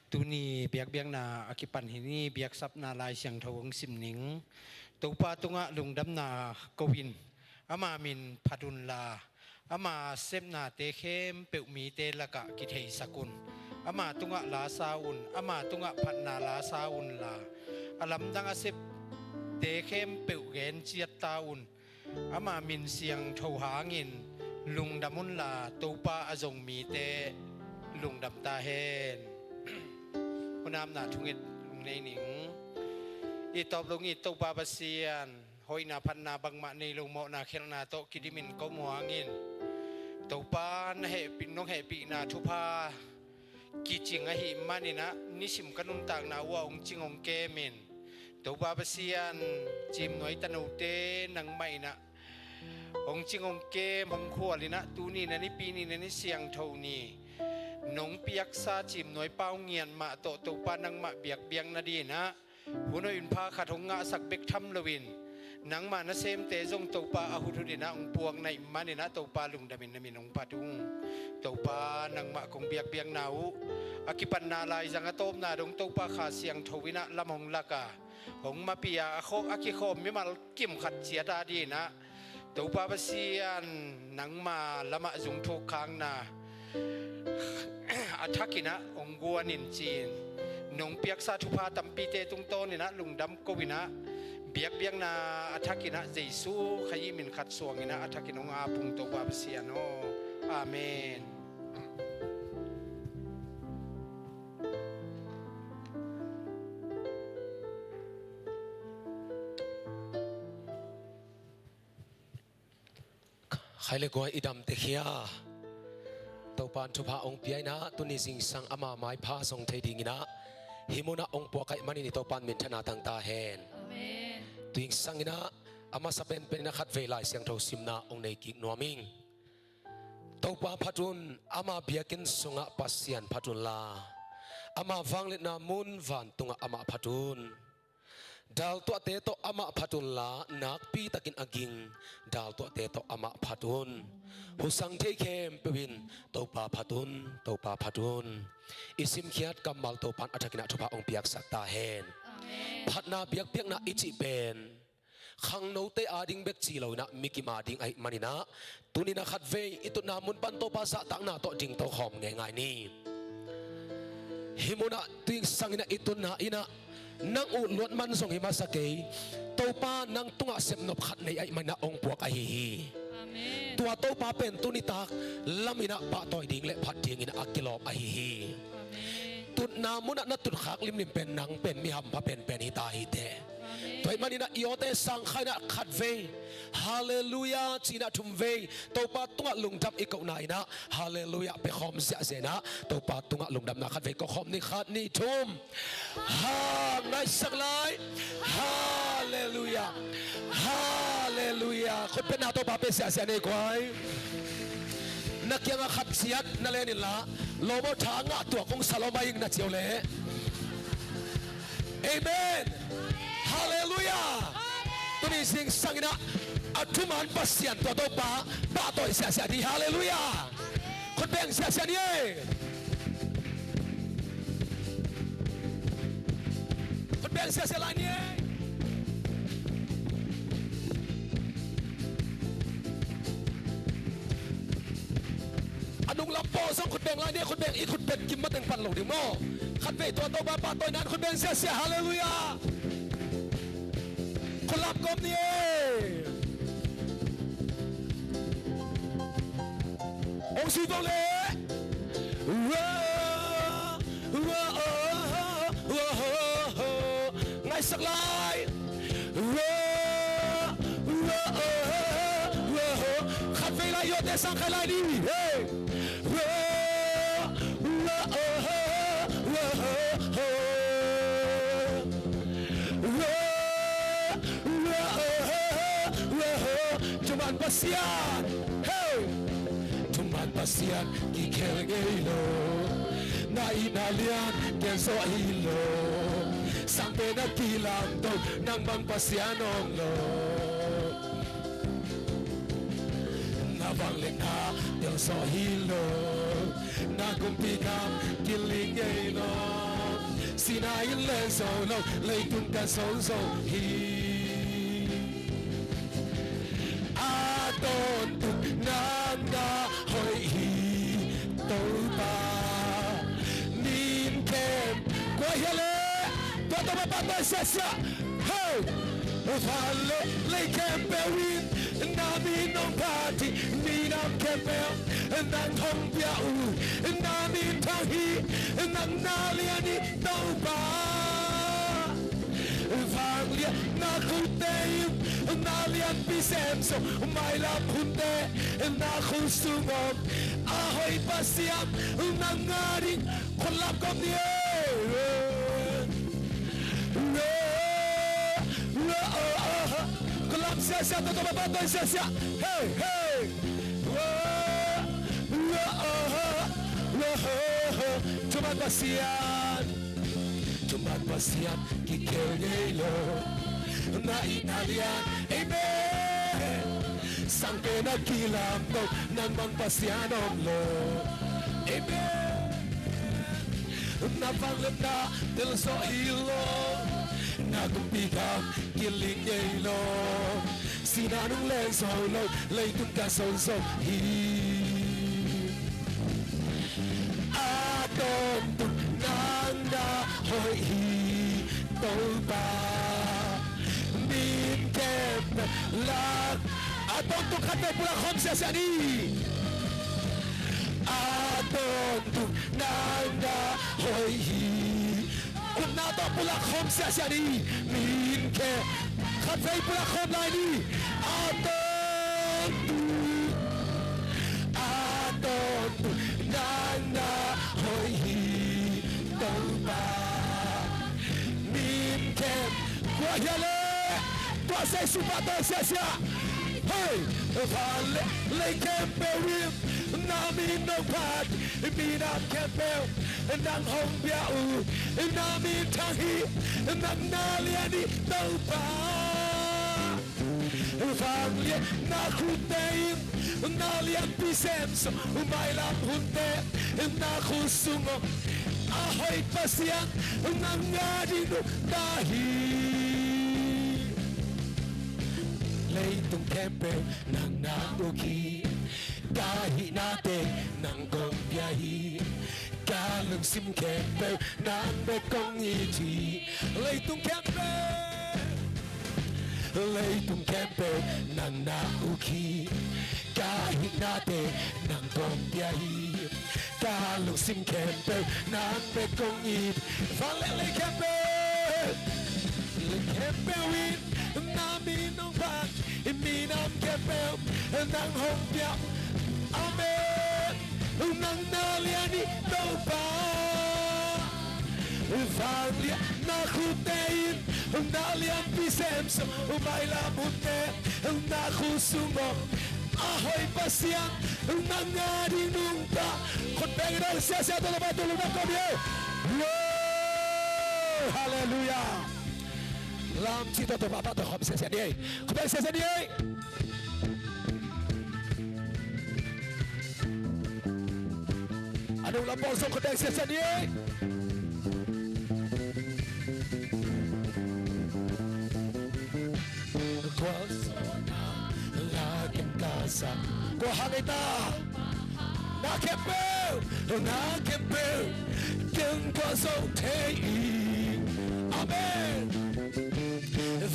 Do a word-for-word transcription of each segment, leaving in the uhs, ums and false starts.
Tuni biakbiakna a kipan hi ni, biaksapna Lai Siangtho hong sim ning. Topa tungah lungdamna ko-in, ama min phat unla, ama sepnate khempeuh mite lakah kitheisak un. Ama tungah lasa un, ama tungah phatna lasa unla, a lamdang a septe khempeuh gen ciatta un. Ama min siangtho hangin lungdam unla, Topa a zong mite lungdam ta hen. Hunamna thunget hong nei ning. I tawp lo i Topa Pasian, hoihna phatna bangmah nei lo, mawhna khialhna tawh kidimin ko muangin, Topa na hehpih, nong hehpihna thupha kicing ahih maninah, nisim ka nuntakna uh ah hong cing hong kemin, Topa Pasian, Cimnuai tanote nangmah inah hong cing hong kem, hong khualinah, tuni na nipi ni, na ni siangtho ni, nong piaksa Cimnuai pau ngiat mah tawh, Topa, nangmah biakbiak nadinah hun hoih hun pha khat hong ngahsak bek tham loin, nangmah nasemte zong, Topa, a huthutinah hong puak na hih maninah, Topa, lungdamin na min hong phat ung. Topa, nangmah kong biakbiakna uh a kipanna laizang a tawpna dong, Topa, Kha Siangtho inah lam hong lak a, hong mapih a, a kho-, a kikhawm mimal kim khat ciat adinah, Topa Pasian, nangma lamah zungthuk khakna a thakinah hong guanin ci-in, nong piaksa thupha tampite tungtawninah lungdam ko-inah, biakbiakna a thakinah Jesu Khazih min khat suanginah a thakin hong ap ung, Topa Pasian aw. Amen. Khai le guai, i damte khia. Topa in thupha hong pia inah, tuni zingsang ama maipha zong thei dinginah hih munah hong puak ahih manin i Topa in minthanna tang ta hen. Amen. Tu zingsang inah a masa penpen inah khatvei Lai Siangtho simna hong nei kik nuam ing. Topa phat un, ama biakinn sungah Pasian phat unla, ama vangliatna mun vantungah amah phat un. Daltuahte tawh amah phat unla, nakpitakin a ging daltuahte tawh amah phat un. Husang thei khempeuh in Topa phat un, Topa phat un. I simkhiat kammal Topa in a thakinah thupha hong piaksak ta hen. Amen. Phatna biakpiakna i cih pen khangnote ading bek ci loinah mikim ading ahih maninah, tuninah khatvei i tutna mun pan Topa zahtakna tawh dingto khawm ngeingai ni. Hih munah tu zingsang inah i tutna inah nang uh luat man zong hi masa kei. Topa nang tungah sepnop khat nei ahih maninah hong puak ahi hi. Amen. Tua Topa pen tunitak laminah pahtawi ding le phat dinginah a kilawm ahi hi. Amen. Tutna munah na tutkhak limlim pen nang pen mi hampha penpen hi ta hi teh. Amen. Tua ahih maninah i awte sangkhainah khatvei Halleluiah cinah thumvei Topa tungah lungdam i kohna inah Halleluiah pia khawm ziahziah inah Topa tungah lungdamna khatvei ko khawm ni. Khat, nih, thum. Ha, ngaihsak lai. Halleluiah. Halleluiah. Khutbetna Topa pia ziahziah ni guai. Na kiangah khat ciat na len inla, lawm aw, tha ngah tuak hong sa lawm a ing na ci uh leh. Amen. Halleluiah. Tuni zingsang inah a thuman Pasian tua Topa pahtawi ziahziah ding. Halleluiah. Khut beng ziahziah ni ei. Khut beng ziahziah lai ni ei. A nunglam pawl zong khut beng lai ni ei. Khut beng, i khut beng kim mateng pan lo ding maw? Khatvei tua Topa pahtawi nan khut beng ziahziah. Halleluiah. Khut lam kawm ni ei. Hong sui vo le. Ngaihsak lai. Khatvei lai, i awte sangkhai lai ni. Hey. Thuman Pasian, hey! Thuman Pasian kikhel ngei lo, na itna lian gen zawh hi lo, sangpen a kilamto nang bang Pasian om lo. Na vangliatna tel zawh hi lo, na kumpi gam kiling ngei lo. Sinai in len zo lo, leitung kan zon zo hi. A tawntung nang na hoih hi, Topa. Min khempeuh, kua hiam le, tua Topa pahtawi siasia. Hey! Van le lei khempeuh in na min hong phat hi, minam khempeuh nang hong pia uh, na min thang hi, nang na lian hi, Topa. Vangliatna khutte in na lianpi sem zo, mailam hunte na khut sung om. A hoih Pasian nang a ding, khut lam kawm ni e. Khut lam siasia, tua Topa pahtawi siasia. Hey, hey. Thuman Pasian, thuman Pasian kikhel ngei lo, na itna lian, amen. Sangpen a kilamto, nangmah Pasian om lo, amen. Na vangliatna tel zawh hi lo, na kumpi gam kiling ngei lo. Sinai in len zo lo, leitung kan zon zo hi. A tawntung nang na hoih hi, Topa. Min khempeuh lak. A tawntung khatvei pulak khawm siasia ni. A tawntung nang na hoih hi. Upna tawh pulak khawm siasia ni. Min khe khatvei pulak khawm lai ni. A tawntung, a tawntung nang na hoih hi, Topa. Min khem, kua hiam le, tua Jesu pahtawi siasia. Hey, van le lei khempeuh in na min hong phat, minam khempeuh nang hong pia uh, na min thang hi, nang na lian hi, Topa. Vangliatna khutte in na lianpi sem zo, mailam hunte na khut sung om. A hoih Pasian nang a ding nungta hi. Leitung khempeuh nang na uk hi. Ka hihnate nang kong pia hi. Ka lungsim khempeuh nang bek kong it hi. Leitung khempeuh, leitung khempeuh nang na uk hi. Ka hihnate nang kong pia hi. Ka lungsim khempeuh nang bek kong it. Van le lei khempeuh, lei khempeuh in na min hong phat, minam khempeuh nang hong pia. Amen. Nang na lian hi, Topa. Vangliatna khutte in na lianpi sem zo, mailam hunte na khut sung om. A hoih Pasian nang a ding nungta. Khut beng in hong siasia, tua Topa tungah lungdam kawm ni. Halleluiah. Lamci, tua Topa pahtawi khawm siasia ni. Khut beng siasia ni. A nung lam pawl zong khut beng siasia ni. Kua hang ei ta? Na khempeuh, na khempeuh ken kua zo thei ing. Amen.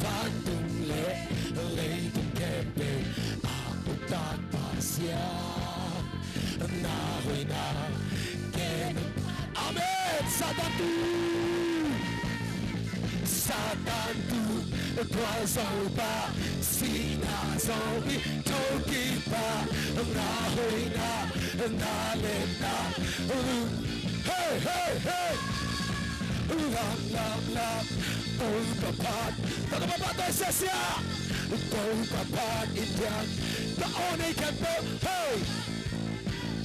Vantung le leitung khempeuh a uktak Pasian, na hoihna ken. Amen. Satan tu, Satan tu, tua Topa sihna zong i thokik pa, na hoihna, na lianna. Hey, hey, hey. Lam, lam, lam. Topa phat. Topa phat, Topa siasia. Topa phat in diang. Ka aw nei khempeuh. Hey.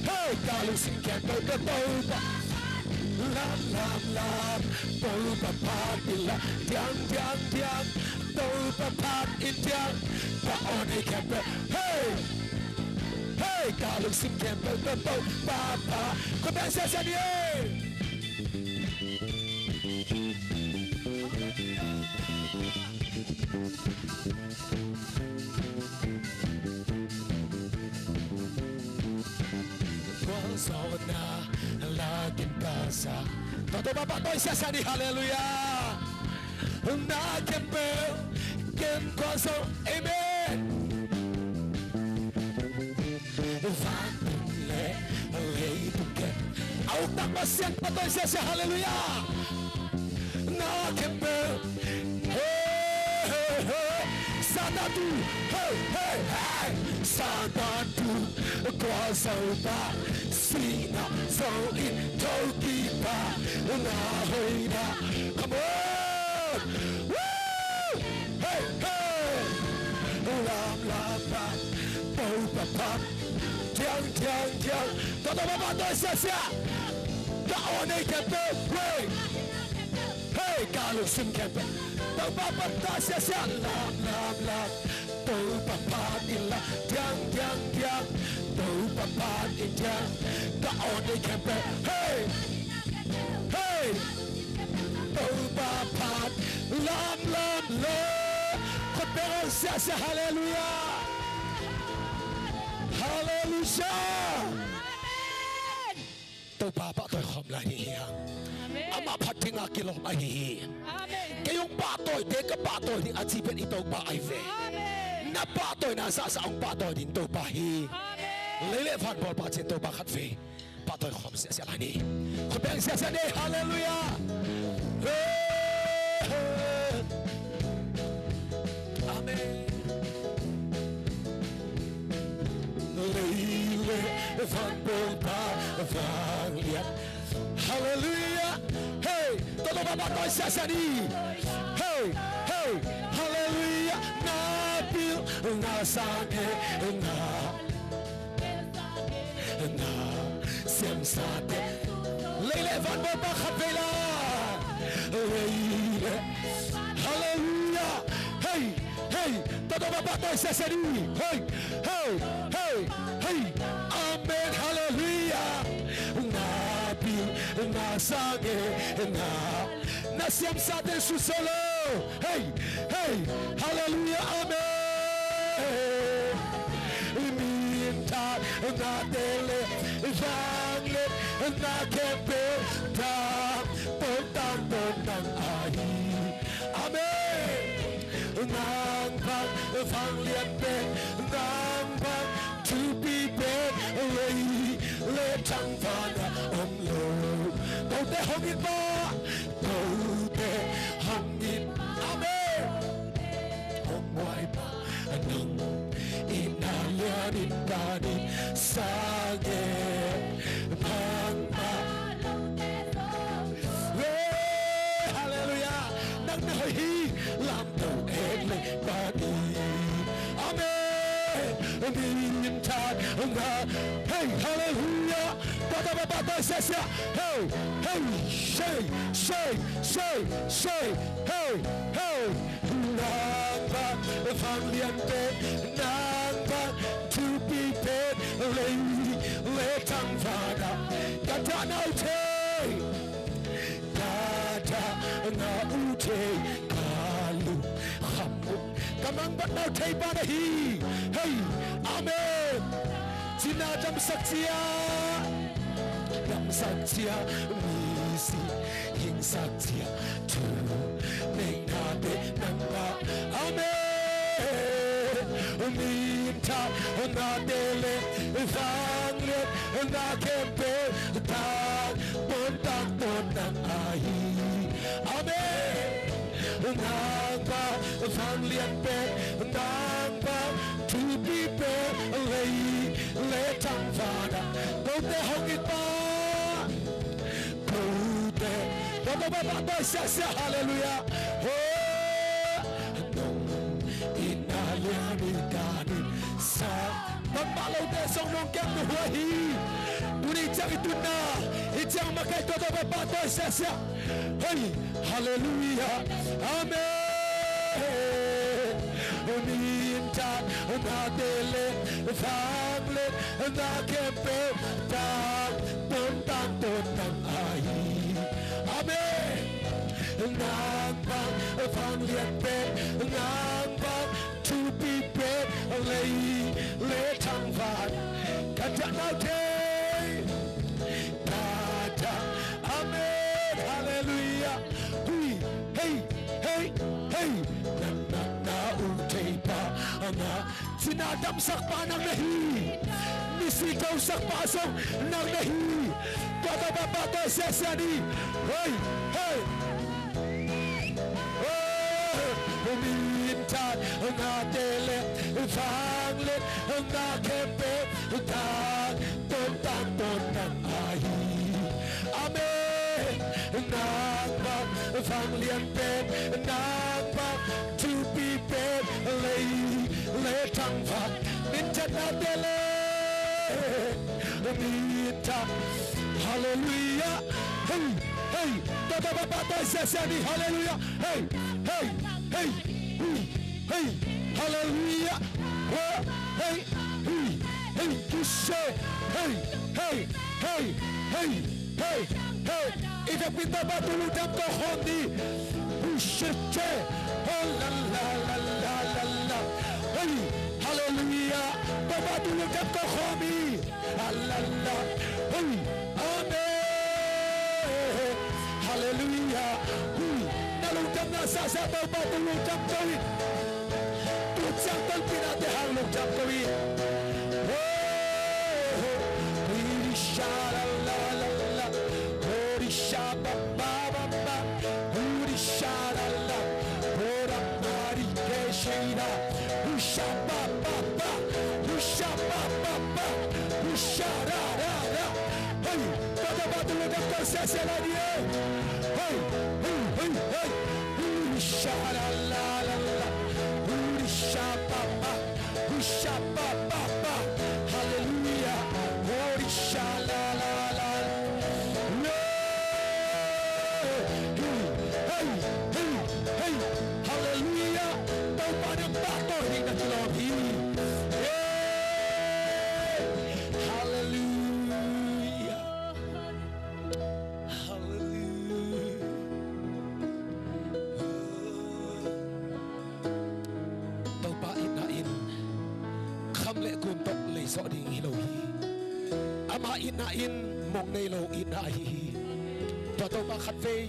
Hey, ka lungsim khempeuh ka Topa. Lam, lam, lam. Topa phat in la. Diang, diang, diang. Topa phat in diang. Ka aw nei khempeuh. Hey. Hey, ka lungsim khempeuh ka Topa phat. Khut beng siasia ni ei. Tua zawhna lakin ka sa. Tua, Topa pahtawi siasia ni, halleluiah. Na khempeuh ken kua zo. Amen. Vantung le leitung ken. A uktak Pasian pahtawi siasia, halleluiah. Na khempeuh. Hey, hey, hey. Satan tu. Hey, hey, hey. Satan tu. Kua zo pah. Sihna zo in thokik pah. Na hoihna. Come on. Woo! Hey, hey. Lamlam pah. Topa phat. Thiang, thiang, thiang. Tua, Topa pahtawi siasia. Ka aw nei khempeuh. Hey. Hey, ka lungsim khempeuh. Topa pahtawi siasia. Lamlam, lam. Topa phat in la. Thiang, thiang, thiang. Topa phat in thiang. Ka aw nei khempeuh. Hey. Hey. Topa phat lamlam le. Khut beng siasia, halleluiah. Halleluiah. Amen. Topa pahtawi khawm lai ni hi hang. Amen. Amah phat dinga kilawm ahi hi. Amen. Kei hong pahtawite ka pahtawi ding a ci pen i Topa ahi ve. Amen. Na pahtawina zahzah hong pahtawi ding Topa hi. Amen. Lei le van bawlpa cin Topa khat vei. Pahtawi khawm siasia lai ni. Khut beng siasia ni. Halleluiah. Hey, hey. Amen. Lei le van bawlpa vanglian. Halleluiah. Hey, Topa pahtawi siasia ni. Hey, hey. Halleluiah. Na pil, na sang e, na na siamsate. Lei le van bawlpa khat vei la. Lei le. Halleluiah. Hey, hey. Topa pahtawi siasia ni. Hey, hey, hey, hey. Amen. Halleluiah. Na pil, na sang e, na na siamsate su solo. Hey, hey, halleluiah, amen. Minthang nate le vanglian na khempeuh tang pon tang pon nang ahi. Amen. Nang bang vanglian pen, nang bang thupi pen lei le tangval ah om lo. Kote hong it pah. Kote hong it. Amen. Hong huai pah nang itna lianin kanin sang e. Bangmah. Hey, halleluiah. Nang na hoih hi. Lamto et le panin. Amen. Minthang nga. Hey, halleluiah. Pata pata pata sia sia. Hey, hey, shei, shei, shei, shei. Hey, hey. Nang bang vanglian pen, nang bang thupi pen, lei le tangval ah ka dah na uh thei. Ka dah na uh thei, ka lungkham uh. Ka mangbat na uh thei pa na hi. Hei, amen. Cina damsak cia, damsak cia, misi hingsak cia, thu neih nate nangmah. Amen. Minthang nate le vanglian na khempeuh tang pon tang pon nang ahi. Amen. Nang bang vanglian pen, nang bang thupi pen, lei le tangval ah kote hong it pah. Kote, kote bang bang bai sia sia, halleluiah. Ho, nong itna lianin kanin sa. Bangmah lote zong nong kem na huai hi. Tuni ciang i tunna, i ciang makaih tua tua pai pahtawi siasia. Hei, halleluiah. Amen. Minthang nate le vanglian na khempeuh tang pon tang pon nang ahi. Amen. Nang bang vanglian pen, nang bang thupi pen, lei le thangvan ka tat nau thei. Ka tat, amen, halleluiah. Hui, hei, hei, hei. Na, na, na, u thei pa, na, cina damsak pa nang na hi. Misi kosak pa zong nang na hi. Tua tawh pa, pa tawh siasia ni. Hei, hei. Oh, minthan ngate le vanglian nga khempeuh tangtawn, tangtawn nang ahi. Amen. Nang bang vanglian pen, nang bang thupi pen, lei le thangvan, minthan ngate le minthan. Halleluiah. Hei, hei. Tua tawh pa, pa tawh siasia ni. Halleluiah. Hei, hei, hei. Hui, hei. Halleluiah. Hei, hei, hui, hei. Kise. Hei, hei, hei, hei. Hei, hei. I vekpi in Topa tung lungdam ko khawm ni. Hu shi che. Ho la la la la la la. Hei, halleluiah. Topa tung lungdam ko khawm ni. La la la. Hei, amen. Halleluiah. Hui, na lungdamna sasa Topa tung lungdam ko in. Tu ciang tawh pina te hang lungdam ko in. Oh, hui sha la la la la, hui sha ba ba ba ba, hui sha la la, hui ra ma ri ke shi na, hui sha ba ba ba, hui sha ba ba ba, hui sha ra ra ra. Hei, ba ba ba tu lo da ka sa sa la di e. Hei, hei, hei, hei. Hui sha la la la la, hui sha ba ba. Hu sha ba ba ba. Halleluiah. Hori sha la la la. Hey, hey, hey, hey. Halleluiah. Topa nang pahtawi ding na kilawm hi. Hey. Halleluiah. Halleluiah. Topa itna in kham le gun tawh lei zawh ding hi lo hi. Ama itna in mong nei lo itna ahi hi. Tua Topa khatvei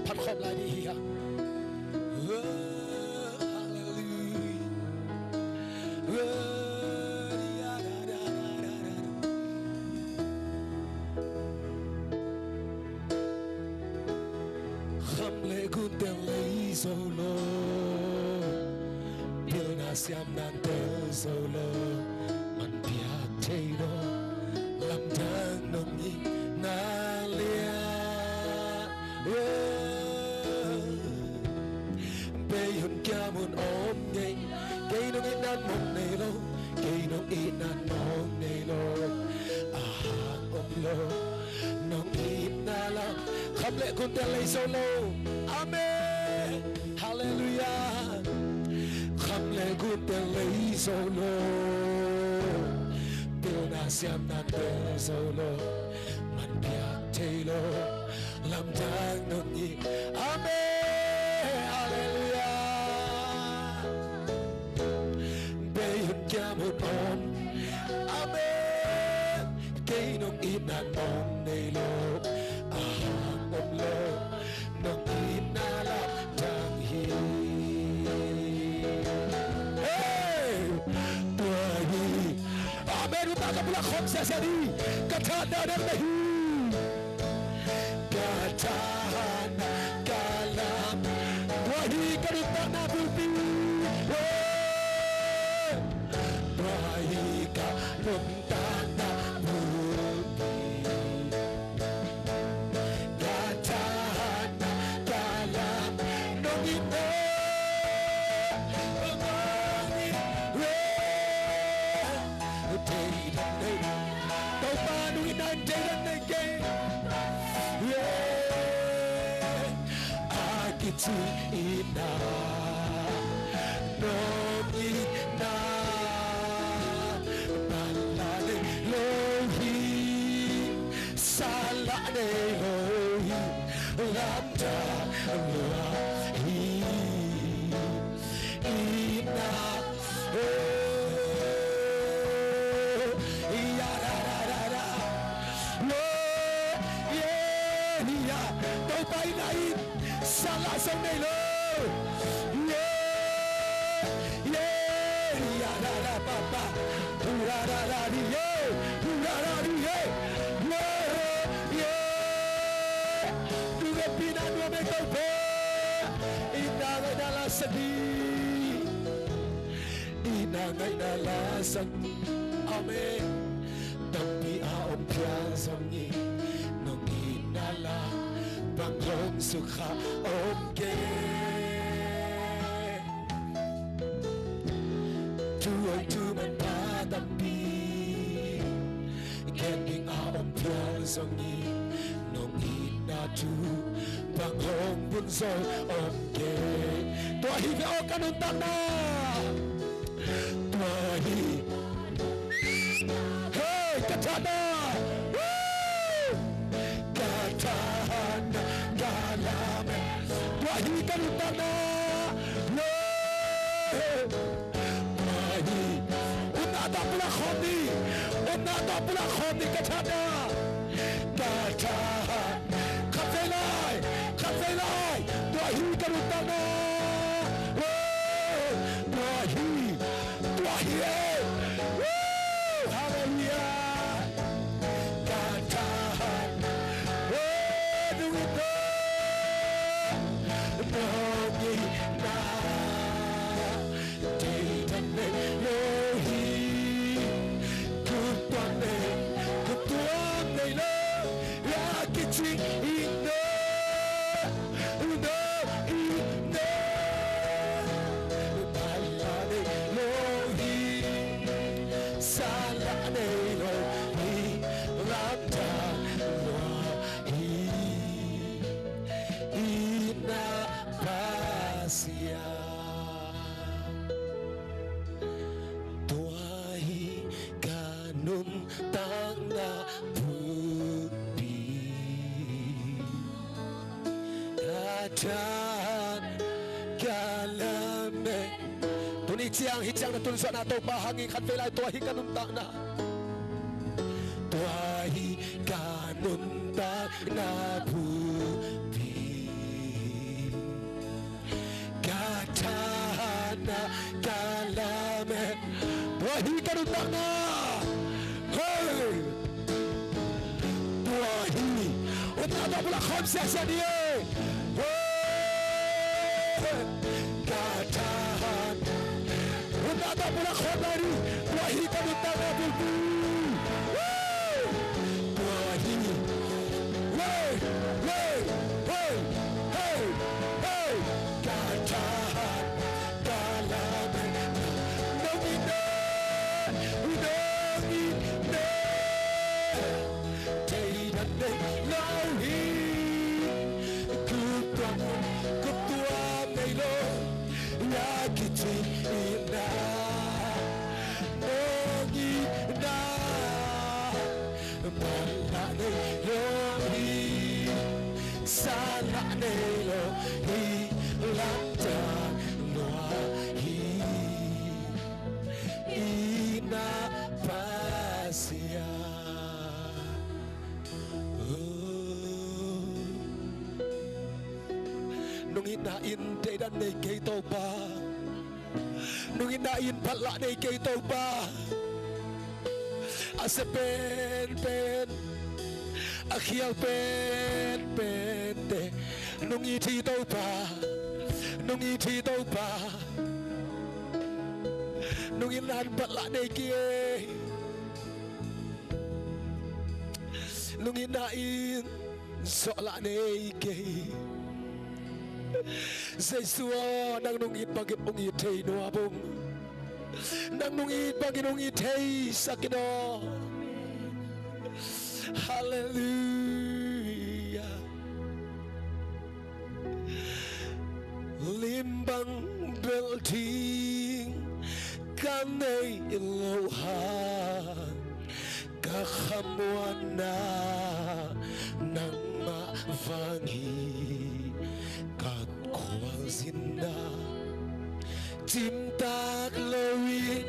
phatkhawm lai ding hi hang. Halleluiah. Kham le gunte lei zo lo, pilna siamnate zo lo, man piak thei lo, lamdang nong itna lian. Bei hun kiam hun om ngei, kei nong itna mong nei lo, kei nong itna mong nei lo, a hang om lo. Nong itna lam kham le gunte lei zo lo. Amen. Halleluiah. Kham le gunte lei zo lo, pilna siamnate zo lo, man piak thei lo, lamdang nong it. Amen. Halleluiah. Bei hun kiam hun om. Amen. Kei nong itna mong nei lo, a hang om lo, nong itna lamdang hi. Hey! Tua hi. Amen. Uta ka bulak khawm siasia ni. Ka thahatna nang na hi. Ka thahatna ka lam. Tua hi ka nuntakna bulpi. Tua hi ka nuntakna bulpi. Ka thahatna ka lam. Nong itna, nong itna. Thei dan nei. Topa nong itna in thei dan nei kei. Yeah. A kici itna, nong itna, banla nei lo hi, sala nei lo hi, lamdang lo Yeah, yeah, da, da, ba, ba. Hu, da, da, da, di, yeah. Hu, da, da, di, yeah. Yeah, yeah. Nung hehpihna nuam ei Topa. I na ngaihna la sak ni. I na ngaihna la sak ni. Amen. Tampi a om phial zongin nong itna la bang hong sukha om kei. Thu hong thu manpha tampi gen ding a om phial zongin nong itna thu bang hong bun zong om kei. Tua hi ve aw ka nuntakna. Tua hi. Hey, ka thahatna. Woo! Ka thahatna, ka lamet. Tua hi ka nuntakna. Hey! Tua hi. Upna tawh pulak khawm ni. Upna tawh pulak khawm ni ka thahatna. Ka thahat. Khatvei lai, khatvei lai. Tua hi ka nuntakna. Woo! Tua hi. Tua hi e. Woo! Hallelujah. Ka thahat. Woo! Nung itna. Nung itna. Thei dan nei lo hi. Kut tuam nei, kut tuam nei lo. Ya kici ing ne, ne ing ne. Pala nei lo hi. Sala nei lo hi. Lamta lo hi. Itna Pasian. Tua hi ka nuntakna pumpi. Ka thahat ka lamet. Tuni ciang, hih ciang na tunsuahna Topa hangin khatvei lai tua hi ka nuntakna. Tua hi ka nuntakna pumpi. Ka thahatna ka lamet. Tua hi ka nuntakna. Hey! Tua hi. Upna tawh pulak khawm siasia ni e. Hey! Ka thahat. Upna tawh pulak khawm lai ni. Tua hi ka nuntakna bulpi. Woo! Tua hi. Hey, hey, hey, hey, hey. Ka thahat, ka lamet. Nong itna, nong itna. Thei dan nei lo hi. Kut tuam, kut tuam nei lo. Ya kici itna. Nong itna. Pala nei lo hi. Sala nei lo hi. Lamta lo hi. Itna Pasian. Oh. Nong itna in thei dan nei kei Topa. Nong itna in pala nei kei Topa. A sia penpen, a khial penpen te nong it hi Topa. Nong it hi Topa. Nong itna in pala nei kei. Nong itna in zawh lah nei kei. Jesu aw, nang nong it bangin hong it thei nuam ung. Nang nong it bangin hong it thei sak in aw. Halleluia. Lim bang belh ding ka neih loh hang, ka khamuanna nangmah vang hi. Ka khualzinna cimtak loin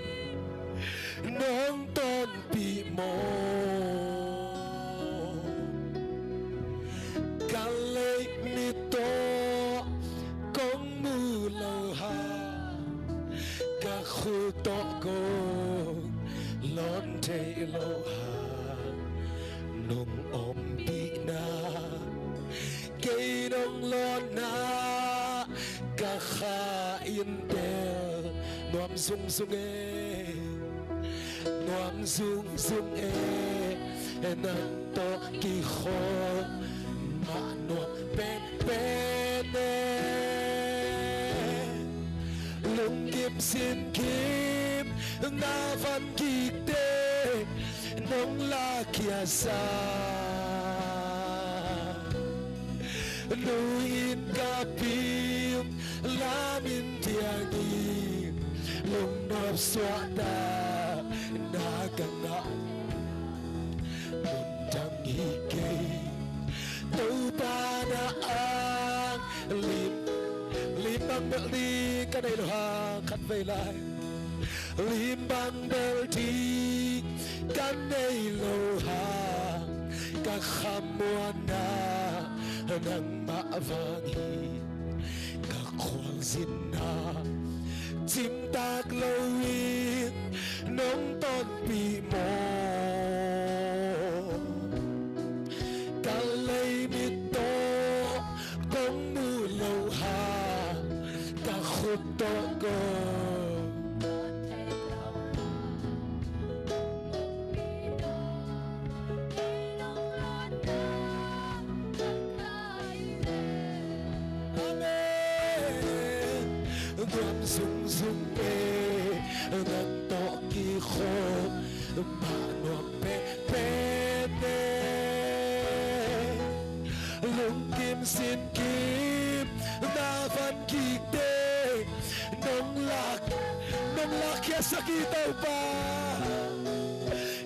nong tonpih maw? Ka leimi tawh kong mu lo hang, Khut tawh kong lawn thei lo hang nong ompihna, kei nong lawnna ka kha in tel. Nuam zungzung e, nuam zungzung e, nang tawh kikhawm mah nuam penpen e. Lungkim sinkim na van kikte nong lakkhiasak, nu-in ka pin lamin tiangin lungnop suahtakna ka ngah mun dang hi kei. Topa na ang lim, lim bang belh ding ka nei lo hang khatvei lai, lim bang belh ding ka nei lo hang ka khamuanna nangmah vang hi. Ka khualzinna cimtak loin nong tonpih maw? Ka leimit tawh kong muh lo hang ka khut tawh kong Amen. Nuam zungzung e, nang tawh kikhawm mah nuam penpen e. Lungkim sinkim na van kikte nong lak, nong lakkhiasak hi Topa.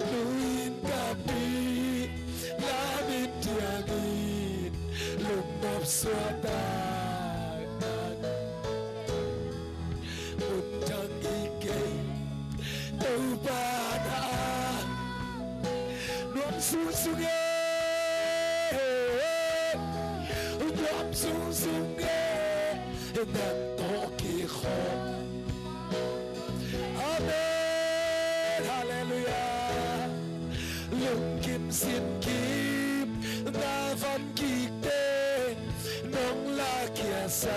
Nu-in ka pin lamin tiangin lungnop suahtakna mun dang hi kei. Topa na ang nuam zungzung e, nuam zungzung e, nang tawh kikhawm. Amen. Halleluiah. Lungkim sinkim na van kikte nong lakkhiasak,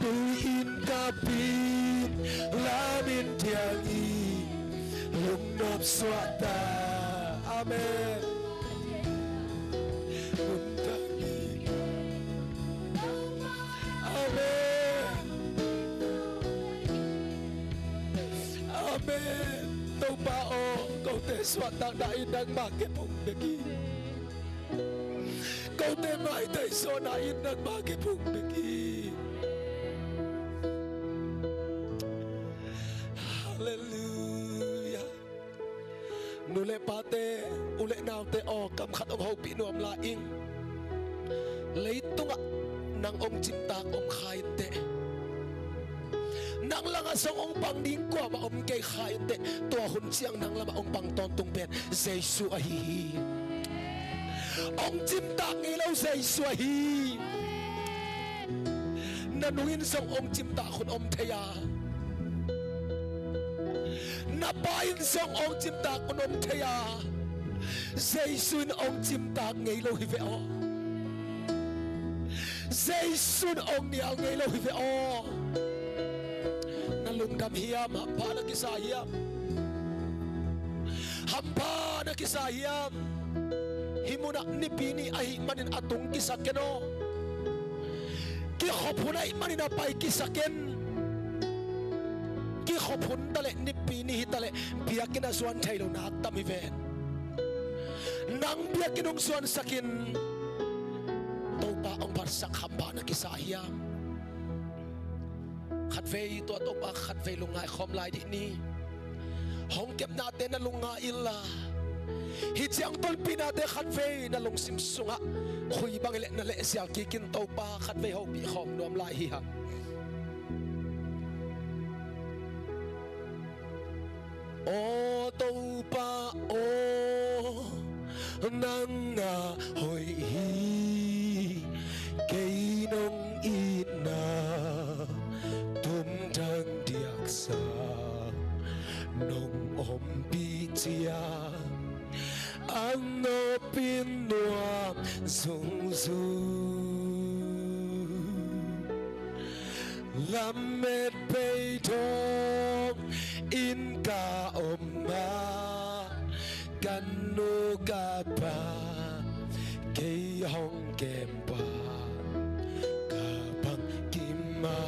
nu-in ka pin lamin tiangin lungnop suahtak. Amen. Amen. Amen. Topa aw, kote suahtakna in nangmah kiphung bek hi. Kote maithaizawhna in nangmah kiphung bek hi. Halleluiah. Nu le pate, u le naute aw, kam khat hong hopih nuam lai ing. Leitungah nang hong cimtak om kha inteh. Nang langah zong hong pang ding kuamah om kei kha inteh. Tua hun ciang nang lamah hong pang tawntung pen Jesu ahi hi. Hong cimtak ngei lo Jesu ahi. Na nu in zong hong cimtak hun om thei a, na pa in zong hong cimtak hun om thei a, Jesu in hong cimtak ngei lo hi ve aw. Jesu in hong nial ngei lo hi ve aw. Na lungdam hiam? Hampha na kisa hiam? Hampha na kisa hiam? Hih munah Nipi ni ahih manin a tung kisa ken aw. Kikhop hun ahih manin a pai kisa ken. Kikhop hun taleh Nipi ni hitaleh biakinn a zuan thei lo nak tam hi ven. Nang biakinn hong zuansak in, Topa hong phatsak, hampha na kisa hiam? Khatvei tua Topa khatvei lungngai khawm lai dih ni. Hong kepnate na lungngai inla, hih ciang tonpihnate khatvei na lungsim sungah khui bang hileh na lehzial kikin Topa khatvei hopih khawm nuam lai hi hang. Aw Topa aw, nang a hoih hi, kei nong itna Lamet pei thawng in ka om a, ka nu ka pa kei hong kem pa, ka bang kim a,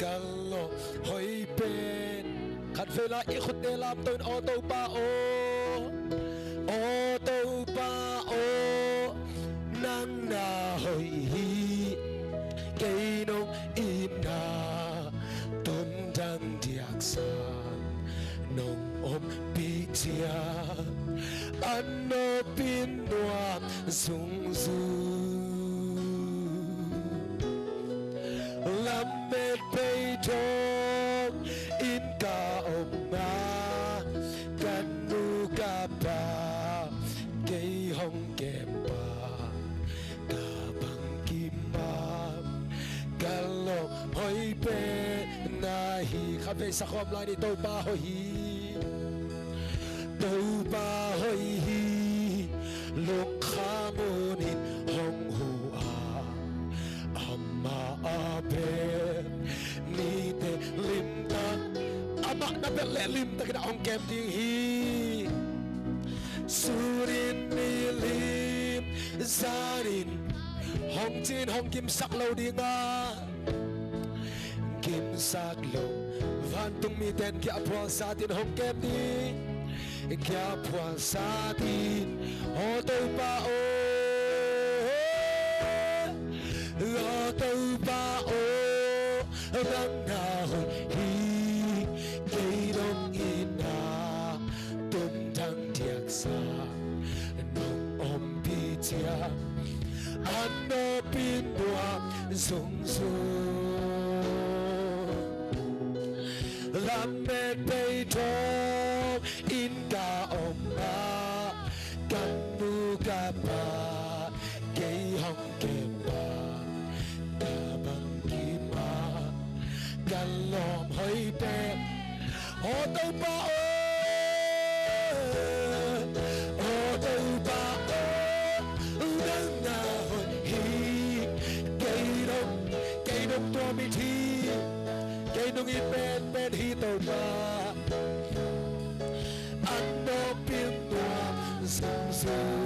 ka lawm hoih pen. Khatvei lai i khutte lamto in, aw Topa aw, aw Topa aw, nang na hoih hi. Kei nong itna tumtang diaksa nong ompih ciang, a nopin nuam zungzung. Lamet pei thawng in ka om a, ka nu ka pa kei hong kem pa, ka bang kim a, ka lawm hoih pen na hi. Khatvei sa khawm lai ni. Topa hoih hi, Topa hoih hi, lungkham un in hong huh a, amah a bel mite limtak, amah na bel leh limtak in ah hong kem ding hi. Sun in, nilim, zan in hong ci-in hong kimsak lo ding a, kimsak lo. Vantung mite in kiaphual sat in hong kem ding, kiaphual sat in. Aw Topa aw, aw Topa aw, nang na hoih hi. Kei nong itna tumtang diaksa nong ompih ciang, a nopin nuam zungzung. Lamet pei thawng in ka om a, ka nu ka pa kei hong kem pa, ka bang kim a, ka lawm hoih pen. Aw Topa aw, aw Topa aw, nang na hoih hi. Kei nong, kei nong tuam it hi. Kei nong it penpen hi Topa, a nopin nuam zungzung.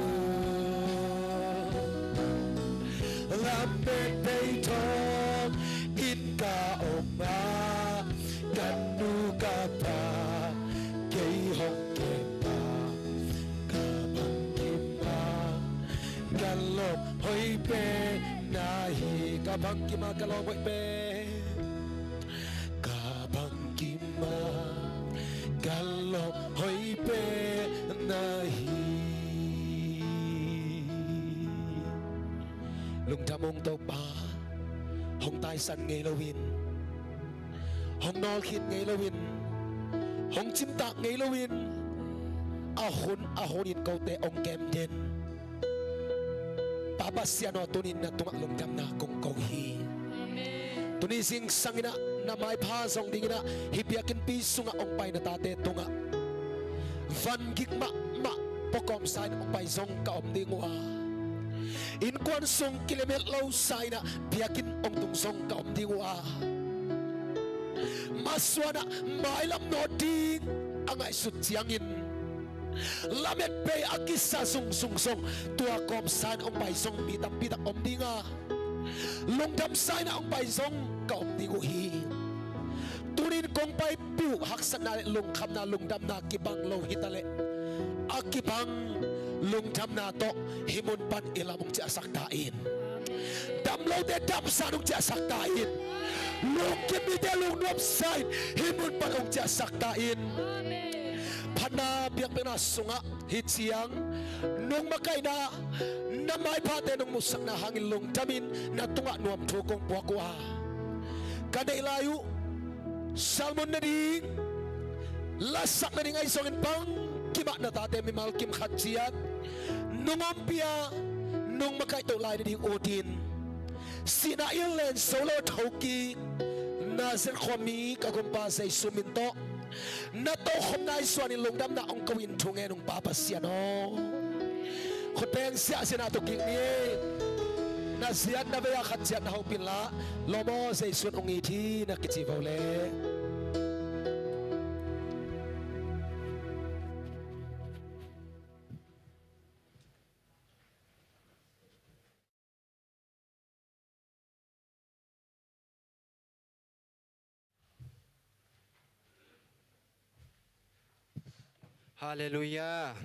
Lamet pei thawng in ka om a, ka nu ka pa kei hong kem pa, ka bang kim a, ka lawm hoih pen na hi. Ka bang kim a, ka lawm hoih pen, ka bang kim a, ka lawm hoih pen na hi. Lungdam ung Topa, hong taisan ngei loin, hong nawlkhin ngei loin, hong cimtak ngei loin, a hun a hunin kote hong kem den Pa Pasian aw, tunin na tungah lungdamna kong ko hi. Amen. Tuni zingsang in ah na maipha zong dingin ah hih biakinnpi sungah hong pai na tate tungah van gik mahmah puakawmsa in hong pai zong ka om ding uh a, innkuan sung kilemet losa in ah biakinn hong tung zong ka om ding uh a, masuan ah mailam nawt ding a ngaihsut ciangin lamet pei a kisa zungzung zong tua kawmsa in hong pai zong mi tampi tak om ding a, lungdamsa in ah hong pai zong ka om ding uh hi. Tunin kong paipih uh haksatna le lungkhamna, lungdamna kibang lo hi ta leh, a kibang lungdamna tawh hih mun pan i lam hong ciahsak ta in. Dam lote damsa in hong ciahsak ta in. Lungkim mite lungnuamsa in hih mun pan hong ciahsak ta in. Amen. Phatna biakpiakna sungah hih ciang nong makaihna, na maiphate nong musakna hangin lungdamin na tungah nuam thu kong puak uh a, ka deih lai uh sermon nading, lasak nading ahi zongin bangkimah na tate mimal kim khat ciat nong ompih a, nong makaihtoh lai nading utin, sihna in len zo lo thokik Nazareth khuami ka Gumpa Jesu min tawh na tokhopna i suanin lungdamna hong ko in thu ngen ung Pa Pasian aw. Khut beng siahsiahna tawh kik ni. Na ziat na vei a khat ziat na hopih inla, lawm aw, Zeisu in hong it hi na kici vo le. Halleluiah.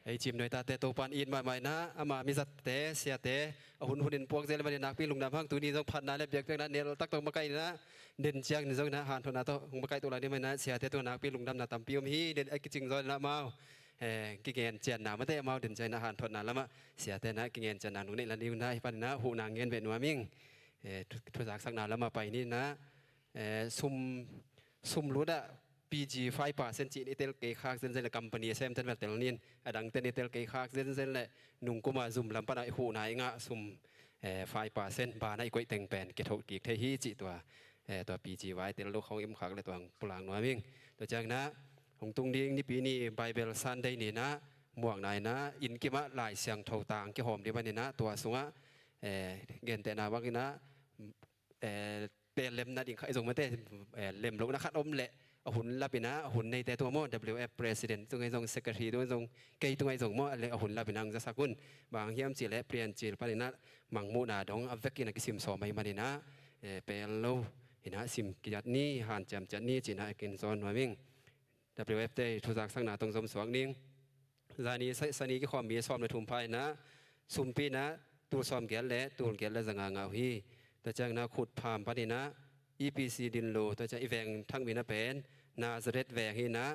Ei cimnuai tate Topa in it mahmah inah, ama mizatte, siate, a hun hunin puak zel manin nakpi lungdam hang. Tuni zong phatna le biakpiakna nel taktak makaih inah, den ciang ni zong inah hanthotna tawh hong makaih tuk lai ni manin ah siate tungah nakpi lungdamna tampi om hi. Den a kicing zaw inah amau, eh, kingen cianna mate amau den ciang inah hanthotna lamah siate inah kingen cianna nung neih la ni uh inah, hih pan inah huhna ngen beh nuam ing. Eh, thu, thuzaksakna lamah pai ni inah, eh, sum, sum lut ah P G five percent cih i tel kei khak zenzen le company a semten bel tel ni in, a dangten i tel kei khak zenzen le nungkum a zum lam pan a i huhna i ngah sum, eh, five percent ban a i koih teng pen kithoh kik thei hi cih tua, eh, tua P G vai tel lo khawng i om khak le tua hong pulak nuam ing. Tua ciang inah hong tung ding Nipi ni Bible Sunday ni inah muakna inah inn kim ah Lai Siangtho tang kihawm ding manin ah tua sungah, eh, gentehna bang inah, eh, tel lemna ding kha i zong mate, eh, lem lohna khat om leh a hun lap inah, a hun neite tungah maw, W F president tungah i zong, secretary tungah i zong, kei tungah i zong maw, a hun lap inah hong zasak un. Bang hiam cih leh Piancil pan inah mangmuhna dong a vekin a kisim sawm ahih manin ah, eh, pel lo inah sim kiat ni, hanciam ciat ni ci inah a kin zawn nuam ing. W F te thuzaksakna tawh zom suak ning. Zani sa-, sani kikhawm mi sawm le thum pha inah sumpi inah tul sawm giat le tul giat le zanga ngah uh hi. Tua ciang inah khut pham pan inah E P C din lo, tua ciang i veng thak min a pen Nazareth veng hi inah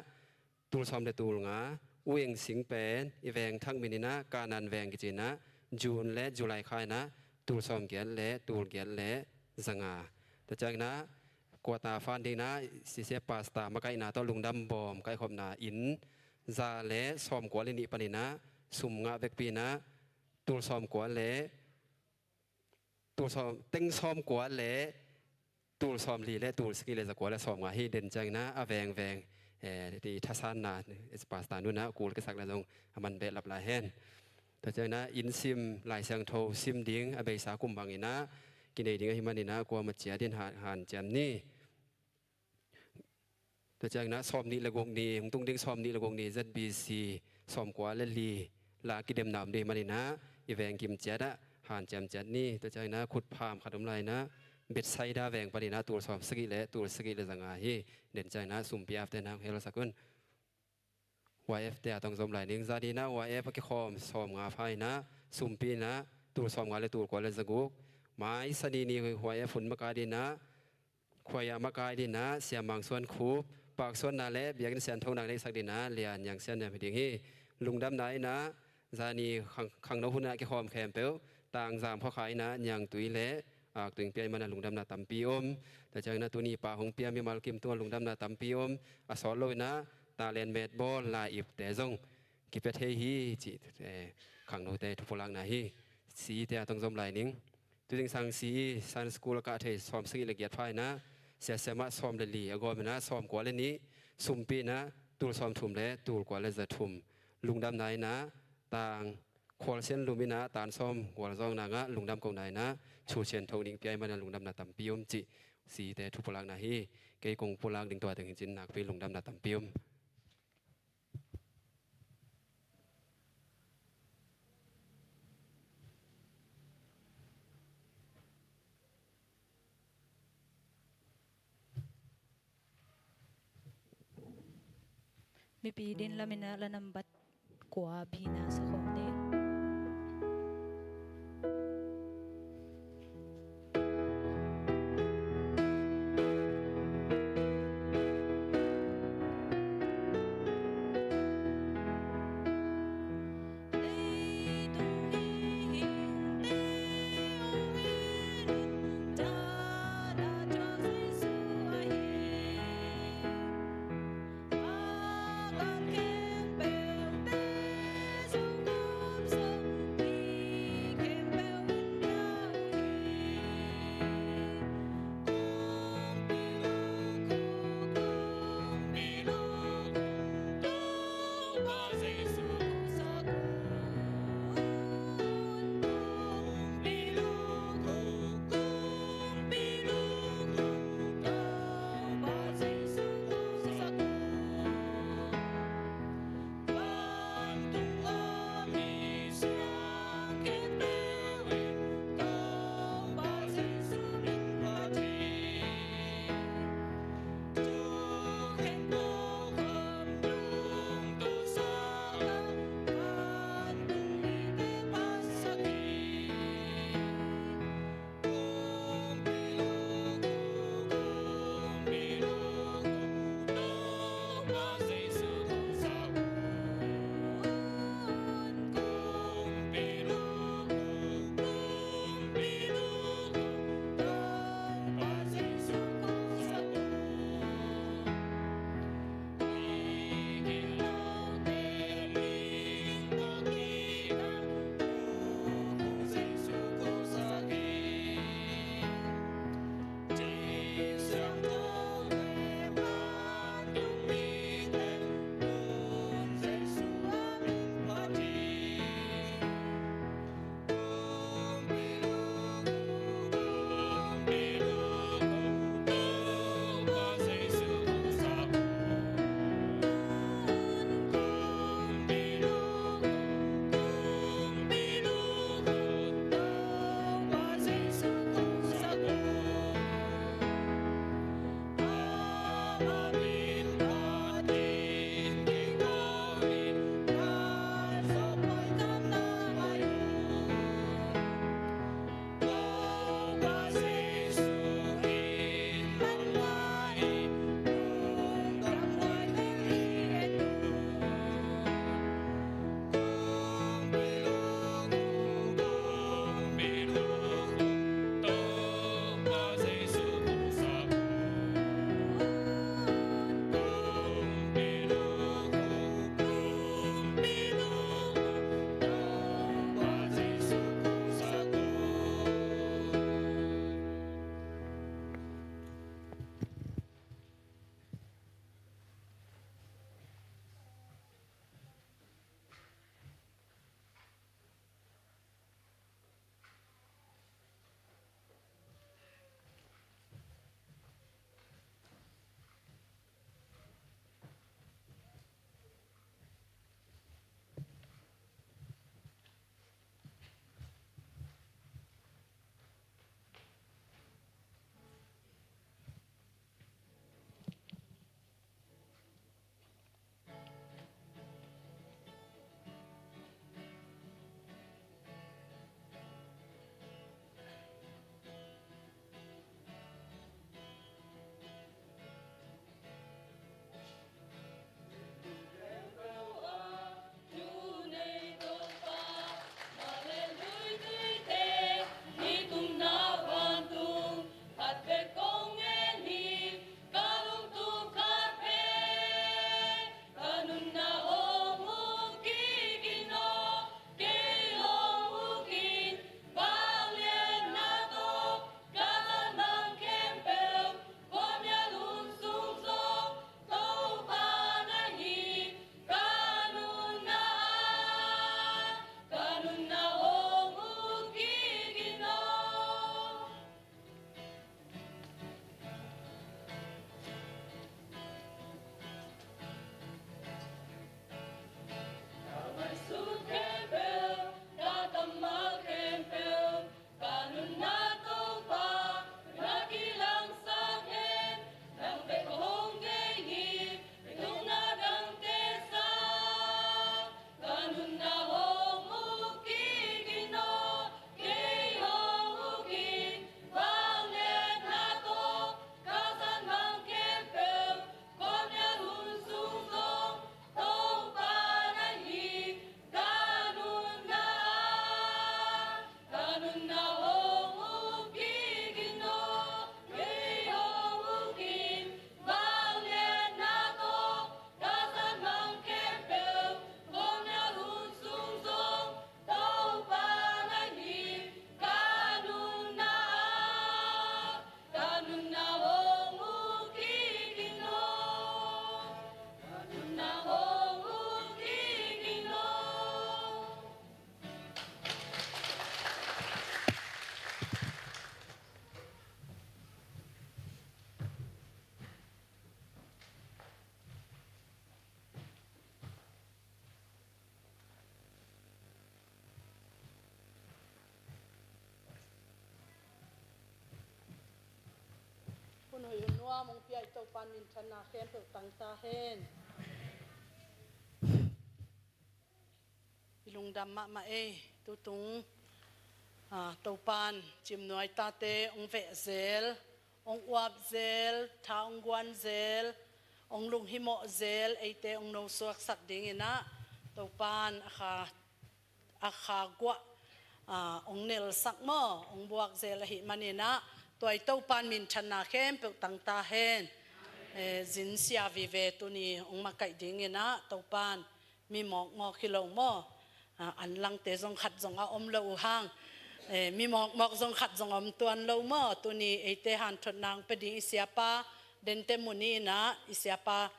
tul sawm le tul nga. U Eng Sing pen i veng thak min inah Kanan veng kici inah June le July kha inah tul sawm giat le tul giat le zanga. Tua ciang inah quarter funding inah C C F pastor makaihna tawh lungdam bawm kaikhopna inn za le sawm kua le nih pan inah sum ngah vekpi inah tul sawm kua le tul sawm, teng sawm kua le tul sawm li le tul sagih le za kua le sawm nga hi. Den ciang inah a veng veng, eh, ti thasanna, eh, pastor nu inah kul kisak le zong a man behlap lai hen. Tua ciang inah inn sim, Lai Siangtho sim ding a beisa kum bang inah kinei ding ahih man inah kuamah ciat in han, hanciam ni. Tua ciang inah sawm nih le guk ni, hong tung ding sawm nih le guk ni Z B C sawm kua le li la kidemna om ding ahih man inah i veng kim ciat ah hanciam ciat ni. Tua ciang inah khut pham khat om lai inah Bethsaida veng pan inah tul sawm sagih le tul sagih le zanga hi. Den ciang inah sumpi apte inah hong helsak un. Y F te a tawh zom lai ning. Zani inah Y F a kikhawm sawm nga pha inah sumpi inah tul sawm nga le tul kua le za guk. Mai sani ni Y F hun makaih ding inah, khuaia makaih ding inah Sia Mang Suan Khup, paksuanna le biakinn sianthonak neihsak ding inah Lian Niang Sian Niam hi ding hi. Lungdamna inah zani khang, khangno hun ah kikhawm khempeuh, Tangzam khuakha inah niangtui le aktui hong pia ahih man a lungdamna tampi om. Tua ciang inah tuni pa hong pia mimal kim tungah lungdamna tampi om. A sawt lo inah talent metbawl la ipte zong kipia thei hi cih, eh, khangnote thupulakna hi. C E te a tawh zom lai ning. Tu zingsang C E Sunday School a kah thei sawm sagih le giat pha inah, Sia Sem ah sawm le li a gawm inah sawm kua le nih, sumpi inah tul sawm thum le tul kua le za thum. Lungdamna inah tang Khualsian lum inah tan sawm gualzawngna ngah lungdam kohna inah Cu Sian Tho ning pia ahih man a lungdamna tampi om cih C E te thupulakna hi. Kei kong pulak ding tua teng hi cin nakpi lungdamna tampi om. Mipi din lam inah la nambat kua bina sakhawm ding. Hei, hun nuam hong pia i Topan minthanna khempeuh tang ta hen. I lungdam mahmah ei, tutung, ah, Topan cimnuai tate hong veh zel, hong uap zel, tha hong guan zel, hong lunghimawh zel, eite hong nosuaksak dinginah Topan a kha a kha guah, ah, hong nelsak maw, hong buak zel ahih maninah, tua i Topan minthanna khempeuh tang ta hen. Eh, zin sia vive tuni hong makaih dinginah, Topan mi mawkmawk hi lo maw. Ah, anlangte zong khat zong a om lo uh hang. Eh, mi mawkmawk zong khat zong a om tuan lo maw. Tuni eite hanthotna hong pia ding i siapa Dente Muni inah, i siapa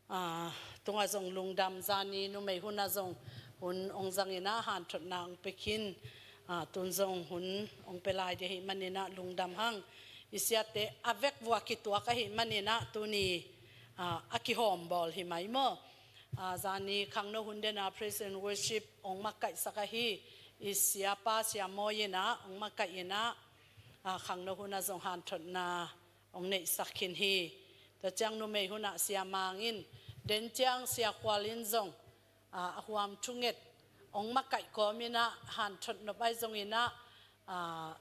ah, tungah zong lungdam, zani numei hunah zong hun hong zanginah hanthotna hong pia khin, ah, tun zong hun hong pia lai ding ahih maninah lungdam hang. I siate a vekvua kituak ahih maninah tuni, ah, a kihawmbawl hi mai maw. Ah, zani khangno hun dena praise and worship hong makaihsak ahi i siapa Sia Mawi inah hong makaih inah, ah, khangno hunah zong hanthotna hong neihsak khin hi. Tua ciang numei hunah Sia Mang in, den ciang Sia Khual in zong, ah, a huam thunget hong makaih kawminah hanthot nop ahi zonginah, ah,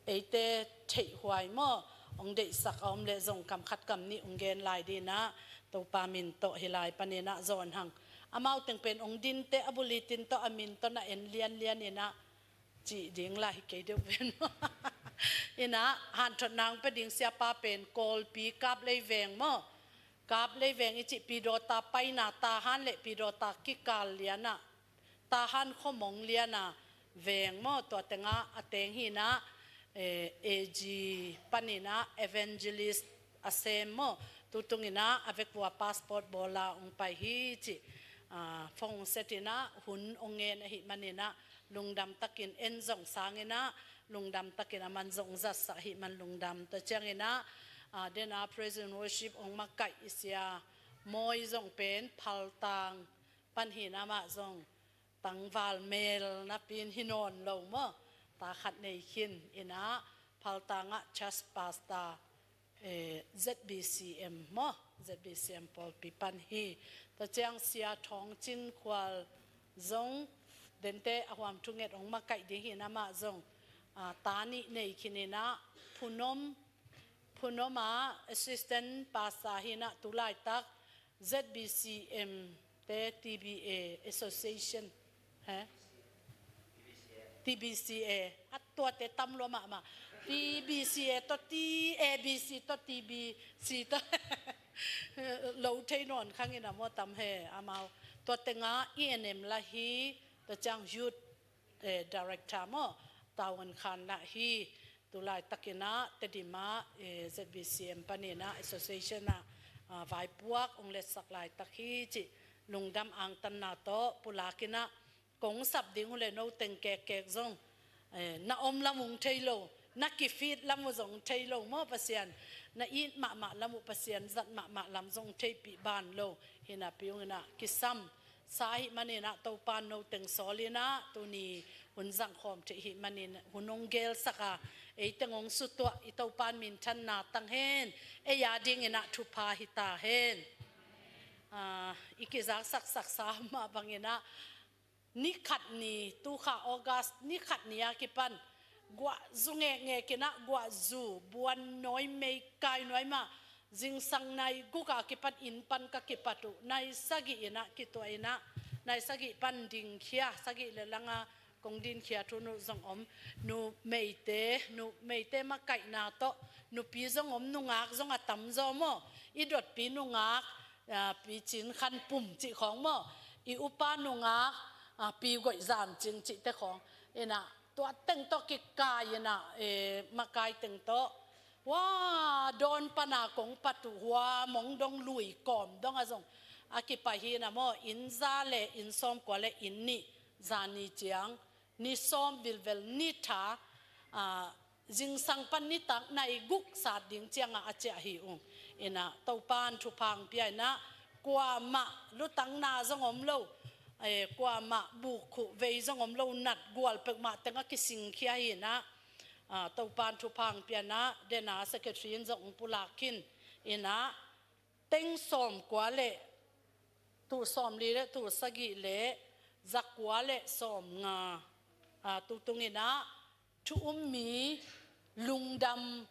eite theihhuai maw, hong deihsak a om leh zong kam khat kam nih hong gen lai dinah, Topa min tawh hi lai paninah zawn hang. Amau teng pen hong dinte a bulletin tawh a min tawh na en lianlian inah, cih ding lai hi kei deuh ven maw. Inah, hanthotna hong pia ding siapa pen Kawlpi Kaplei veng maw. Kaplei veng i cih Pidawta paina Tahan le Pidawta kikal lianah, Tahan khuamong liana veng maw, tua tengah a teng hinah, eh, A G paninah evangelist a sem maw, tutunginah a vekvua passport bawla hong pai hi cih, ah, phone setinah hun hong ngen ahih maninah, lungdam takin en zong sanginah, lungdam takin a man zong zatsak ahih man lungdam. Tua cianginah, ah, dena praise and worship hong makaih i Sia Mawi zong pen Phaltang pan hinah, amah zong tangval mel napin hi nawn lo maw. Ta khat nei khin inah, Phaltangah church pastor, eh, Z B C M maw, Z B C M pawlpi pan hi. Tua ciang Sia Thawng Cin Khual zong dente a huam thunget hong makaih ding hinah, amah zong, ah, ta nih nei khin inah, Phunom, Phunoma assistant pastor hinah, tu laitak Z B C M te T B A association, he? T B C A, a tuate tam lua mahmah. T B C A tawh, T A B C tawh, T B C tawh. Lo thei nawn khangin a maw, tam he amau. Tua tengah E N M lah hi, tua ciang youth, eh, director maw, Tawan Khan lah hi. Tu laitakinah Tedim ah, eh, Z B C M paninah association ah, ah, vaipuak hong letsak laitak hi cih lungdam angtanna tawh pulakinah, kong sap ding uh le no teng kekkek zong, eh, na om lam uh hong thei lo, na kifit lam uh zong hong thei lo maw Pasian, na it mahmah lam uh Pasian, zat mahmah lam zong hong theipih ban lo. Hinapi unginah kisam sa ahih maninah Topa in no teng sawl inah tuni hun zangkhawm thei ahih manin hun hong gelsak a, ei teng hong sutuah i Topa in minthanna tang hen, ei a dinginah thupha hi ta hen. Ah, i kizaksak saksa mah banginah ni khat ni, tukha August ni khat ni a kipan guahzu ngekngekinah, guahzu buan nuai, meikai nuai mah, zingsang nai guk a kipan inn pan ka kipat uh, nai sagih inah kituah inah, nai sagih pan dingkhia, sagih le langa kong dinkhiat hun uh zong om. Numeite, numeite makaihna tawh nupi zong om, nungak zong a tamzaw maw. I dotpi nungak, ah, Pi Cin Khan Pum cih khawng maw, i upa nungak, ah, Pi Goih Zam Cing cihte khawng inah, tua teng tawh kikai inah, eh, makai teng tawh, wa, dawn pana kong pat uh, hua mong dong, lui kawm dong a zong a kipai hi inah maw, inn za le inn sawmkua le inn nih, zani ciang ni sawm vilvel ni tha, ah, zingsang pan nitak nai guk sat ding ciangah a ciah hi ung. Inah Topa in thupha hong pia inah, kuamah lutangna zong om lo, eh, kuamah bukkhuh vei zong om lo, nat gual peuhmah tengah kisingkhia hi inah, Topan thupha hong pia in ah, dena secretary in zong hong pulak khin in ah, teng sawm kua le tul sawm li le tul sagih le za kua le sawm nga, aa, tutung in ah thu um mi lungdam,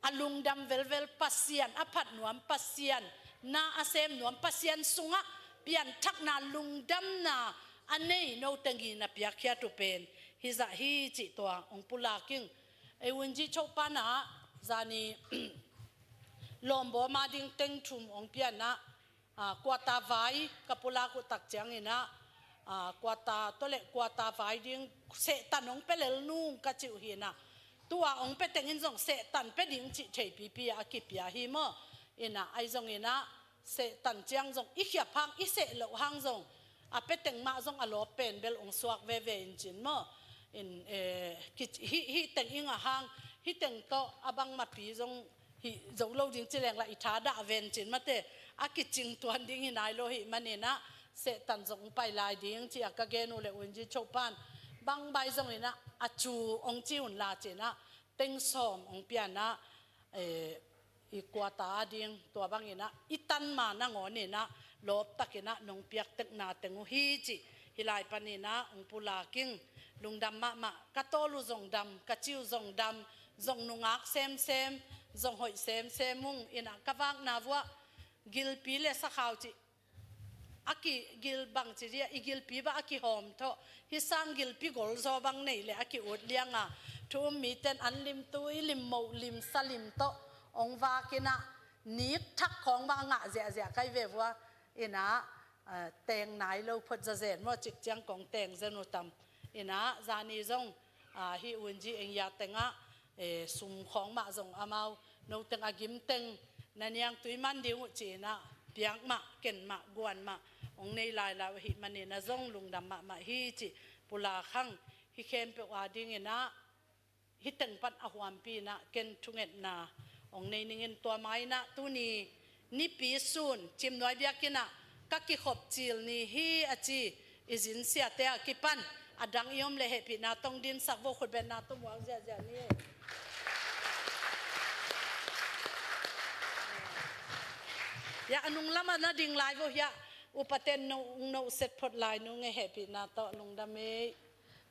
a lungdam velvel Pasian, a phat nuam Pasian, na a sem nuam Pasian sungah pianthakna lungdamna a nei note in na piakkhiat uh pen hizah hi cih tua hong pulak ing. Ei U N G Cho pan ah zani lawmbaw ma ding teng thum hong pia in ah, aa, kuata vai ka pulak uh tak ciangin ah, aa, kuata tawh le kuata vai ding sehtan hong pia lel nung ka cih uh hi in ah, tua hong pia teng in zong sehtan pia ding cih theipipi a kipia hi maw? In ah, ahi zongin ah sehtan ciang zong i khiap hang, i seh loh hang zong a pia teng mah zong a lawp pen bel hong suak veve in cin maw? In, eh, ki, hih, hih teng i ngah hang, hih teng tawh a bangmah pi zong hi zo lo ding ci leng lah i thadah ven cin mate, a kicing tuan ding hi nai lo hi manin ah sehtan zong hong pai lai ding ci a ka gen uh le U N G Cho pan bang bai zongin ah a cu hong ci un la cin ah teng sawm hong pia in ah, eh, i kuata a ding tua bangin ah i tan ma nangawn in ah lawptakin ah nong piak tekna teng uh hi cih hih lai panin ah hong pulak ing. Lungdam mahmah, ka tawl uh zong dam, ka ci uh zong dam, zong nungak semsem, zong hoih semsem ung in ah ka vakna vuah gilpi le sakhau cih a kigil bang ci dia, i gilpi bah a kihawm tawh, hih sang gilpi golzaw bang nei le a ki-ut liang a, thu um miten an limtu i limmoh limsa lim tawh hong vak in ah, nik thak khawng bah a ngah ziahziah kai ve vua in ah, ah, teng nai lo phot zazen maw, cik ciang kong teng zen uh tam in ah, zani zong, ah, hih U N G Engya teng ah, eh, sum khawng mah zong amau, no teng a gim teng na niangtui man ding uh ci in ah, piak mah, ken mah, guan mah hong nei lailai uh ahih manin ah zong lungdam mahmah hi cih pulak hang. Hih khempeuh a dingin ah hih teng pan a huampi in ah ken thungetna hong nei ning in, tua ma in ah tuni Nipi sun Cimnuai biakinn ah ka kikhop cil ni hi a ci i zin siate a kipan a dang i om leh hehpihna tawh hong dinsak vo, khutbetna tawh muak ziahziah ni. Hiah a nunglam ah na ding lai vo hiah, upaten no, no set phot lai nung e, hehpihna tawh lungdam ei.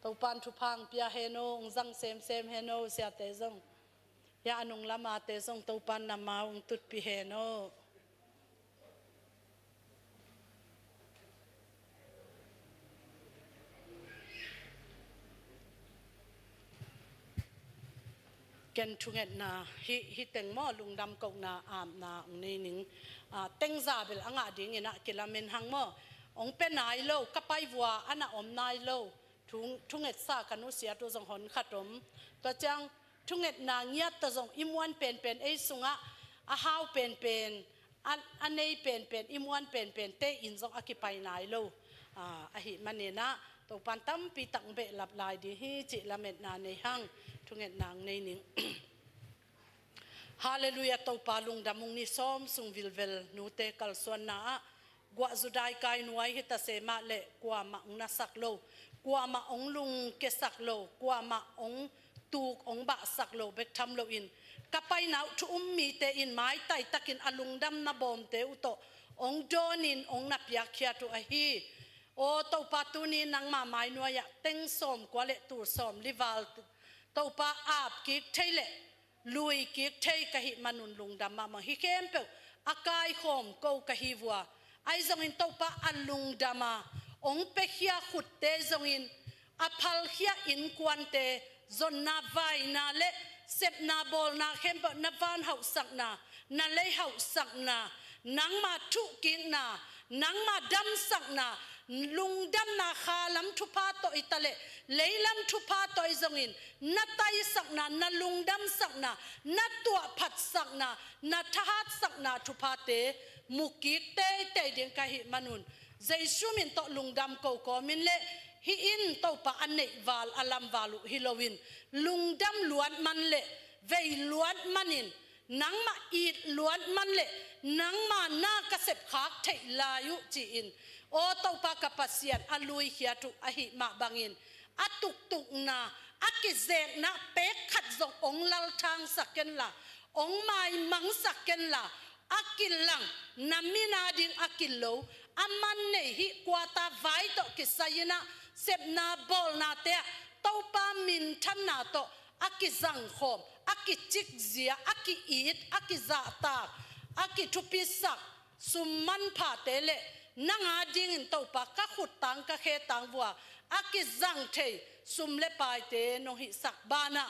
Topan thupha hong pia hen aw, hong zang semsem hen aw, siate zong. Hiah a nunglam ate zong Topan na ma uh hong tutpih hen aw. Ken thungetna, hih, hih teng maw, lungdam kohna, apna hong nei ning. Ah, tengza bel a ngah dingin ah kilamen hang maw. Hong pia nai lo, ka pai vua a na om nai lo. Thu, thungetsa ka nusiat uh zong hon khat om. Tua ciang thungetna ngiat tawh zong i muan penpen, ei sungah a hau penpen, a, a nei penpen, i muan penpen te in zong a kipai nai lo. Ah, ahih manin ah Topan tampi tak hong behlap lai ding hi cih lametna nei hang, thungetna hong nei ning. Halleluiah, Topa lungdam ung. Ni sawm sung vilvel nute kalsuanna ah guah zudai kai nuai hi ta se mah leh kuamah hong nasak lo, kuamah hong lungkiasak lo, kuamah hong tuk hong bahsak lo bek tham loin, ka paina uh thu um mite in maitai takin a lungdamna bawmte uh tawh hong dawnin hong na piakkhiat uh ahi. Aw Topa, tuni nangma mai nuai-ah teng sawm kua le tul sawm li val Topa ap kik thei leh lui kik thei ka hih manun lungdam mahmah. Hih khempeuh a kaikhawm ko ka hi vua. Ahi zongin Topa a lungdam a hong piakhia khutte zongin a phalkhia innkuante zonna vaina le sepna bawlna khempeuh na van hauhsakna, na lei hauhsakna, nangma thuhkikna, nangma damsakna, lungdamna khalam thupha tawh i ta leh leilam thupha tawh i zongin na taisakna, na lungdamsakna, na tuahphatsakna, na thahatsakna thuphate mukik teitei ding ka hih manun Jesu min tawh lungdam ko kawmin le hih in Topa a neihval a lamval uh hi loin lungdam luat man le vei luat manin nangmah it luat man le nangma na ka sepkhak theih lai uh ci-in, aw Topa ka Pasian, a luikhiat uh ahih mah bangin a tuktukna, a kizekna pek khat zong hong lalthangsak kenla, hong maimangsak kenla, a kilang, na min ading a kilo, a man nei hih kuata vai tawh kisai-in ah, sepna bawlnate ah Topa minthanna tawh a kizangkhawm, a kicikzia, a ki-it, a kizahtak, a kithupisak sum manphate le nang adingin Topa ka khuttang ka khetang vua a kizang thei sum le paite nong hihsak banah,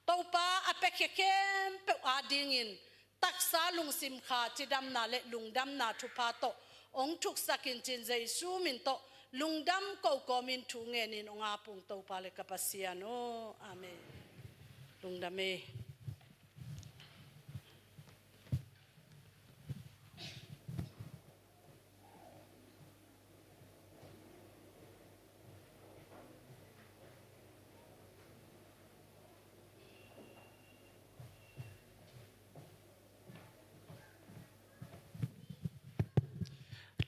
Topa a piakhia khempeuh adingin taksa lungsim kha cidamna le lungdamna thupha tawh hong thuksak in, cin Jesu min tawh lungdam ko kawmin thu ngenin hong ap ung Topa le ka Pasian aw. Amen. Lungdam ei.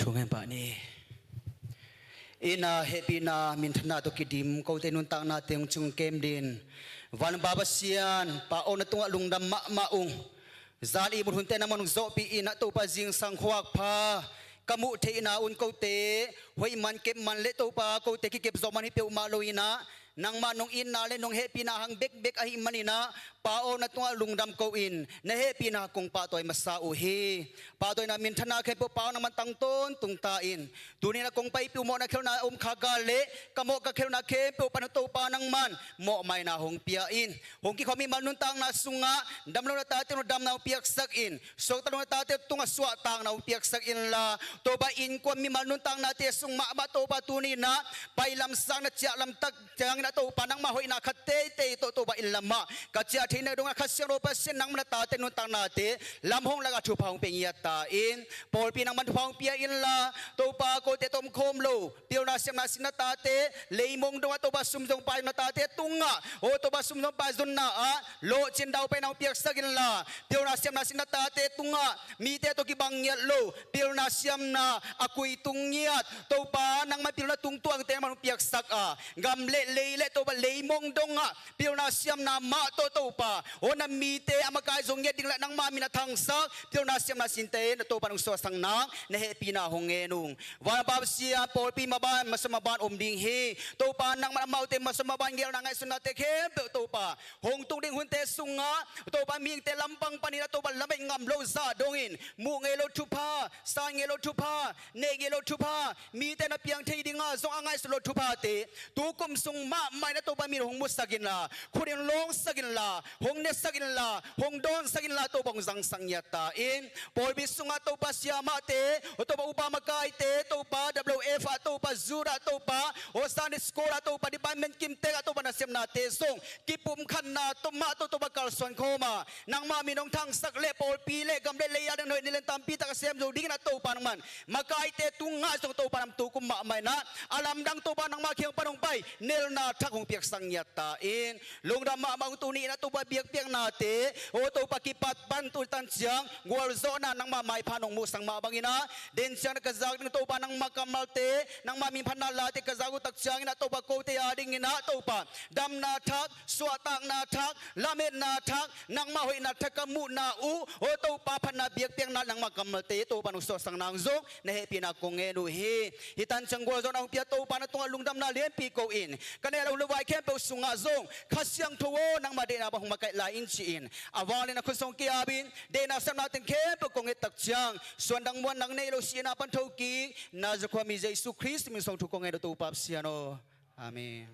Thu ngen pah ni. Itna, hehpihna, minthanna tawh kidim kote nuntaknate hong cing kem din. Van Pa Pasian, Pa aw, na tungah lungdam mahmah ung. Zan ihmut hunte nangmah nong zawhpih in ah Topa, zingsang khuak pha ka muh theihna un kote hoih man kep man le Topa kote kikep zawh man hi peuhmah lo in ah, nangmah nong itna le nong hehpihna hang bekbek ahih manin ah, Pa aw, na tungah lungdam ko-in na hehpihna kong pahtawi masa uh hi. Pahtawina minthanna khempeuh Pa aw, nangman tang tawntung ta in. Tuni-in ah kong paipih uh mawhna khelhna a om kha gal le ka mawh ka khelhna khempeuh pan Topa nangman mawhmaina hong pia in. Hong kikhawm mimal nuntakna sungah damlohna tate nong damna hong piaksak in. Suakta lohna tate tungah suahtakna hong piaksak inla, Topa innkuan mimal nuntaknate sung mahmah Topa tuni-in ah pailam sang na ciah lamtak ciangin ah Topa nangmah hoihna khat teitei tawh Topa inn lamah ka ciah theihna dongah Kha Siangtho Pasian nangmah na tate nuntaknate lam hong lakah thupha hong pia ngiat ta in. Pawlpi nangman thupha hong pia inla, Topa kote tawh om khawm lo pilna siamna sin na tate, leimong dongah Topa sum zong pai na tate tungah, aw Topa sum zong pai zonna ah lawhcin daupaina hong piaksak inla, pilna siamna sin na tate tungah mite tawh kibang ngiat lo pilna siamna a kuitung ngiat Topa nangmah pilna tungtuangte nangmah hong piaksak a, gam le lei le Topa leimong dongah pilna siamna mah tawh Topa, aw na mite a makai zong ngiat ding le nangmah min a thangsak pilna siamna sinte na Topa nong suahsak nang na hehpihna hong ngen ung. Van Pa Pasian, pawlpi maban, masa maban om ding hi. Topa nangmah amaute masa maban gelna ngaihsutnate khempeuh Topa hong tung ding hunte sungah Topa mihingte lampang panin ah Topa lamet ngam lo zah dongin muh ngei lo thupha, san ngei lo thupha, neih ngei lo thupha, mite na piang thei dingah zong a ngaihsut lo thuphate tukum sung mahmah in ah Topa min hong musak inla, khut in lawngsak inla, hong nesak inla, hong dawnsak inla, Topa hong zangsak ngiat ta in. Pawlpi sungah Topa siamahte, aw Topa upa makaite, Topa W F ah Topa, Youth ah Topa, aw Sunday School ah Topa, department kimtek ah Topa na siamnate zong kipumkhatna tawh mah tawh Topa kalsuan khawm a, nangmah min hong thangsak le pawlpi le gam le lei a dang hoih nilen tampi tak a sem zo dingin ah Topa nangman makaite tungah zong Topa nam tukum mahmah in ah a lamdang Topa nangmah kiang pan hong pai nelna thak hong piaksak ngiat ta in. Lungdam mahmah ung. Tuni in ah Topa biakpiaknate, aw Topa kipat pan tu tan ciang gualzawhna nangmah maipha nong muhsak mah bangin ah den ciang na ka zak ding Topa nangmah kammalte, nangmah min phatna late ka zak uh tak ciangin ah Topa kote a dingin ah Topa damna thak, suahtakna thak, lametna thak, nangmah hoihna thak ka muhna uh, aw Topa phatna biakpiakna nangmah kammalte Topa nong suahsak nang zong na hehpihna kong ngen uh hi. Hih tan ciang gualzawhna hong pia Topa na tungah lungdamna lianpi ko in, ka neh lo hun le vai khempeuh sungah zong Kha Siangtho aw nangmah deihna bang hong makaih lai in ci-in a vanglian a khut sung kiap in deihna sepna teng khempeuh kong et tak ciang suandang muannak nei lo sihna pan thokik Nazareth khuami Jesu Khrist min suang thu kong ngen uh Topa Pasian aw. Amen.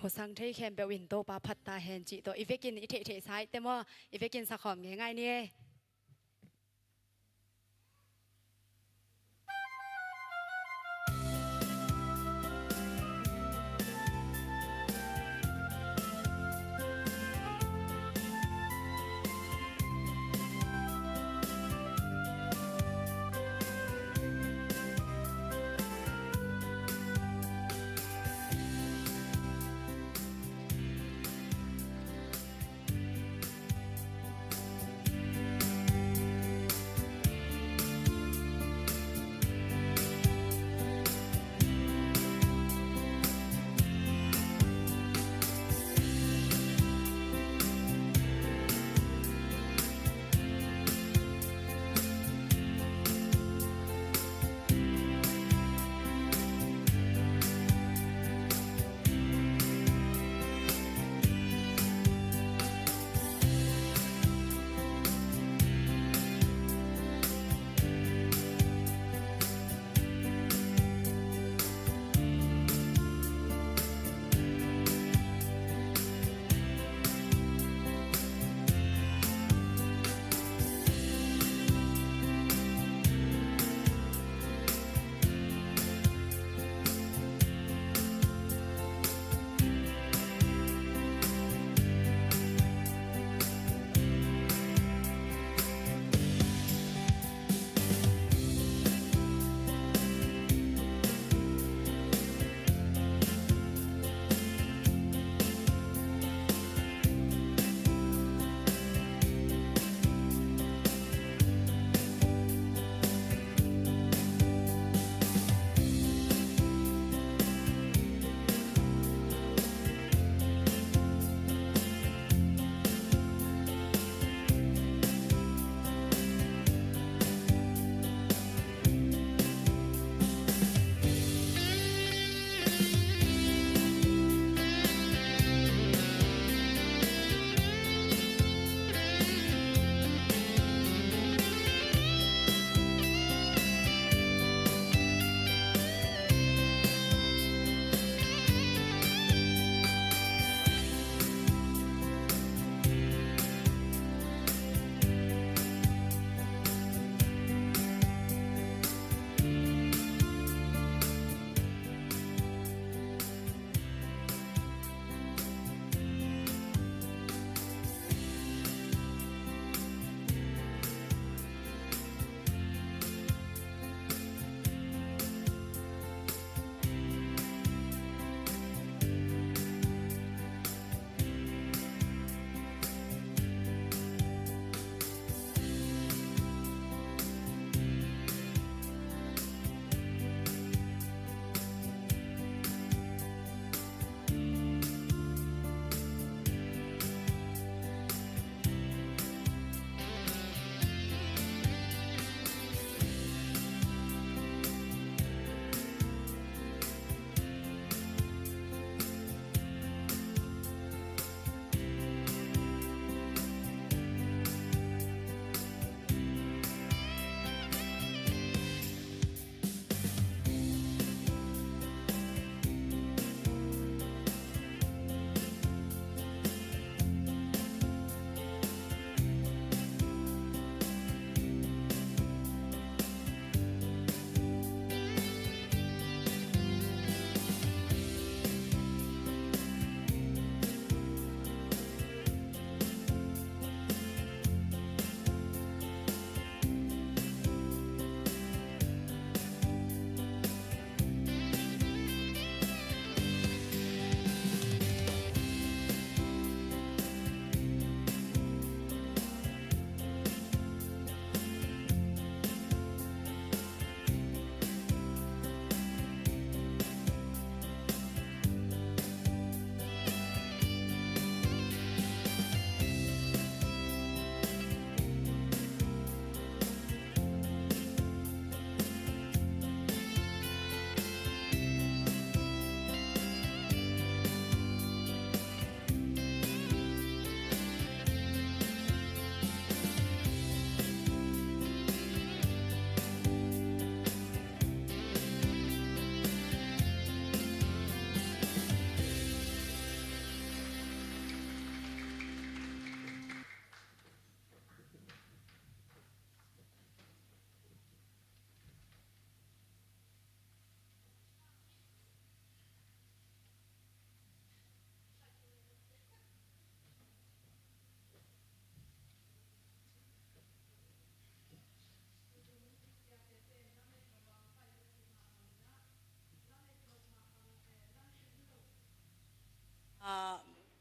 Hosang thei khempeuh in Topa phat ta hen cih tawh i vekin i theihtheihsa i te maw, i vekin sakhawm ngeingai ni e.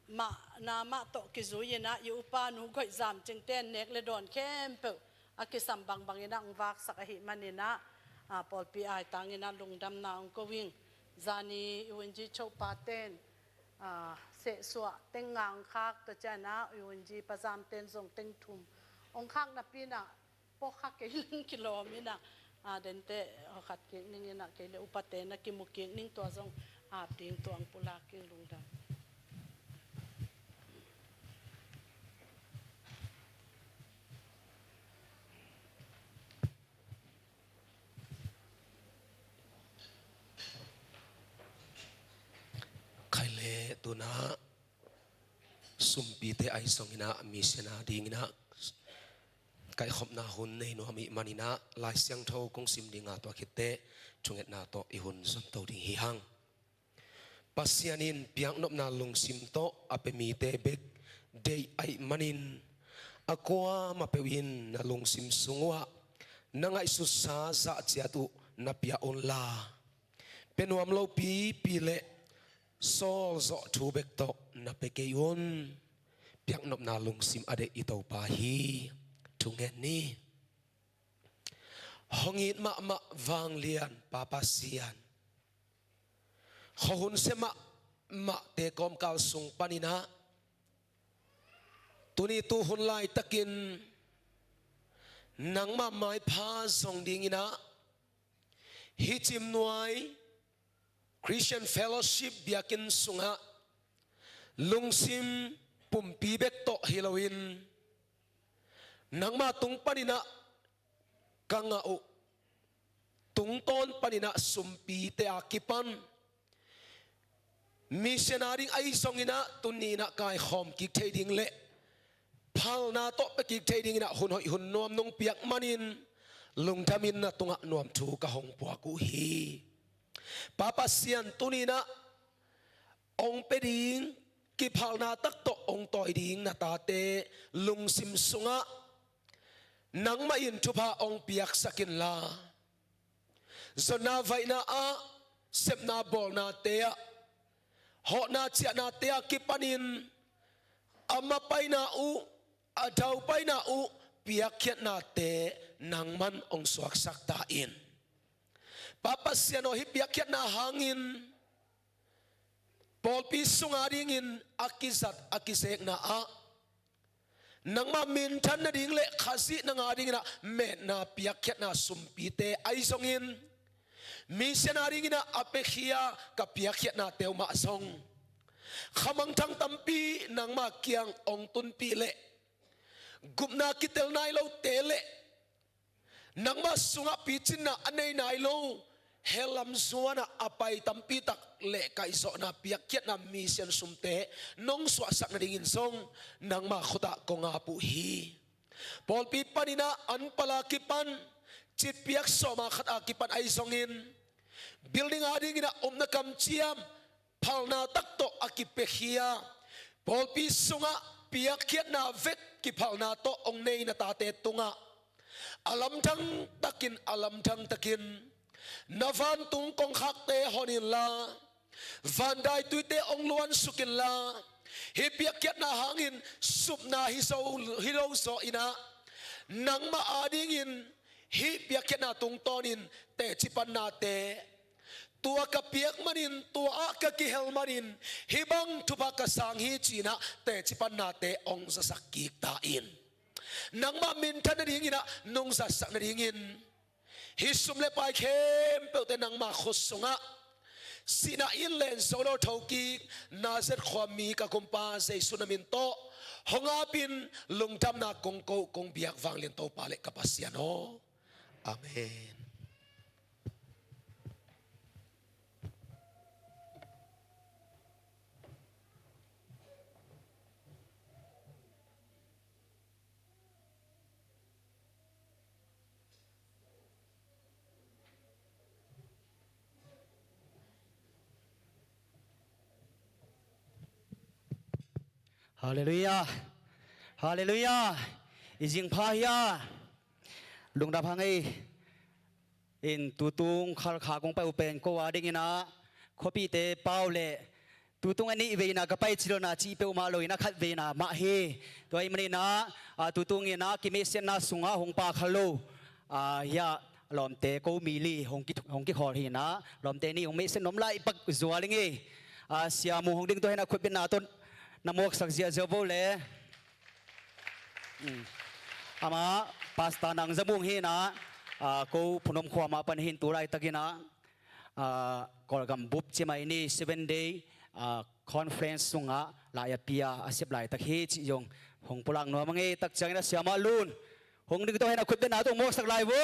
mah na mah tawh kizui inah i upa nu goih zam cingte nek le dawn khempeuh a kisam bangbang inah hong vaksak ahih man inah, a, pawlpi aitang inah lungdamna hong ko ing. Zani i unji chopaten, a, sehsuah teng nga hong khak, tua cianah i unji pazamten zong teng thum hong khak napi inah pawlkhat kei ling kilawm inah, a, dente hawkhat kik ning inah kei le upate na kimu kik ning, tua zong ap ding tuang pulak ing. Lungdam. Khai le tunah sumpite ahi zong inah mission a ding inah kaihkhopna hun nei nuam ahih man inah Lai Siangtho kong sim ding a, tua khit teh thungetna tawh i hun zom to ding hi hang. Pasian in piaknopna lungsim tawh a pia mite bek deih ahih manin, a kuamah peuh in na lungsim sung uhah na ngaihsutsa zah ciat uh na pia un la, pia nuam lopipi le sawlzawh thu bek tawh na pia kei un. Piaknopna lungsim a deih i Topa hi. Thungen ni. Hong it mahmah vanglian Pa Pasian, khuahun sia mahmahte kawmkal sung pan inah tuni tuhun laitakin nangmah maipha zong ding inah hih Cimnuai Christian Fellowship biakinn sungah lungsim pumpi bek tawh hi loin, nangmah tung pan inah ka ngah uh tungtawn pan inah sumpite a kipan mission a ding ahi zong inah tuni inah kaikhawm kik thei ding le phalna tawh pia kik thei ding inah hun hoih hun nuam nong piak manin lungdam in na tungah nuam thu ka hong puak uh hi. Pa Pasian, tuni inah hong pia ding, kiphalna tak tawh hong tawi ding na tate lungsim sungah nangmah in thupha hong piaksak inla, zonna vaihna ah, sepna bawlnate ah, hawhna ciahnate ah kipanin a mapaina uh, a daupaina uh piakkhiatnate nangman hong suaksak ta in. Pa Pasian aw, hih piakkhiatna hangin pawlpi sunga dingin a kizat a kizekna ah nangmah minthan nading le Khazih na ngah ding inah metna piakkhiatna sumpite ahi zongin, mission a ding inah a piakhia ka piakkhiatnate uh mah zong khamangthang tampi nangmah kiang hong tunpih le gupna kitel nai lote le nangmah sungah picinna a nei nai lo hell lam zuanah a pai tampi tak le kaihzawhna piakkhiatna mission sumte nong suahsak nadingin zong nangmah khutah kong ap uh hi. Pawlpi pan inah an pala kipan, citpiak sawma khat a kipan ahi zongin, building a ding inah upna kamciam phalna tak tawh a kipiakhia pawlpi sungah piakkhiatna vek kiphalna tawh hong nei na tate tungah a lamdang takin, a lamdang takin na vantung kongkhakte hon inla, van daituite hong luansuk inla, hih piakkhiatna hangin supna hi zo, hi lo zaw inah nangmah a dingin hih piakkhiatna tungtawnin teci pannate, tua ka piak manin, tua ah ka kihel manin hih bang thupha ka sang hi ci inah teci pannate hong zasak kik ta in. Nangmah minthan nading inah nong zatsak nadingin hih sum le pai khempeuhte nangmah khut sungah sihna in len zo lo thokik Nazareth khuami ka Kumpa Jesu na min tawh hong apin lungdamna kong ko, kong biak vanglian Topa le ka Pasian aw. Amen. Halleluiah. Halleluiah. I zing pha hia? Lungdam hang ei. In tutung Khalkha kong pai uh pen ko a ding inah khuapite pau le Tutung a nih veina ka pai ci lo na cih peuhmah lo in a khat veina mah hi. Tua ahih manin ah, ah, tutung in ah kimehsiatna sungah hong pha kha lo, ah, hiah lawmte ko mi li hong ki, hong kikhawl hi in ah, lawmte nih hong mehsiat nuam lai pak zual ing ei. Ah, Sia Mung hong ding tua hi in ah khutbetna tawh na mawksak ziahziah vo le. Mm. Amah Pastor Nang Za Mung hi in ah, ah, ko Phunawm khua mah pan hi in tu laitak in ah, ah, Kawlgam bup ci mai ni, seven day, ah, conference sungah lai a pia a sep laitak hi cih zong hong pulak nuam ing ei. Tak ciangin ah Siamah Lun hong ding tua hi in ah khutbetna tawh mawksak lai vo.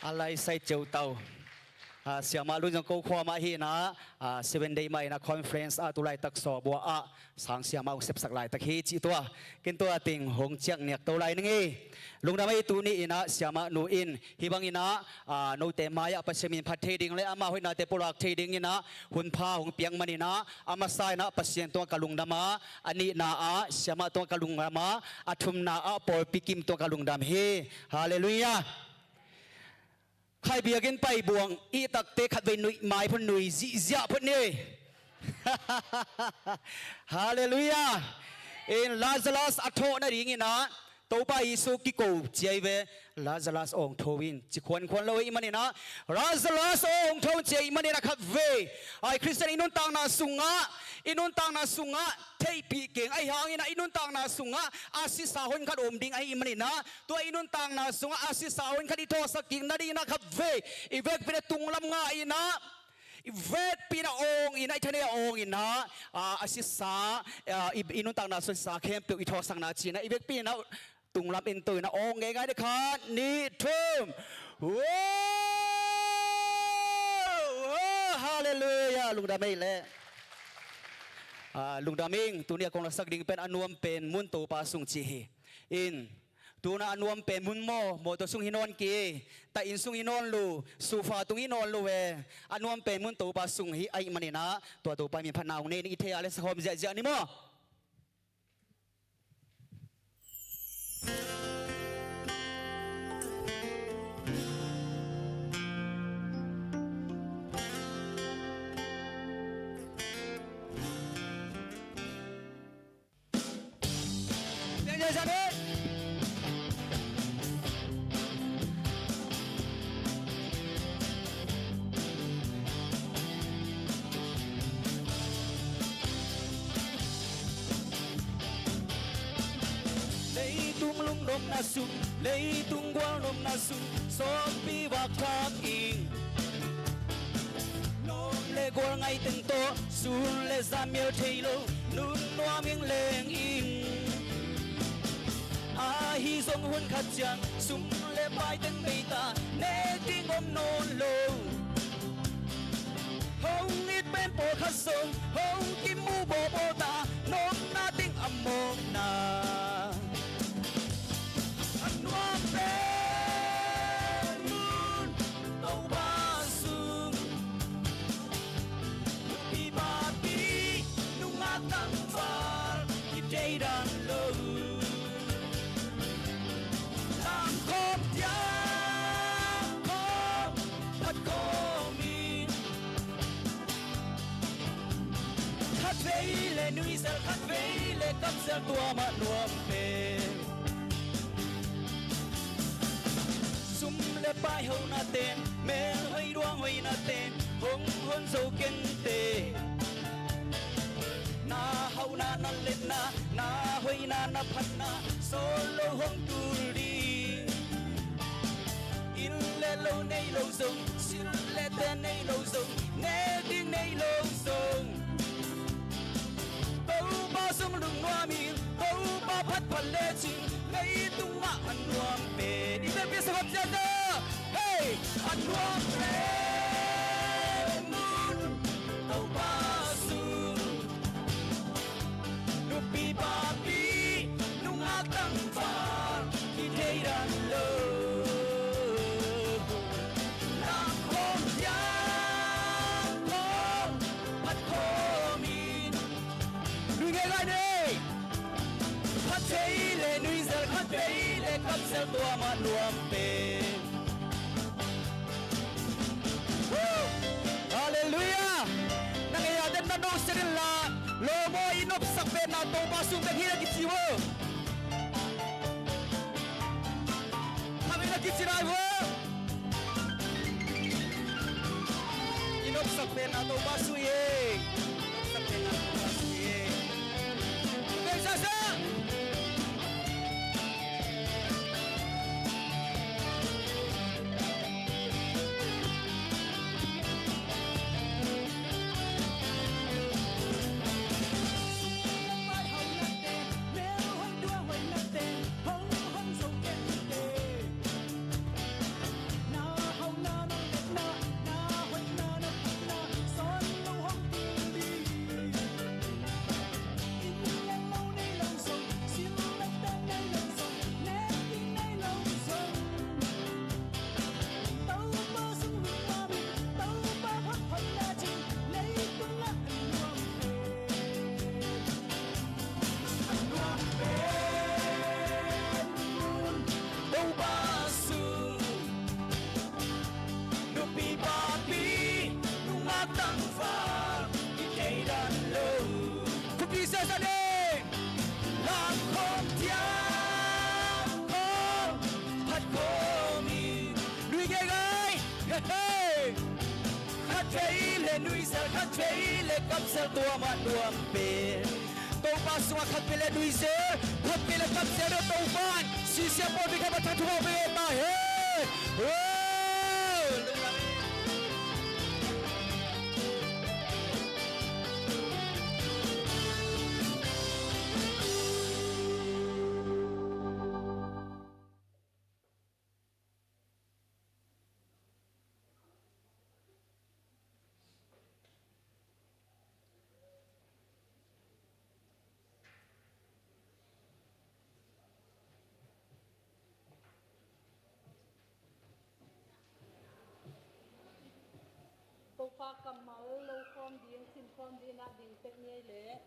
A lai sai ceu tau. Ah, Siamah Lun zong ko khua mah hi in ah, ah, seven day mah in ah conference ah tu laitak Sawbua ah sang siamah hong sepsak laitak hi cih tua. Ken tua teng hong ciang niak to lai ning ei. Lungdam ei. Tuni in ah Siamah Nu in hih bang in ah, ah, note mai-ah Pasian min phat thei ding le ama hoihnate pulak thei ding in ah hun pha hong piak man in ah, a masa in ah Pasian tungah ka lungdam a, a nihna ah Siamah tungah ka lungdam a, a thumna ah pawlpi kim tungah ka lungdam hi. Halleluiah. Khai biakinn pai buang i takte khatvei nuih mai phot, nui zihziah phot ni. Halleluiah. In Lazarus a thawh nading in ah Topa Jesu kiko ciai ve, Lazarus aw hong tho in ci khuankhuan lo ahih man in ah, Lazarus aw hong tho in ci ahih man in ah khatvei, ai, Khristian i nuntakna sungah, i nuntakna sungah theihpih keng ahih hangin ah i nuntakna sungah a sisa honkhat om ding ahih man in ah, tua i nuntakna sungah a sisa honkhat i thawhsak kik nading in ah khatvei i vekpi in ah tunglam ngah in ah, i vekpi in ah awng in ah, i thanei ah awng in ah, a, a sisa, a, i, i nuntakna sung sisa khempeuh i thawhsakna ci in ah i vekpi in ah tunglam in to in ah awng ngeingai ni. Khat, nih, thum. Wow! Wow! Halleluiah. Lungdam ei le. A, lungdam ing. Tuni a kong laksak ding pen a nuam pen mun Topa sung ci hi. In, tuna a nuam pen mun maw, mawtaw sung hi nawn kei, ta inn sung hi nawn lo, sofa tung hi nawn lo ve. A nuam pen mun Topa sung hi ahih man in ah, tua Topa min phatna hong nei ni. I thei a le sakhawm ziahziah ni maw. Leitung lungnopna sung, leitung gualnopna sung, sawmpi vak thak ing. Nuam le gual ngaih teng tawh, sun le zan mial thei lo, nun nuam ing leng ing. Ahi zong hun khat ciang, sum le pai teng bei ta, nek ding om nawn lo. Hong it pen pawlkhat zong, hong kimu bawlbawl ta, nopna ding a mawkna. A nuam pen mun Topa sung, nupi papi, nungak tangval, kithei dan lo. Lamkhawm tiang khawm, phat khawm in. Khatvei le nuizel, khatvei le kamzel, tua mah nuam pen. Sum le pai hona ten, melhoih ruang hoihna ten, hong hon zo kei inteh. Na hauhna, na liatna, na hoihna, na phatna, sawl lo hong tul ding. Inn le lo nei lo zong, silh le ten nei lo zong, nek ding nei lo zong, Topa sung lungnuam in, Topa phatphat lecin, leitungah a nuam pen. I vekpi sakhawm ziahziah. Hei! A nuam pen mun Topa sung, nupi papi, nungak tangval, kithei dan lo. Lamkhawm tiang khawm, phat khawm in. Nui ngei lai ni. Khatvei le nuizel, khatvei le kamzel, tua mah nuam pen. Halleluiah. Na ngei a den na no Sirin la, lawm aw, i nopsak penna Topa sung bek hi a kici uh. Khamin a kici lai uh. I nopsak penna Topa sung hi. Nopsak penna Topa sung hi. Bek sa sa. Topa sung nupi papi nungak tangval i thei dan lo. Khuapi siasia ding. Lam khawm thiam khawm phat khawm i nui geigai. He he. Khat vei le nuisel, khat vei le kapsel, tua mah nuam pen. Topa sungah khat vei le nuisel, khat vei le kapsel deuh Topa in sisia pawlpi khat mah thangthum a pe ta hen. Topa kammal lo khawm ding, sim khawm ding, na ding tek ni ei leh.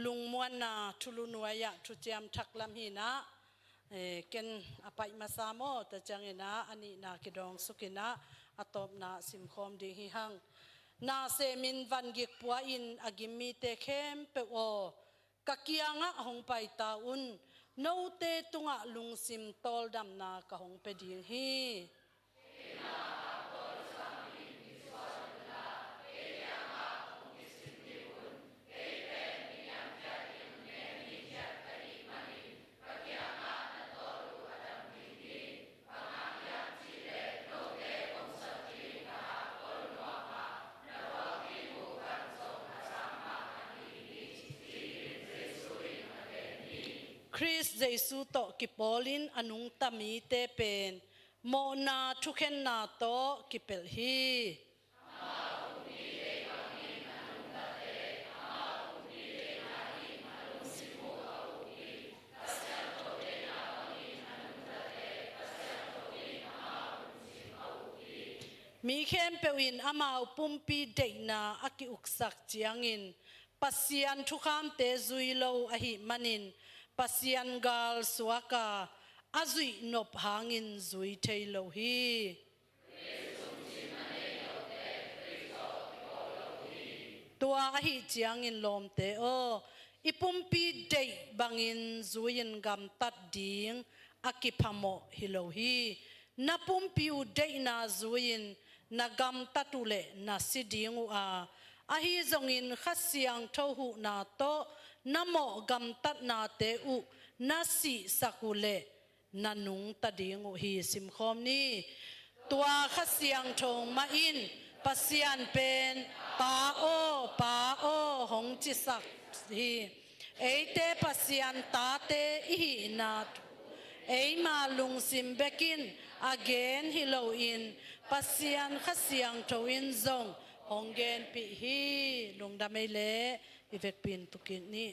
Lungmuanna thulu nuai-ah thuciam thak lam hi-in ah, eh, ken a paih masa maw, tua ciangin ah a nihna kidawng suk in ah a tawpna simkhawm ding hi hang. Nasem in vangik pua in a gim mite khempeuh aw, ka kiangah hong pai ta un, note tungah lungsim tawldamna ka hong pia ding hi. Khrist Jesu tawh kipawlin a nungta mite pen mawhna thukhenna tawh kipelh hi. Mi khempeuh in amau pumpi deihna a ki-uksak ciangin Pasian thukhamte zui lo ahih manin Pasian galsuak a, a zuih nop hangin zui thei lo hi. Tua ahih ciangin lawmte aw, i pumpi deih bangin zui-in gamtat ding a kiphamawh hi lo hi. Na pumpi uh deihna zui-in na gamtat uh leh na si ding uh a, ahi zongin Kha Siangtho huhna tawh na mawh gamtatnate uh na sihsak uh leh na nungta ding uh hi. Simkhawm ni. Tua Kha Siangtho mah in Pasian pen, "Pa aw, Pa aw," hong cisak hi. Eite Pasian tate i hihna thu eima lungsim bekin a gen hi loin Pasian Kha Siangtho in zong hong genpih hi. Lungdam ei leh i vekpi in tu kik ni.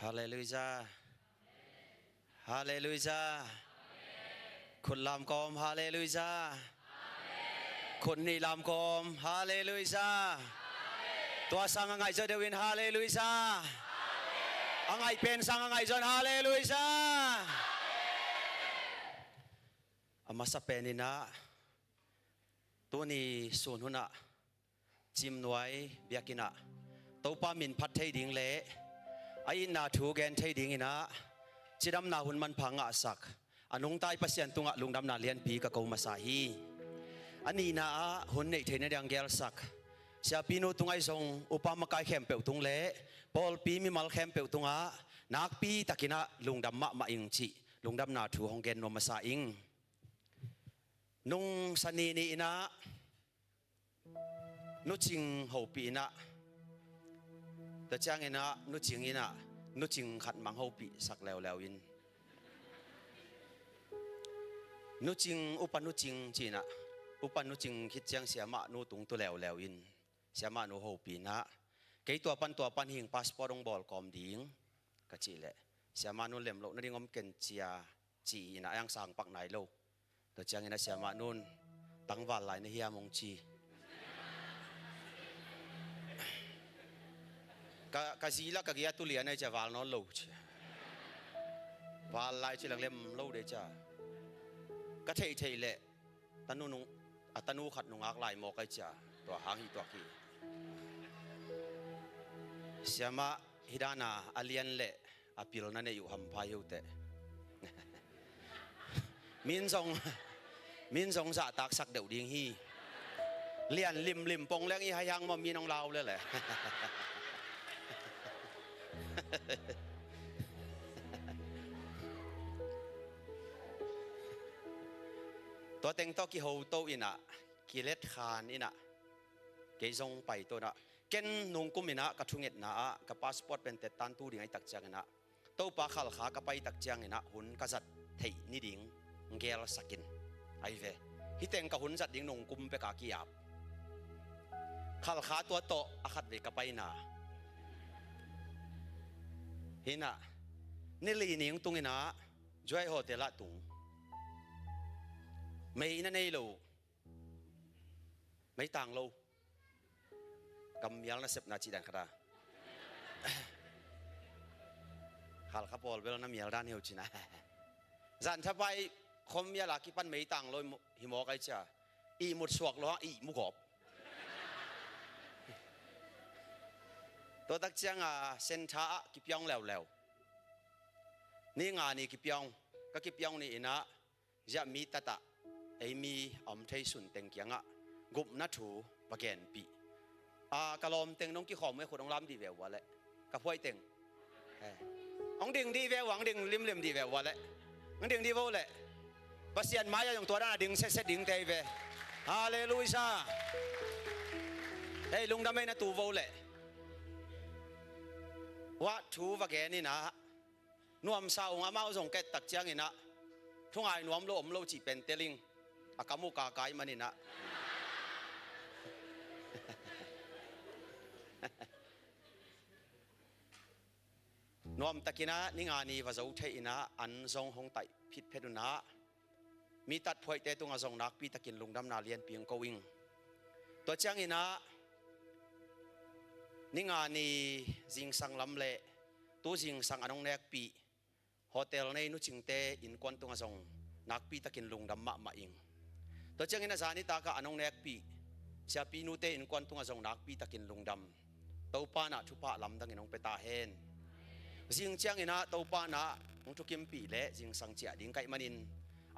Halleluijah. Halleluijah. Khut lamkawm, halleluijah. Khut nih lamkawm, halleluijah. Tua sang a ngaih zaw deuh in, halleluijah. A ngaih pen sang a ngaih zaw in, halleluijah. A masa pen in ah, tuni sun hun ah Cimnuai biakinn ah Topa min phat thei ding le a itna thu gen thei dingin ah cidamna hun manpha ngahsak a nungta i Pasian tungah lungdamna lianpi ka ko masa hi. A nihna ah hun neih theihna ding gelsak siapinu tung ahi zong upa makai khempeuh tung le pawlpi mimal khempeuh tungah nakpi takin ah lungdam mahmah ing cih lungdamna thu hong gen nuam masa ing. Nung sani ni in ah Nu Cing hopih in ah, tua ciangin ah Nu Cing in ah Nu Cing khat mang hopih sak leuleu in, Nu Cing, Upa Nu Cing ci-in ah, Upa Nu Cing khit ciang Siamah Nu tung tu leuleu in, Siamah Nu hopih in ah, kei tua pan tua pan hing, passport hong bawl kawm ding ka cih leh, Siamah Nu lem loh nading om ken cia, ci-in ah a iang sang pak nai lo. Tua ciangin ah Siamah Nun, tangval lai na hiam, hong ci. Ka, ka zi lah ka gei a tu lian ahi cia val nawn lo ci. Val lai ci lang lem lo de cia. Ka theih theih leh tanu nung, a tanu khat nungak lai mawk ahi cia. Tua hang hi tuak hi. Siamah, hih dan a a lian leh a pil na neih uh hampha hi uh teh. Min zong, min zong zahtaksak deuh ding hi. Lian limlim pong leng i hai hang maw, mi nong lau lele. Tua teng tawh kihoto inah, kiletkhan inah, kei zong paito inah, ken nungkum inah ka thungetna ah ka passport pen tettan tu ding ahi tak ciang inah, Topa Khalkha ka pai tak ciang inah hun ka zat theih ni ding gelsak in. Ahi ve. Hih teng ka hun zat ding nungkum peka ki-ap. Khalkha tua tawh a khatvei ka paina. Hinah, ni li ning tung inah, Joy Hotel ah tung. Mei na nei lo. Mei tang lo. Gammial nasepna cih dan khat a. Khalkha pawl bel na mial dan hi uh cin a. Zan thapai khom mial a kipan mei tang lo hi mawk ahi cia. Ihmut suak lo hang ihmu gawp. Tua tak ciang a centre ah kipiawng leuleu. Ni nga ni kipiawng. Ka kipiawng ni inah, ziah mi tatah, ei mi a om thei sun teng kiangah gupna thu va genpih. A, ka lawm teng nong kikhawm uh e, khut hong lam dih ve uh a leh. Ka phuai teng. Eh. Hong ding dih ve uh, hong ding limlim dih ve uh a leh. Hong ding dih vo leh. Pasian mai-ah zong tua dan a ding setset ding tei ve. Halleluiah. Ei, lungdam ei na tu vo leh. Wah thu va gen inah. Nuamsa ung amau zong ka et tak ciang inah, thungai nuam lo om lo cih pen teling a kam uh kakai man inah. Nuamtak inah ni nga ni va zo theih inah an zong hong taih phitphet unah. Mi tatphuaihte tungah zong nakpi takin lungdamna lianpi hong ko ing. Tua ciang inah ni nga ni zingsang lam leh tu zingsang an hong nekpih hotel nei Nu Cingte innkuan tungah zong nakpi takin lungdam mahmah ing. Tua ciang inah zani takah an hong nekpih siapi Nute innkuan tungah zong nakpi takin lungdam. Topa nah thupha lamdangin hong pia ta hen. Zing ciang inah Topa nah hong thukimpih leh zingsang ciah ding ka hih manin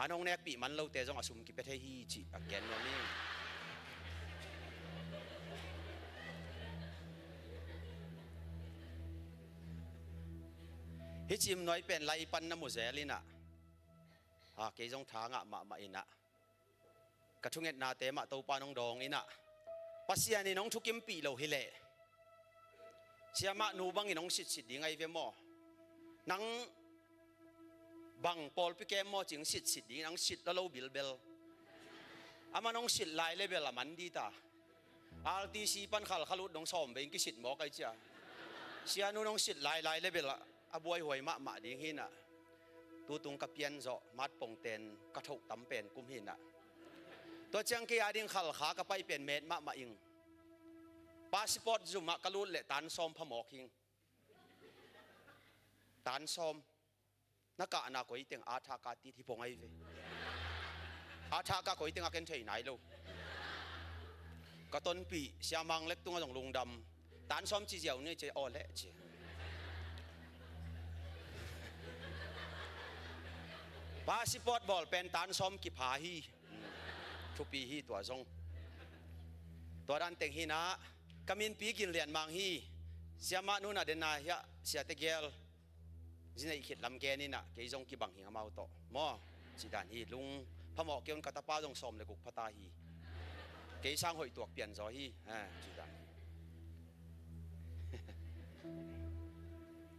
an hong nekpih man lote zong a sum kipia thei hi cih a gen nuam ing. Hih cimnuai pen lai pan na mu zel inah, a, kei zong tha ngah mahmah inah. Ka thungetnate mah Topa nong dawng inah, Pasian in hong thukimpih lo hileh, siamah nu bangin hong sitsit ding ahi ve maw? Nang bang pawlpi kem maw cing sitsit ding, nang sit lo lo bilbel. Aman hong sit lai le bel a man dita. R T C pan Khalkha lut dong sawm bei in kisit mawk ahi cia. Sianu nong sit lai lai le bel a a buaihuai mahmah ding hinah. Tutung ka pian zawh matpongten ka thoh tam pen kum hinah. Tua ciang kei a ding Khalkha ka pai pen met mahmah ing. Passport zum ah ka lut leh tan sawm phamawk hing. Tan sawm. Na kahna koi teng a thaka tit hi pong ahi ve. A thaka koi teng a ken thei nai lo. Ka tonpih siamang lek tungah zong lungdam. Tan sawm ci ziau ni ci aw leh ci. Passport bawl pen tan sawm kipha hi. Thupi hi tua zong. Tua dan teng hinah ka minpi Gin Lian Mang hi. Siamah nunah denah hiah siate gel. Zi neih khit lam gen inah kei zong kibang hing amau tawh maw? Cih dan hi. Lung phamawh kei un, ka tapa zong sawm le guk phata hi. Kei sang hoih tuak pian zaw hi. Ha, cih dan hi.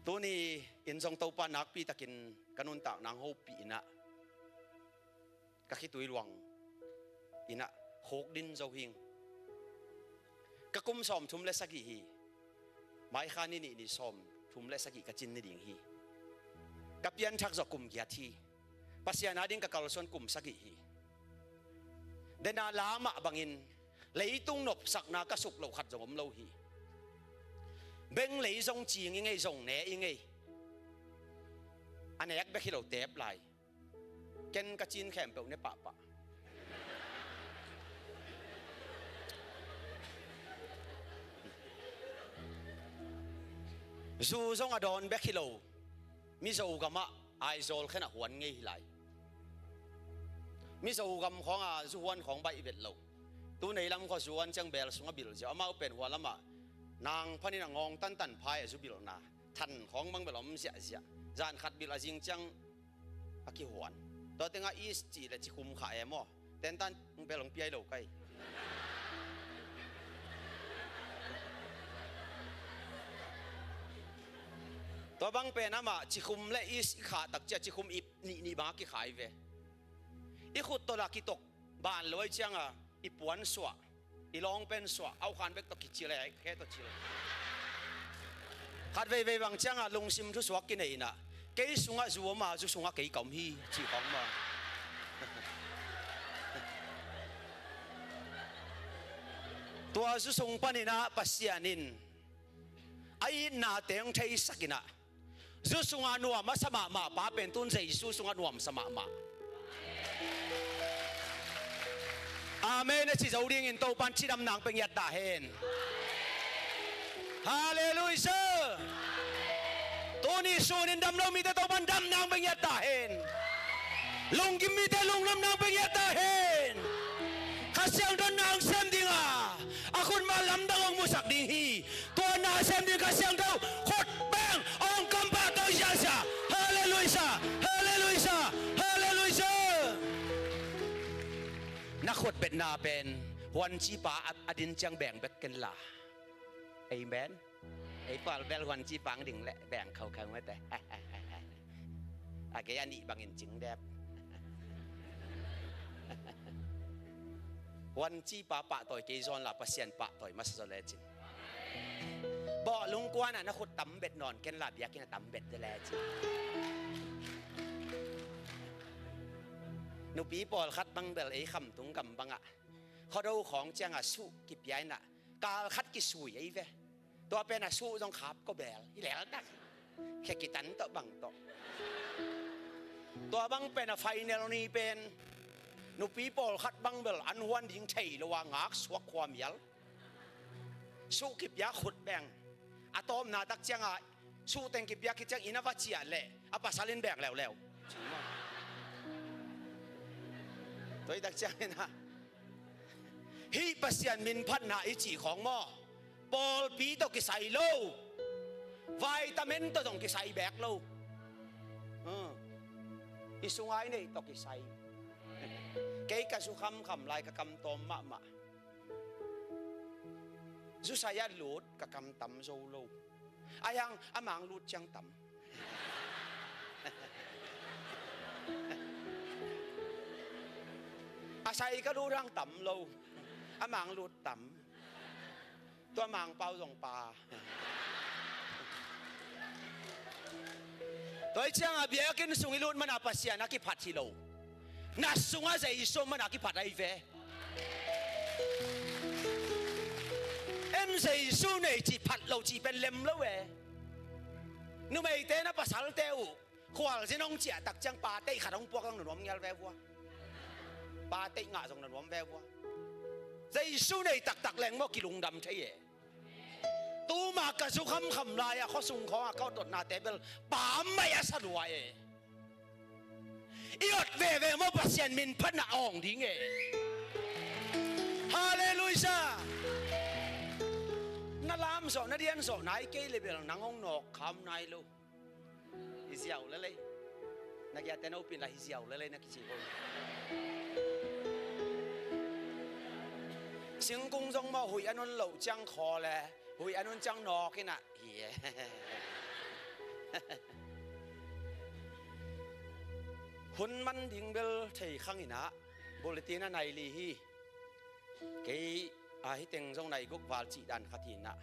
Tuni in zong Topa nakpi takin ka nuntak nang hopih inah ka khitui luang inah khuk din zo hing. Ka kum sawm thum le sagih hi. Maikha ni nih ni sawm thum le sagih ka cin ni ding hi. Ka pianthak zawh kum giat hi. Pasian a ding ka kalsuan kum sagih hi. Dena lamah bangin leitung nopsakna ka suk loh khat zong om lo hi. Beng lei zong cing i ngei, zong ne i ngei. A nek bek hi lo tep lai. Ken ka cin khempeuh ne pahpah. Zu zong a dawn bek hi lo. Mizo gamah Aizawl khenah huan ngei hi lai. Mizo gam khawngah zu huan khawng baih vet lo. Tu neilam khua zuan ciang bel sungah bil ziau. Amau pen hua lamah nang phanin a ngawng tantan phai a zu bilna. Than khawng bang bel om ziahziah. Zan khat bil a zing ciang a kihuan. Tua tengah is cih le cikhum khah e maw. Tentan bel hong piai lo kai. Tua bang pen amah cikhum le is i khah tak ciah cikhum ip nih nih bang a kikhai ve. I khut tawh lah kitok ban lo ai cianga i puan suah, i lawng pen suah, aukhan bek tawh kicil e, khe tawh cil. Khat veivei bang cianga lungsim thusuak kinei inah kei sungah zu om a zu sungah kei ka om hi cih khawng maw. Tua zu sung paninah Pasian in a itnate hong theisak inah zu sungah nuam a sa mahmah pa pen tun Jesu sungah nuam sa mahmah. Amen a ci zo dingin Topan cidamna hong pia ngiat ta hen. Halleluiah. Tuni sunin dam lo mite Topan damna hong pia ngiat ta hen. Lunggim mite lungnopna hong pia ngiat ta hen. Kha Siangtho na hong sem dinga a khutma lamdang hong musak ding hi. Tua na sem ding Kha Siangtho khut beng hong kampah tawh ziahziah. Halleluiah. Halleluiah. Halleluiah. Na khut betna pen huancipa a, a din ciang beng bek ken la. Amen. Ei pawl bel huancipa hong ding leh beng khokhau mate. A kei a nih bangin cing dep. Huancipa pahtawi kei zawn la Pasian pahtawi masa zaw lecin. Bawhlung kuanah na khut tambet nawn ken la biakinn a tambet de lecin. Nupi pawlkhat bang bel ei khamtung gam bangah khuado khawng ciangah suh kipia inah kal khat kisui ei ve. Tua pen a suh zong khap kawbel hi leltak. Khe kitan tawh bang tawh. Tua bang pen a final ni pen nupi pawlkhat bang bel an huan ding thei lo a ngak suak khuamial. Suh kipia khut beng a tawpna tak ciangah suh teng kipia khit ciang inn a va ciah leh a pasal in beng leuleu. Tua hi tak ciangin a hih Pasian min phatna i cih khawng maw? Pawlpi tawh kisai lo. Vitamin tawh zong kisai bek lo. I sungai neih tawh kisai. Kei ka zu khamkham lai ka kam tawm mahmah. Zusai a lut ka kam tam zo lo. Ai hang a mang lut ciang tam. A sai ka lut hang tam lo. A mang lut tam. Tua mang pau zong pa. Tua hi ciangah biakinn sung i lut mana Pasian a kiphat hi lo. Na sungah Jesu mana kiphat ahi ve. En Jesu nei cih phat lo cih pen lem lo e. Numeite na pasalte uh khualzin hong ciah tak ciang pateih khat hong puak zong na nuam ngial ve vua. Pateih ngah zong na nuam ve vua. Jesu nei taktak leng maw kilungdam thei e. Tuma ka zu khamkham lai-ah khuasung khawngah ka awtdotnate bel pammaih a sa lua e. I awt veve maw Pasian min phatna awng ding e. Halleluiah. Na lamzawh na dianzawh nai kei le bel nang hong nawk kham nai lo. Hi ziau lelei. Na giate nopin la hi ziau lelei na kici ko. Singkung zong maw huih a nun loh ciang khaw le huih a nun ciang nawk inah hi e. Hun man ding bel thei khang inah bulletin a nai li hi. Kei a hiteng zong nai guk val cih dan khat hi inah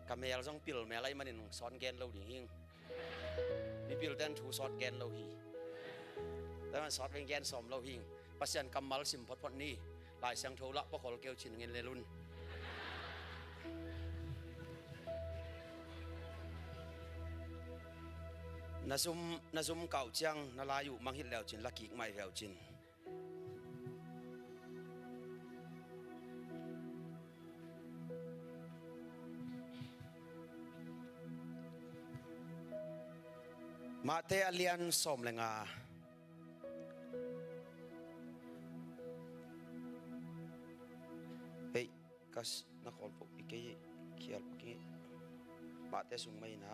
ka mel zong pil mel ahi manin sawt gen lo ding hing. Mipilten thu sawt gen lo hi. Tua man sawt veng gen sawm lo hing. Pasian kammal sim photphot ni. Lai Siangtho lah pakhol keu cin ngin lel un. Na zum, na zum kauh ciang na lai uh manghilh leu cin la kik mai veu cin. Matthai a lian sawm le nga. Kas na khawl pawh i kei khial pawh kei. Mahte sung mai na.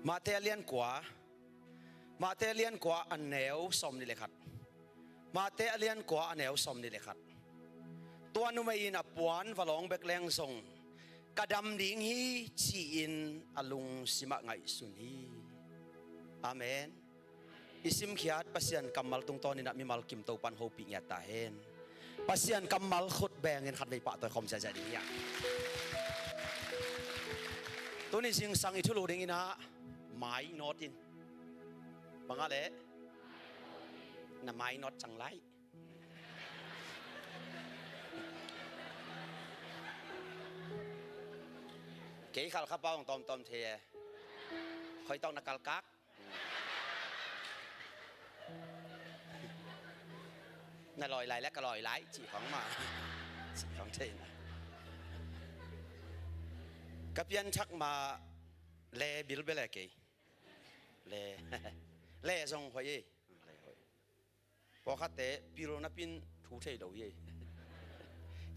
Mahte a lian kua. Mahte a lian kua a neu sawm nih le khat. Mahte a lian kua a neu sawm nih le khat. Tua numei in a puan va lawng bek leng zong ka dam ding hi ci-in a lungsimah ngaihsun hi. Amen. I simkhiat Pasian kammal tungtawnin ah mimal kim Topan hopih ngiat ta hen. Pasian kammal khut bengin khatvei pahtawi khawm ziahziah ding hi a. Tuni zingsang i thulu dingin ah mai nawt in. Bang a leh na mai nawt cang lai. Kei khal kha pawng tawmtawm thei e. Khoi tawng na kalkak. Na lawi lai le ka lawi lai cih khawng mah. Cih khawng thei na. Ka pianthak mah le bilbel e kei. Le. Le zong hoih e. Le hoih. Pawlkhatte pil napin thu thei lo hi.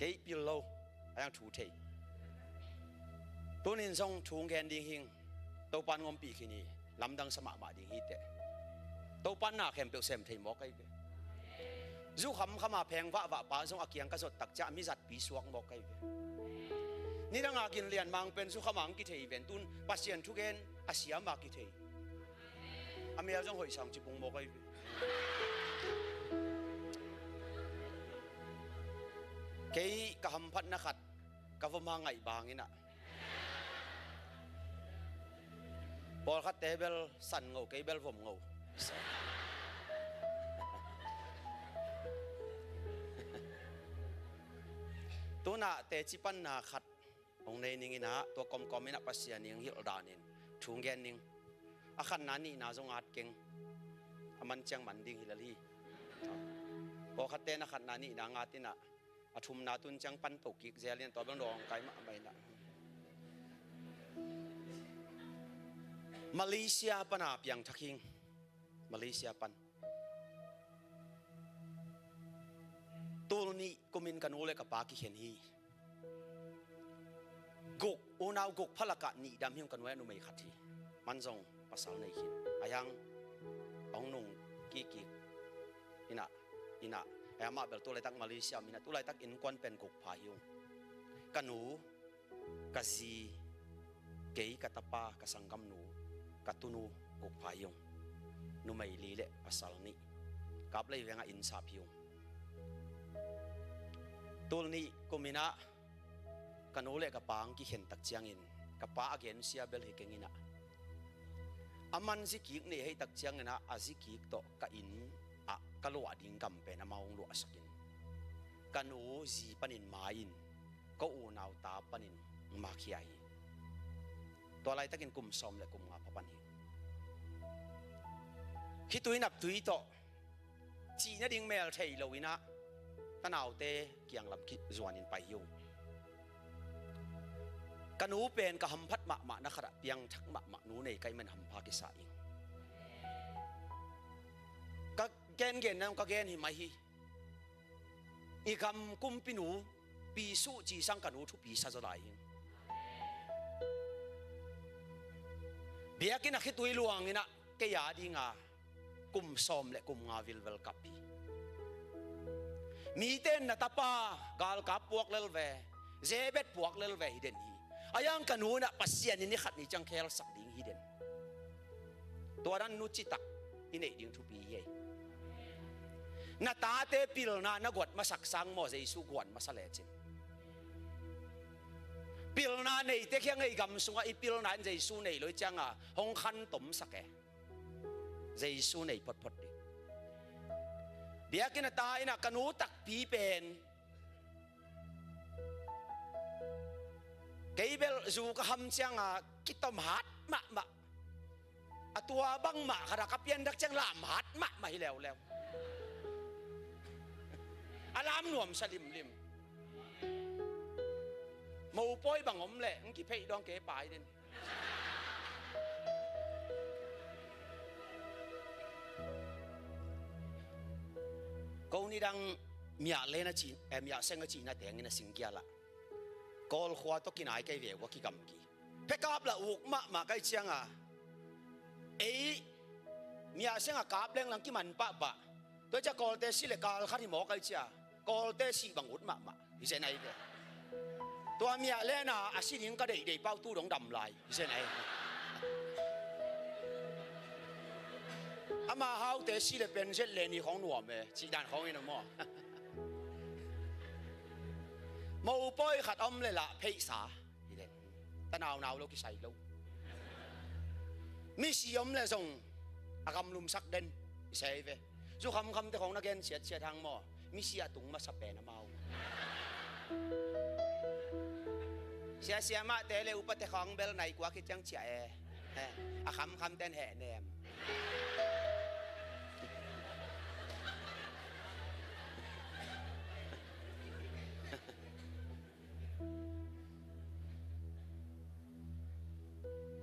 Kei pil lo a yang thu thei. Tunin zong thu gen ding hing. Topan ngompih khin hi. Lamdang sa mahmah ding hi teh. Topan na khempeuh sem thei mawk ahi ve. Zu khamkhama pheng vahvah pa zong a kiang ka zot tak ciah a mizatpi suak mawk ahi ve. Nidanga ginlian mang pen zu khama ang kithei ven tun Pasian thugen a siama kithei. A mel zong hoih sang cipung mawk ahi ve. Kei ka hamphatna khat ka vom ha ngaih bangin ah. Pawlkhatte bel san ngo, kei bel vom ngo. Tunah teci panna khat hong nei ning in ah, tua kawmkawm in ah Pasian ing hilh danin thu gen ning. A khatna nihna zong at keng. A man ciang man ding hi lel hi. Pawlkhatte na khatna nihna ngat in ah, a thumna tun ciang pan to kik zel in tua bel nawng kai mahmah in ah. Malaysia pana piangthak hing. Malaysia pan. Tul nih kumin ka nu le ka pa kikhen hi. Guk, unau guk phalakah nih dam hi ung, ka nu e numei khat hi. Man zong pasal nei khin. A yang a hong nung kikik. Inah, inah. A yang mah bel tu laitak Malaysia om inah, tu laitak innkuan pen guk pha hi ung. Ka nu, ka zi, kei, ka tapa, ka sanggamnu, ka tunu guk pha hi ung. Numei li le pasal nih. Kaplei vengah inn sap hi ung. Tul nih kum inah ka nu le ka pa ang kikhen tak ciangin ka pa a gensia bel hi keng inah, a man zikik nei hei tak ciangin ah a zikik tawh ka inn ah ka luah ding gam pen amau hong luahsakin ka nu zi panin ma in ka unau ta panin makhia hi. Tua laitakin kum sawm le kum nga pha pan hi. Khitui naptui tawh cih nading mel thei lo inah tanaute kianglam zuanin pai hi ung. Ka nu pen ka hamphat mahmah na khatah piangthak mahmah nu nei ka hih man hampha kisa ing. Ka gengenna ka gen hi mai hi. I gam kumpinu pisuh cisang ka nu thupi sa zaw lai ing. Biakinn a khitui luang inah kei a dinga kum sawm le kum nga vilvel kap hi. Mite in na tapa galkap puak lel ve, zebet puak lel ve hi den hi. A yang ka nu inah Pasian in ni khat ni ciang khelsak ding hi den. Tua dan nu citak i neih ding thupi hi ei. Na tate pilna na guat masak sang maw, Jesu guan masa lecin. Pilna neite khiang ei gam sungah i pilna in Jesu nei lo i cianga hong khan tomsak e. Jesu nei photphot ding. Biakinn a ta inah ka nu takpi pen kei bel zu ka ham cianga kitom hat mahmah. A tua bangmah khat a ka pianthak ciang lam hat mahmah hi leuleu. A lam nuamsa limlim. Mopawi bang om leh hong kipheih dawng kei pai den. Ko nidang miah len a ci, eh, miah seng a cihna tengin a singgial ah Kawl khua tawh kinai kai ve uh a kigamgi. Pekap lah uk mahmah kai cianga ei miah seng a kap leng lang kiman pahpah. Tua cia Kawlte si le kal khat hi maw kai cia Kawlte sih bang ut mahmah. Hi zen ai ve. Tua miah lena a si ding ka deihdeih pau tu dong dam lai. Hi zen ai. Ama haute si le pen zet le ni khong nuam e cih dan khong in a maw. Mopawi khat om le lah pheihsa. Hi den. Tanaunau lo kisai lo. Misi om le zong a gamlumsak den. Hi sei ve. Zu khamkhamte khong na gen siatsiat hang maw. Misi a tung masa pen amau. Siasia mahte le upate khong bel nai kua khit ciang ciah e. He, a khamkhamten heh nem.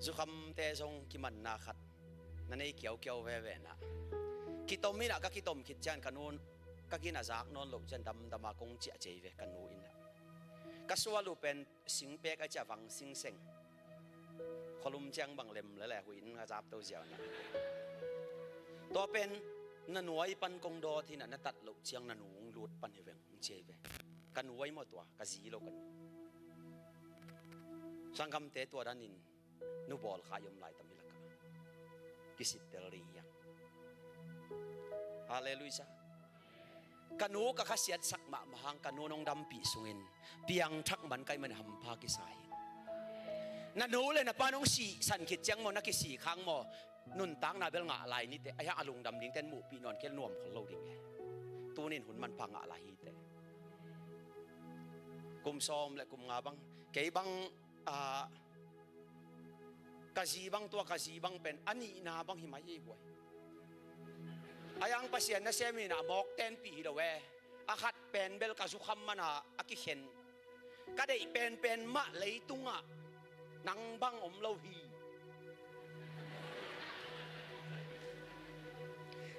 Zukhamte zong kimanna khat na nei kiaukiau veve na. Kitom inah ka kitom khit cian ka nu ka gin a zak nawn loh cian damdama kong ciah cei ve ka nu inah. Ka sual uh pen singpek a ciah vang singseng. Khualum ciang bang lem lele huih in a zapto ziau na. Tua pen na nuai pan kong dawt hinah na tat loh ciang na nung lut pan hi veng. Ciai ve. Ka nuai maw tua ka zi lo ka nu. Sanggamte tua danin nu bawl kha i om lai tam hi lakah kisittel ding hiang. Halleluiah. Ka nu ka khasiatsak mahmah hang ka nu nong dampih sungin piangthak man kai man hampha kisa hi. Na nu le na pa nong sihsan khit ciang maw na kisik hang maw nuntakna bel ngah lai nite a hiang a lungdam dingten muhpih nawn khel nuam khol lo ding e. Tunin hun manpha ngah lai hite. Kum sawm le kum nga bang kei bang a ka zi bang tua ka zi bang pen a nihna bang hi mai ei buai. A yang Pasian na sem hinah mawk tenpih hi lo e. A khat pen bel ka zukham mana a kikhen ka deih penpen mah leitungah nang bang om lo hi.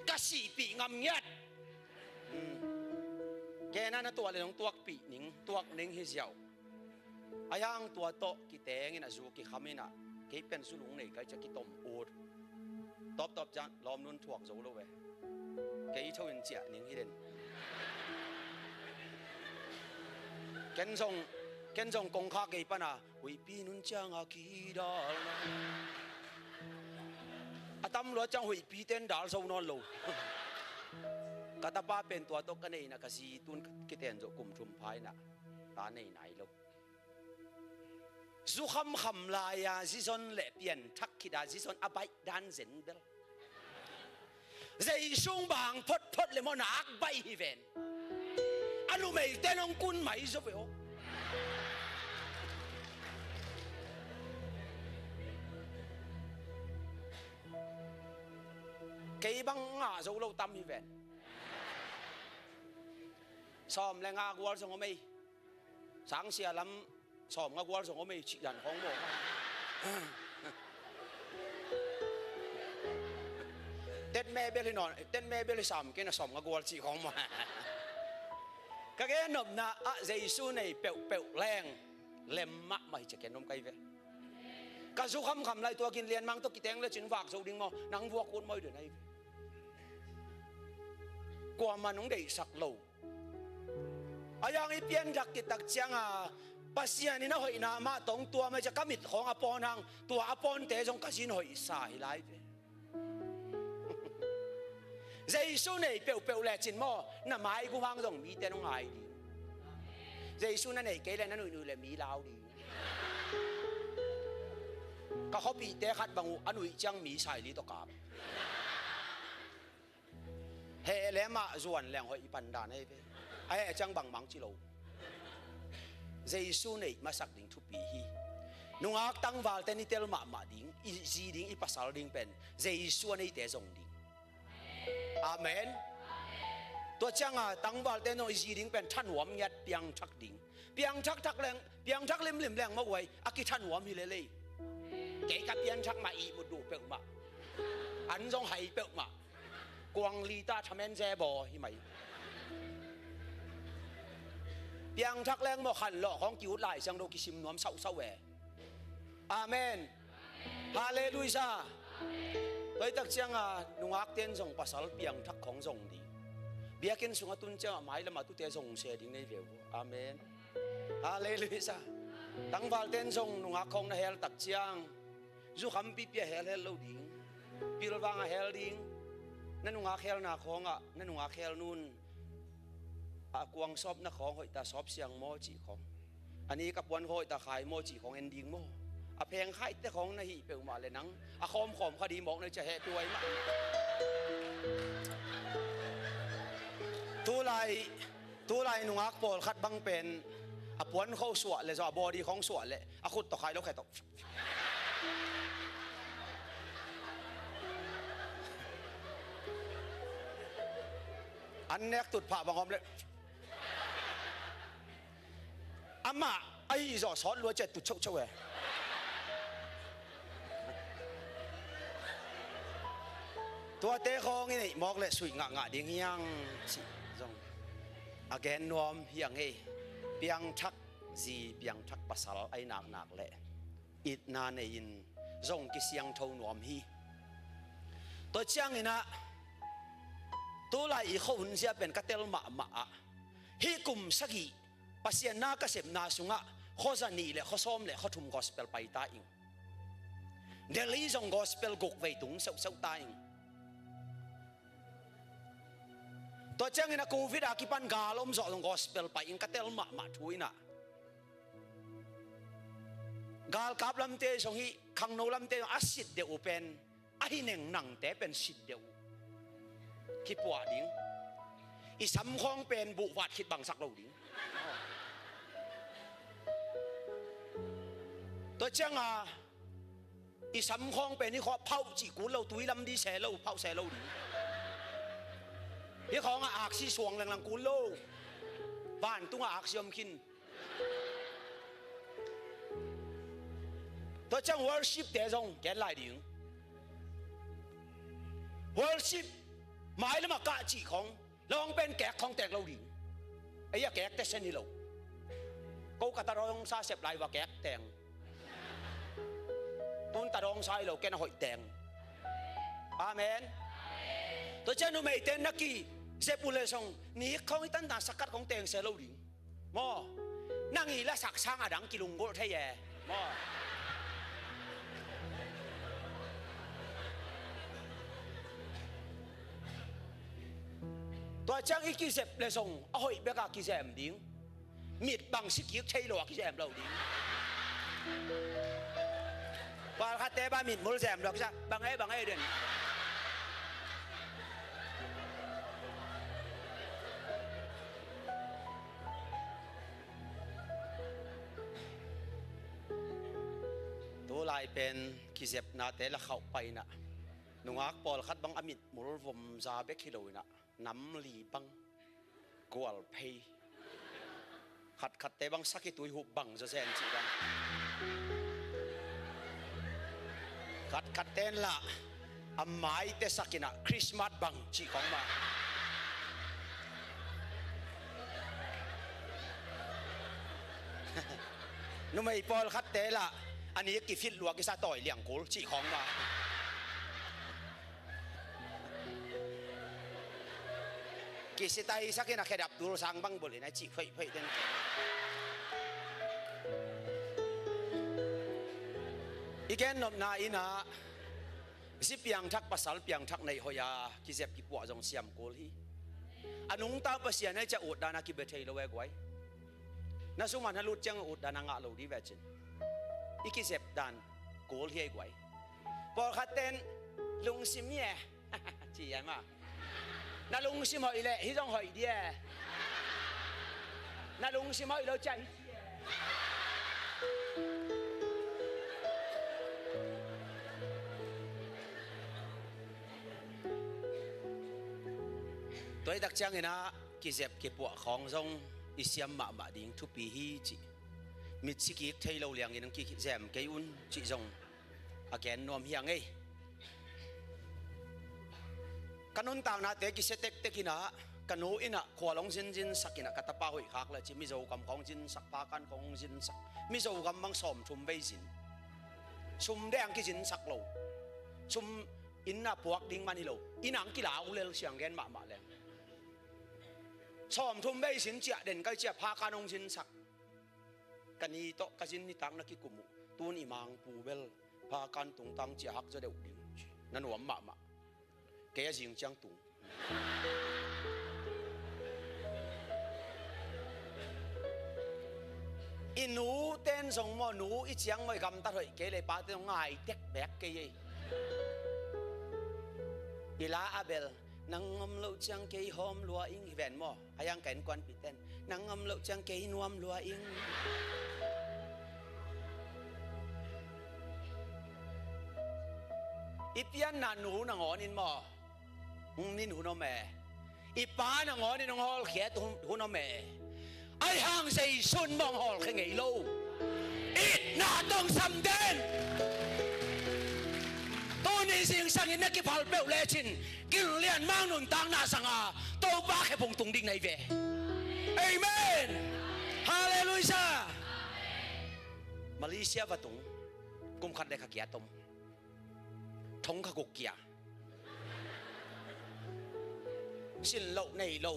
Ka sihpih ngam ngiat. Kena na tuah le nong tuakpih ning tuak ning hi ziau. A yang tua tawh kitengin a zu kikham inah kei pen zu lung nei kai cia kitom ut. Tawptawp cian lawm nun thuak zo lo ve. Kei tho in ciah ning hi den. Ken zong ken zong kongkha kei pana huihpi nun cianga kidal na a tam lua ciang huihpi ten dal zo nawn lo. Ka tapa pen tua tawh ka neina ka zi tun kiten zo kum thum pha inah ta nei nai lo. Zu khamkham lai-a zizon le pianthak khit a zizon a baih dan zen bel. Zeisung bang photphot le maw nak baih hi ven. A numeite nong kun mai zo ve aw. Kei bang ngah zo lo tam hi ven. Sawm le nga gual zong om ei. Sangsia lam sawm nga gual zong om ei cih dan khawng maw. Tet me bel hi nawn tet me bel hi sam kei na sawm nga gual cih khawng maw. Ka gen nopna ah Jesu nei peuhpeuh leng lem mahmah hi cia ken om kai ve. Ka zu khamkham lai tua kin lianmang tawh kiteng le cin vak zo ding maw nang vuak ut mawi den ai ve. Kuamah nong deihsak lo. A yang i pianthak kitak cianga Pasian in a hoihna mah tong tua mai cia ka mit khawng a pawn hang tua a pawnte zong ka zin hoihsa hi lai ve. Jesu nei peuhpeuh lecin maw na maigum hang zong mite nong ngai ding. Jesu na nei kei le na nuihnuih le mi lau ding. Ka khuapihte khat bang uh a nuih ciang mi saili tawh kap. Heh le mah zuan leng hoih i pan dan ahi ve. A heh ciang bangmang ci lo. Jesu neih masak ding thupi hi. Nungak tangvalte ni tel mahmah ding i zi ding i pasal ding pen Jesu a neite zong ding. Amen. Tua cianga tangvalte nong i zi ding pen thanuam ngiat piangthak ding. Piangthak thak leng piangthak limlim leng mawh uai a kithanuam hi lelei. Kei ka pianthak mah ihmut duh peuhmah an zong hai peuhmah. Kuang lita thamen ze baw hi mai. Piangthak leng maw, khanlawh khawng ki-ut lai ciang do kisim nuam sauhsauh e. Amen. Halleluiah. Tua hi tak cianga nungakte in zong pasal piangthak khawng zong ding. Biakinn sungah tun ciangah mailamah tute zong se ding nei ve uh. Amen. Halleluiah. Tangvalte in zong nungak khawng na hel tak ciang, zukhampipi a helhel lo ding. Pilvang a hel ding. Na nungak helna khawngah na nungak hel nun a kuang sawpna khawng hoihta sawp siang maw cih khawng, a nik a puan khawng hoihta khai maw cih khawng en ding maw? A pheng khaihte khawng na hih peuhmah le nang a khawmkhawm kha ding mawk na cia hehpih huai mah. Tulai, tulai nungak pawlkhat bang pen a puan khawng suah le zaw, a body khawng suah le a khut tawh khai lo khe tawh. An nek tutphah bang om le amah ahi zawh sawt lua ciat tut chohchoh e. Tuate khawng i neih mawk le suih ngahngah ding hiang cih zong a gen nuam hiang ei. Piangthak zi, piangthak pasal ahi naknak le itna nei-in zong kisiangtho nuam hi. Tua cianginah tulai i khuahun zia pen ka tel mahmah ah hih kum sagih Pasian na ka sepna sungah khuaza nih le khuasawm le khuathum gospel pai ta ing. Delhi zong gospel guk vei tung seuhseuh ta ing. Tua ciangin a covid a kipan gal om zawh zong gospel pai in ka tel mahmah thu inah. Galkap lamte zong hi, khangno lamte zong a sit deuh uh pen ahi neng nangte pen sit deuh uh. Kipuah ding. I samkhawng pen buhvat khit bangsak lo ding. Tua cianga i samkhawng pen i khawh phauh cih kul lo, tui lam di se lo, phauh se lo ding. Hi khawngah aksi suang lenglang kul lo. Vantungah aksi om khin. Tua ciang worship te zong ken lai ding. Worship mailamah kah cih khawng lawng pen kek khawng tek lo ding. Ei a kek te sen hi lo. Ko ka ta dawngsa sep lai va kek teng. Tun ta dawngsa hi lo ken a hoih teng. Amen. Tua ciang numeite na kizep uh le zong nik khawng i tantan sakat khawng teng se lo ding. Maw, nang i lasak sang a dang kilunggulh thei e. Maw. Tua ciang i kizep le zong a hoih beka kizem ding. Mit bang sikik thei lo a kizem lo ding. Pawlkhatte bang mitmul zem lo a kizem bang e bang e den. Tulai pen kizepnate la khauh paina nungak pawlkhat bang a mitmul vomza bek hi lo inah nam li bang gual phei. Khatkhatte bang sakhi tui hup bang zawzen cih bang. Khatkhatte in lah a maite sakinah Christmas bang cih khawng mah. Numei pawlkhatte lah a nik kifit lua kisa tawi liangkul cih khawng mah. Kisitaisakin a khedap tulsang bang bulhin a cih pheihpheih den. I gennopna inah zi piangthak pasal piangthak neih hoih a kizep kikuah zong siam kul hi. A nungta Pasian a i ciah utdan a kibe thei lo e guai. Na sumah na lut ciang utdan a ngah lo dih vecin i kizep dan kul hi ei guai. Pawlkhat ten lungsim hi e. Ci e ma. Na lungsim hoih leh hi zong hoih di e. Na lungsim hoih lo ciah hi ci e. Tua i tak ciangin ah kizep kipuah khawng zong i siam mahmah ding thupi hi cih. Mitsi kik thei lo liangin ang kizem kei un cih zong a gen nuam hi a ngei. Ka nuntaknate kisia tektek inah Ka nu in ah khual hong zinzinsak in ah, ka tapa hoih khak le ci, Mizo gam khawng zinsak, Pakan khawng hong zinsak. Mizo gam bang sawm thum vei zin. Sum deng kizinsak lo. Sum inn ah puak ding man hi lo. Inn ah hong kilau lel, siang gen mahmah leng. Sawm thum vei zin ciah den kai ciah Pakan hong zinsak. Ka ni tawh ka zin nitak na kikum uh. Tun i mangpu bel Pakan tungtang ciah hak zaw deuh ding. Na nuam mahmah. Kei a zing ciang tung. I nu ten zong maw, nu i ciang maw, i gamtat hoih kei le, pate zong ngai tek bek kei ei. I la a bel, nang om loh ciang kei hawm lua ing hi ven maw. A yang ka innkuanpihten, nang om loh ciang kei nuam lua ing. I pianna nu nangawn in maw, hong nin hun om e. I pa nangawn in hong hawlkhia hun, hun om e. Ahi hang Zeisu in maw hong hawlkhia ngei lo. Itna tawh sam den. Tuni zingsang in na kiphal peuh lecin, gil lian mang nuntakna sanga Topa khe phung tung ding na hi ve. Amen. Halleluiah. Malaysia va tung, kum khat le kha giat om. Thong kha guk kia. Sin loh nei lo.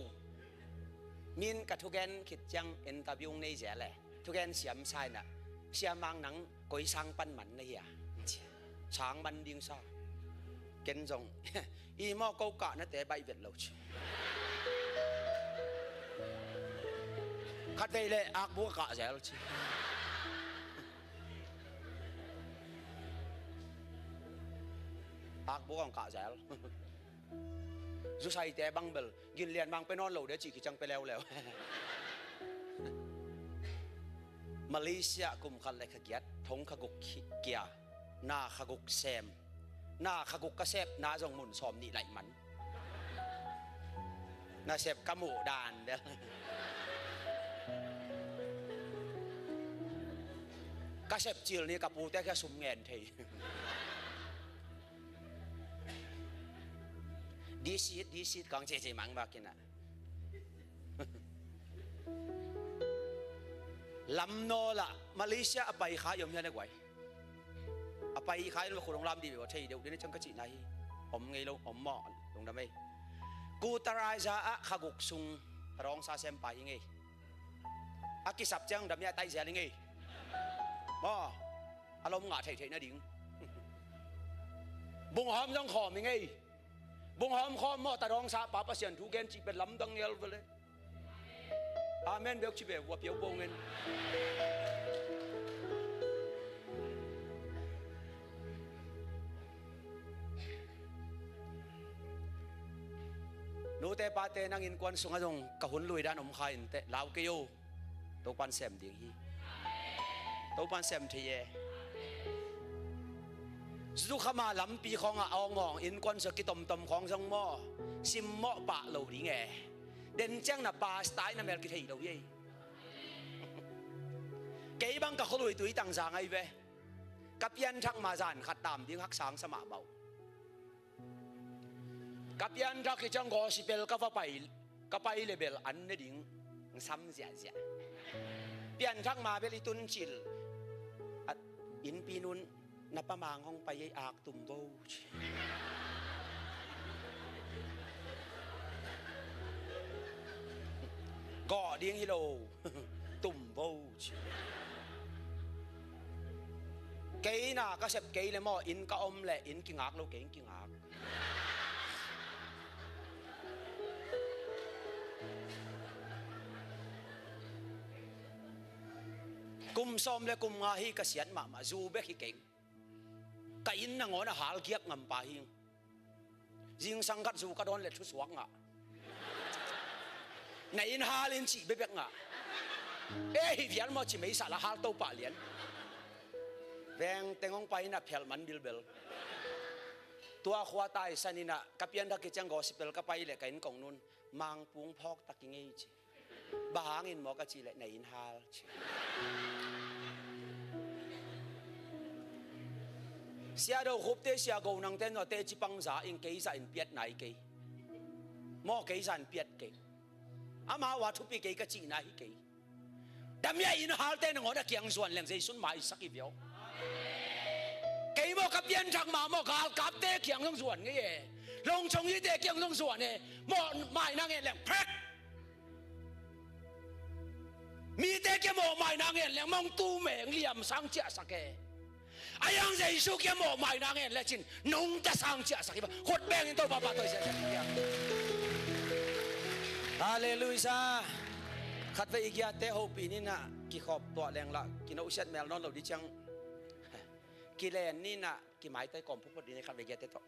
Min ka thugen khit ciang interview nei zel e. Thugen siam sa in ah, Sia Mang, nang koi sang pan man na hia? Sang man ding sa. Ken zong, i maw, ko kah nate baih vet lo ci. Khatvei le akbuk a kah zel ci. Akbuk a kah zel. Zusaite bang bel gin lian mang pe nawn lo de cih kiciang pe leuleu. Malaysia kum khat le kha giat, thong kha guk khi-, kia, na kha guk sem. Na kha guk ka sep, na zong mun sawm nih laih man. Na sep ka muh dan bel. Ka sep cil ni ka pute kia sum ngen thei. Disit, disit kong cece mang bakin ah. Lam nawl ah Malaysia a pai kha i om hian a guai. A pai kha in va khut hong lam dih ve, a thei deuh ding a ciang ka cihna hi. Om ngei lo, om maw, lungdam ei. Kutaraja ah kha guk sung a rawngsa sem pai hi ngei. A kisap ciang dam ia taih zel hi ngei. Maw, a lom ngah theihtheih nading. Bunghawm zong khawm hi ngei. Bunghawm khawm maw, ta rawngsa pa Pasian thu gen cih pen lamdang ngel vele. Amen bek ci ve, vua piau pong in. Nute pate, nang innkuan sungah zong ka hun lui dan om kha inteh, lau kei o. Topan sem ding hi. Topan sem thei e. Zukhama lampi khawngah awngawng innkuan sua kitomtom khawng zong maw, simmawh pah lo ding e. Den ciang na pasta in a mel kithei lo hi ei. Kei bang ka khualui tui tangza ngai ve. Ka pianthak ma zan khat tam ding haksang sa mahmah uh. Ka pianthak hi ciang gospel ka va pai, ka pai le bel an ne ding sam ziahziah. Pianthak ma bel i tun cil. At innpi nun na pa Mang hong pai ei, ak tum vo ci. Gawh ding hi lo. Tum vo ci. Kei na ka sep kei le maw, inn ka om le inn kingak lo, kei inn kingak. Kum sawm le kum nga hi ka siat mahmah, zu bek hi keng. Ka inn nangawn a hal giap ngam pa hi. Zingsang khat zu ka dawn le thusuak ngah. Na inn hal in cih bebek ngah. E, hi vial maw ci, meisa la hal to pah lian. Veng teng hong pai in a phial man bilbel. Tua khua taisan in a ka pianthak hi ciang gospel ka pai le ka inn kong nun, Mang pung phawk tak i ngei ci. Bang hangin maw ka cih leh na inn hal ci. Sia Do Khupte, Sia Go Nangte, nuate ci pang za in kei za in piat nai kei. Maw, kei zan piat kei. Amau a thupi kei ka cihna hi kei. Damia inn halte nangawn a kiang zuan leng Jesu'n maisak hi viau. Kei maw ka pianthak mah maw galkapte kiang zong zuan ngei e. Lawngchong ite kiang zong zuan e. Maw maina ngen leng phek. Mite kia mawh maina ngen leng mawngtu meng liam sang ciahsak e. A yang Jesu kia mawh maina ngen lecin nungta sang ciahsak hi ba. Khut bengin Topa pahtawi siasia hi. Halleluiah. Khatvei i giate hopih ni nah kikhop tuah lenglah kinosiat mel nawn lo di ciang kilen ni nah kimaitai kawm phuphut ding hi khatvei giate tawh.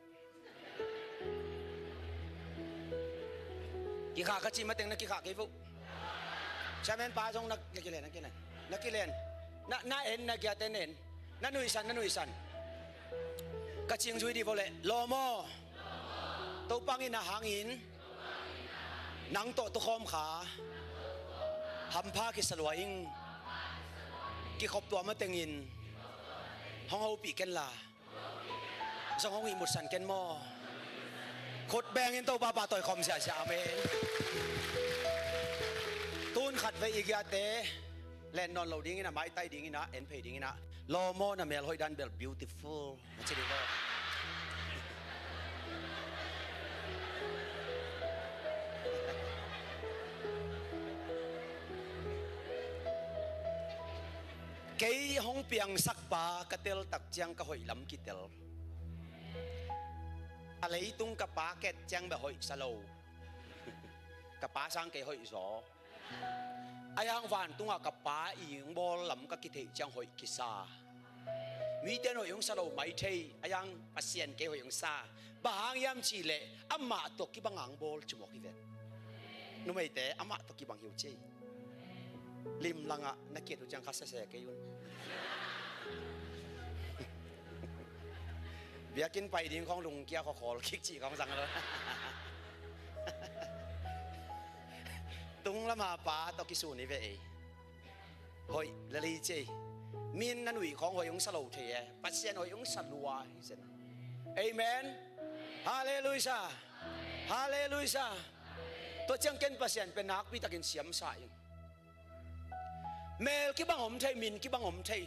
Kikhah ka cih mateng na kikhah kei vo. Chairman pa zong na kilen, na kilen. Na kilen. Na, na en, na giate na en. Na nuihsan, na nuihsan. Ka cing zui dih vo leh. Lawm aw. Topa in a hangin nang tawh tukhawm kha. Hampha kisa lua ing. Kikhop tuah matengin hong hopih ken la. Zong hong ihmutsan ken maw. Khut bengin Topa pahtawi khawm siasia. Amen. Tun khatvei i giate len nawn lo dingin a maitai dingin a en phei dingin a lawm aw na mel hoih dan bel beautiful na ci dih vo. Kei hong piangsak pa ka tel tak ciang ka hoih lam kitel. A leitung ka pa ket ciang beh hoih sa lo. Ka pa sang kei hoih zaw. A yang vantungah ka pa i hong bawl lam ka kitheih ciang hoih kisa. Mite in hoih hong sa lo mai thei. A yang Pasian kei hoih hong sa. Bang hang hiam cihleh amah tawh kibang hong bawl cimawk hi ven. Numeite amah tawh kibang hi uh ci. Limlangah na kiat uh ciang kha sese kei un. Biakinn pai ding khawng lungkia khawkhawl kik cih khawng zang lo. Tung lama pa tawh kisun hi ve ei. Hoih lel hi ci ei. Min na nuih khawng hoih hong sa lo thei e. Pasian hoih hong sa lua hi zen. Amen. Halleluiah. Halleluiah. Tua ciang ken Pasian pen nakpi takin siamsa ing. Mel kibang om thei, min kibang om thei.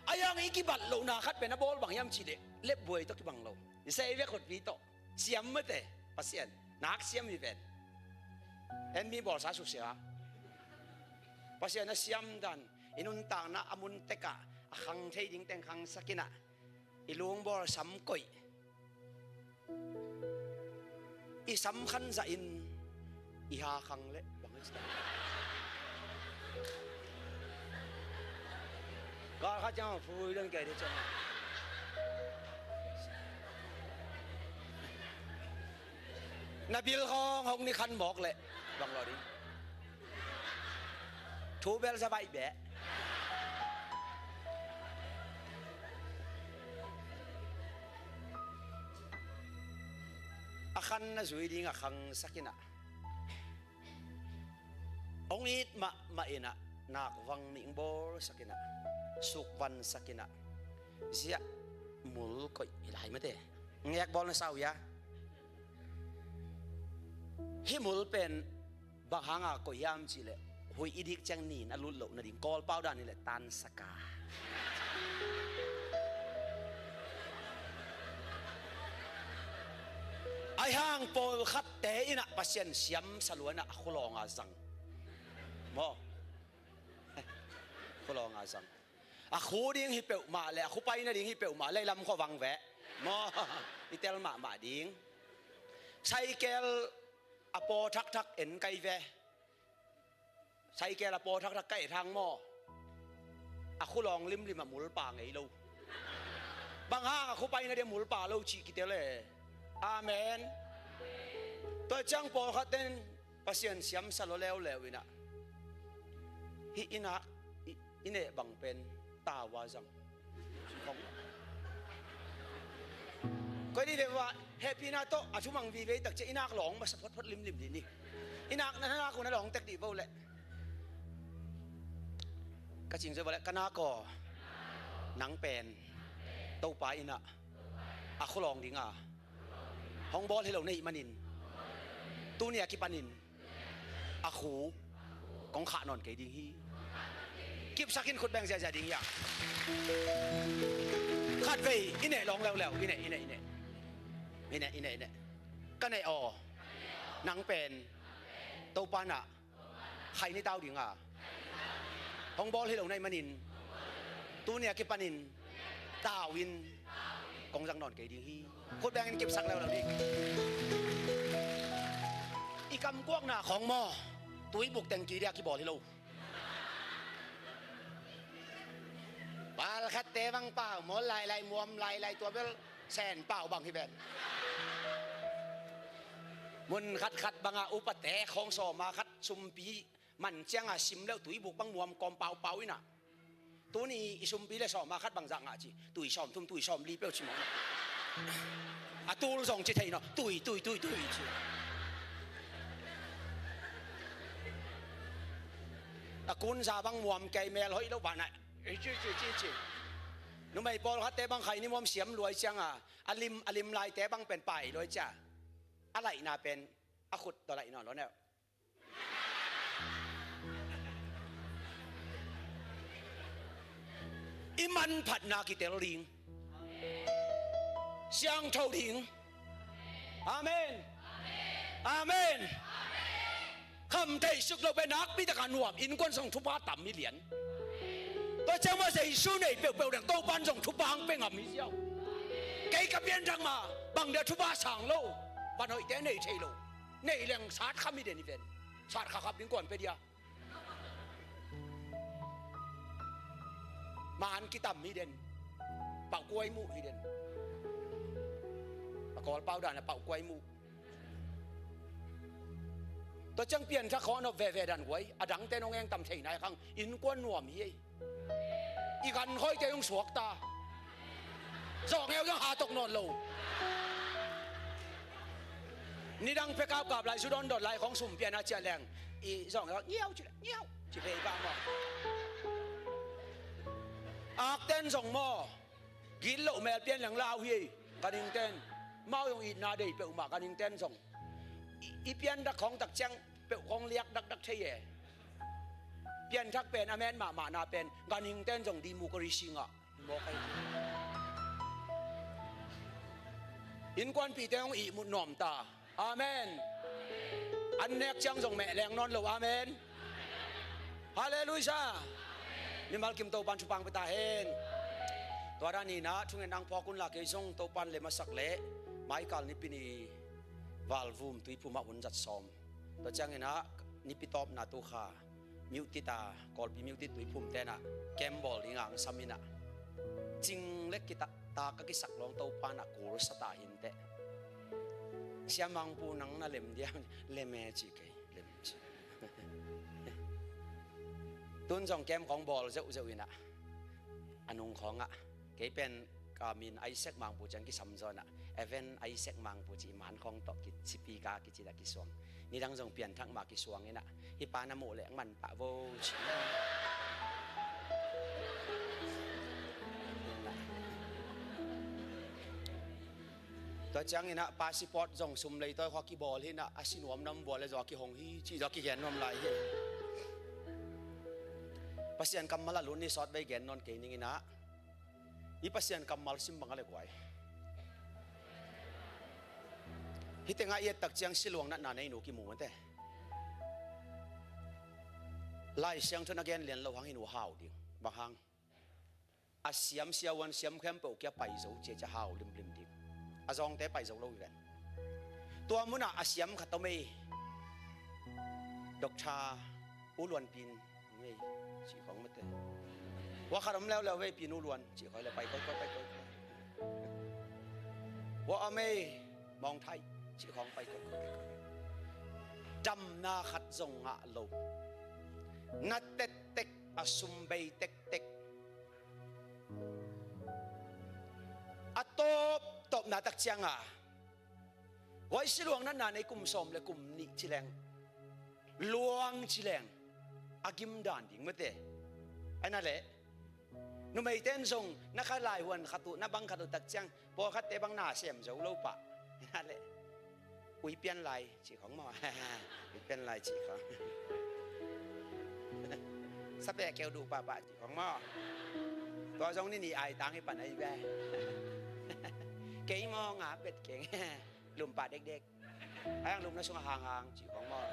A yang i kibat lohna khat pen a bawl bang hiam cihleh lepbuai tawh kibang lo. I sei vek khutpi tawh siam mate. Pasian nak siam hi ven. En mi bawlsa susia. Pasian a siam dan i nuntakna a mun tekah a khang thei ding teng khangsak in ah i lungbawl sam koih. I sam khan zahin i ha khang leh bang hi ci ta. Kal khat ciang a phui dan kei dih ciang a na bil khawng hong ni khan mawk leh bang lo ding. Thu bel za baih beh. A khan na zui ding a khangsak in ah hong it mahmah in ah nakvang mih hong bawlsak in ah sukvansak in ah ziah mul koih hi lai mate. Ngek bawl na sau ia. Hih mul pen bang hanga koih hiam cihleh huih i dik ciang nin a lut loh nading Kawlpau dan hileh tansaka. Aihang pawlkhatte in ah Pasian siamsa lua in ah a khulawnga zang. Maw? Khulawnga zang. A khu ding hi peuhmah le a khu pai nading hi peuhmah leilam khua vang veh. Maw? I tel mahmah ding. Saikel a paw thakthak en kai ve. Saikel a paw thakthak kai thang maw? A khulawng limlim a mulpa ngei lo. Bang hang a khu pai nading a mulpa lo cih kitel e. Amen. Tua ciang pawlkhat ten Pasian siamsa lua leuleu in ah hih in ah i, i neh bang pen tawa zang. Koi dih ve ua hehpihna tawh a thumang vivei tak ciah i nak lawng masa photphot limlim dih ni. I nak na nak uh na lawng tek dih vo leh. Ka cing zoi vo leh ka nak aw nang pen Topa in ah a khulawng ding a hong bawl hi lo na hih manin Tuni a kipanin a khu kong khah nawn kei ding hi. Kipsakin khut beng ziahziah ding hi a. Khatvei i neh lawng leuleu, i neh, i neh, i neh. I neh, i neh, i neh. Ka neh aw. Nang pen Topa na khaini tau ding a, hong bawl hi lo na hih manin, tuni a kipanin tau in kong zang nawn kei ding hi. Khut bengin kipsak leuleu ding. I kamkuakna khawng maw, tuibuk tengki dia kibawl hi lo. Palkhatte bang pau mawl lailai, muam lailai, tua bel Sen pau bang hi ven. Mun khatkhat banga upate khawng sawma khat sumpi man cianga sim leuh tuibuk bang muam kawm paupau inah. Tuni i sumpi le sawma khat bang zah ngah ci, tui sawmthum, tui sawmli peuh ci mawk. A tul zong ci thei no, tui, tui, tui, tui ci. A kunza bang muam kei mel hoih lo vanah. Ci, ci, ci, ci. Numei pawlkhatte bang khaini muam siam luai cianga a lim, a lim laite bang pen pai luai cia. A laihna pen a khut tawh laih nawn lo neu. I manphatna kitel ding. Siangtho ding. Amen. Amen. Khamtheih suk lo pen nakpi taka nuam, innkuan zong thupha tam hi lian. Tua ciang mah Jesu nei peuhpeuh deng Topan zong thupha hong pe ngam hi ziau. Kei ka pianthak mah bang dia thupha sang lo. Van hoihte nei thei lo. Nei leng sat kham hi den hi ven. Sat kha khap ding kuan pe dia. Maan kitam hi den. Pauh kuai muh hi den. A Kawlpau dana pauh kuai muh. Tua ciang pianthak khawng nop veve dan guai, a dangte nong engtam thei nai khang, innkuan nuam hi ei. I gan khawite hong suakta. Zawngeu zong hatok nawn lo. Nidang pia kapkap lai, zu dawn dawn lai khawng sum piana ciah leng, i zawngeu ngiau ci le ngiau ci vei bang maw. Akten zong maw. Gitloh mel pian leng lau hi ei, ganhingten. Mau zong itna dei peuhmah ganhingten zong. I, i pianthak khawng tak ciang peuh khawng liak dakdak thei e. Pianthak pen a men mahmahna pen ganhingten zong democracy ngah. Mawk ahi. Innkuanpihte hong ihmut nuam ta. Amen. An nek ciang zong meh leng nawn lo. Amen. Halleluiah. Mimal kim Topan thupha hong pia ta hen. Tua dan inah thungen ang phawk unla kei zong Topan lem a sak leh Michael Nipi ni valvum tuiphum ah hun zat sawm. Tua cianginah Nipi tawpna tu kha Myitkyina, Kawlpi Myitkyina tuiphum tenah camp bawl dingah ang sam inah. Cing le kita tak a kisak lawng Topa na kul sa ta hinteh. Siamangpu nang na lem diam, lem e ci kei, lem ci. Tun zong camp khawng bawl zeuhzeuh inah. A nung khawngah. Kei pen ka min Isaac Mangpu ciang kisam zawnah. Evan Isaac Mangpu ci man khawng tawh ki, sipi ka kici dah kisuang. Nidang zong pianthak mah kisuang inah. Hih pa na muh leh man pah vo ci. Tua cianginah passport zong sum leitawi khua kibawl hinah a sinuam nam bual le zaw a kihong hi ci zaw a kigen nuam lai hi. Pasian kammal a lut ni sawt vei gen nawn kei ninginah. I Pasian kammal sim bang a le guai. Hih tengah i ettak ciang siluang natna nei nu kimu mate. Lai Siangtho na gen lian lo hang hi nu hau ding. Bang hang. A siam siavuan siam khempeuh kia pai zo cia cia hau limlim ding. A zawngte pai zo lo hi ven. Tua munah a siam khat om ei. Doctor U Luan Pin om ei. Cih khawng mate. Ua khat om leuleu vei Pin U Luan. Cih khawng le pai koi koi pai koi. Ua om ei. Mawng Thai. Cih khawng pai koi koi pai koi. Damna khat zong ngah lo. Na tektek a sum bei tektek. A tawptawpna tak cianga huai siluang natna nei kum sawm le kum nih ci leng, luang ci leng a gimdan ding mate. Aina leh numeiten zong na kha laihuan khat uh na bang khat uh tak ciang pawlkhatte bang na sem zo lo pah. Aina leh Ui pian lai cih khong maw? Ui pian lai cih khong. Sapeh keu duh pahpah cih khong maw? Tua zong ni ni ai tang hi pan ahi ve. Kei maw nga pet keng. Lum pah dekdek. Ai ang lum na sung a hanghang cih khong maw?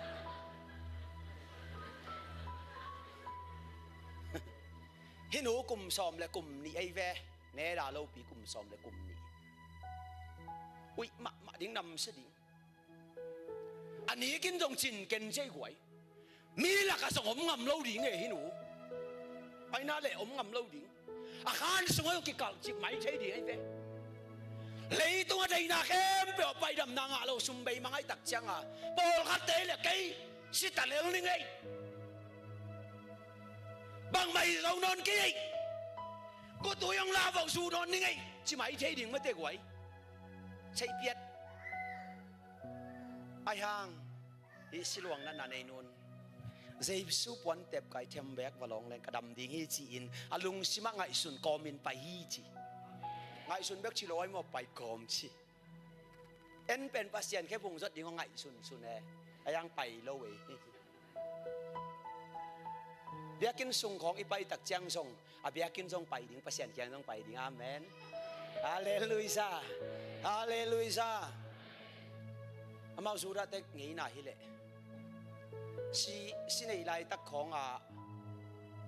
Hih nu kum sawm le kum nih ahi ve. Ne la lopi kum sawm le kum nih. Ui mahmah ding, namsia ding. A nikin zong cin ken ciai guai. Mi lakah zong om ngam lo ding e hih nu. Aina le om ngam lo ding. A khan sungah zong kikalh cip mai thei ding ahi ve. Leitung a deihna khempeuh a pai damna ngah lo sum bei mangai tak cianga pawlkhatte le kei sita lel ning ei. Bangmah hi zo nawn kei ei. Kutui hong la vauh zu nawn ning ei. Ci mai thei ding mate guai. Seihpiat. Aihang hih siluang natna nei nun Jesu puan tepkai thembek va lawng leng ka dam ding hi ci-in a lungsimah ngaihsun kawmin pai hi ci. Ngaihsun bek ci lo ai maw, pai kawm ci. En pen Pasian khe vung zot ding aw ngaihsun sun e. Aihang pai lo e. Biakinn sung khawng i pai tak ciang zong a biakinn zong pai ding, Pasian kiang zong pai ding. Amen. Halleluiah. Halleluiah. Amau Judah tek ngeina hileh si, si neih laitak khawngah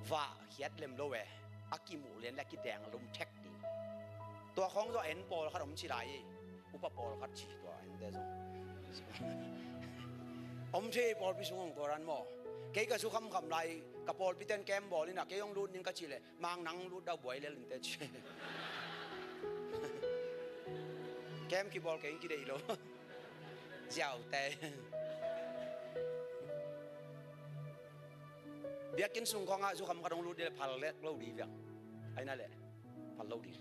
vah khiat lem lo e. A kimuh lian le a kideng lum thek ding. Tua khawng zawh en pawlkhat om ci lai. Upa pawlkhat ci tua ente zong om thei pawlpi sung hong koran maw? Kei ka zu khamkham lai ka pawlpi ten kem bawl ina kei hong lut ning ka ci leh mang nang lut dau buai lel ning te ci. Kem kibawl kei hong kideih lo. Ziaute. Biakinn sung khawngah zu khamkhat hong lut dih leh phal lek lo dih viang. Aina leh phal lo dih.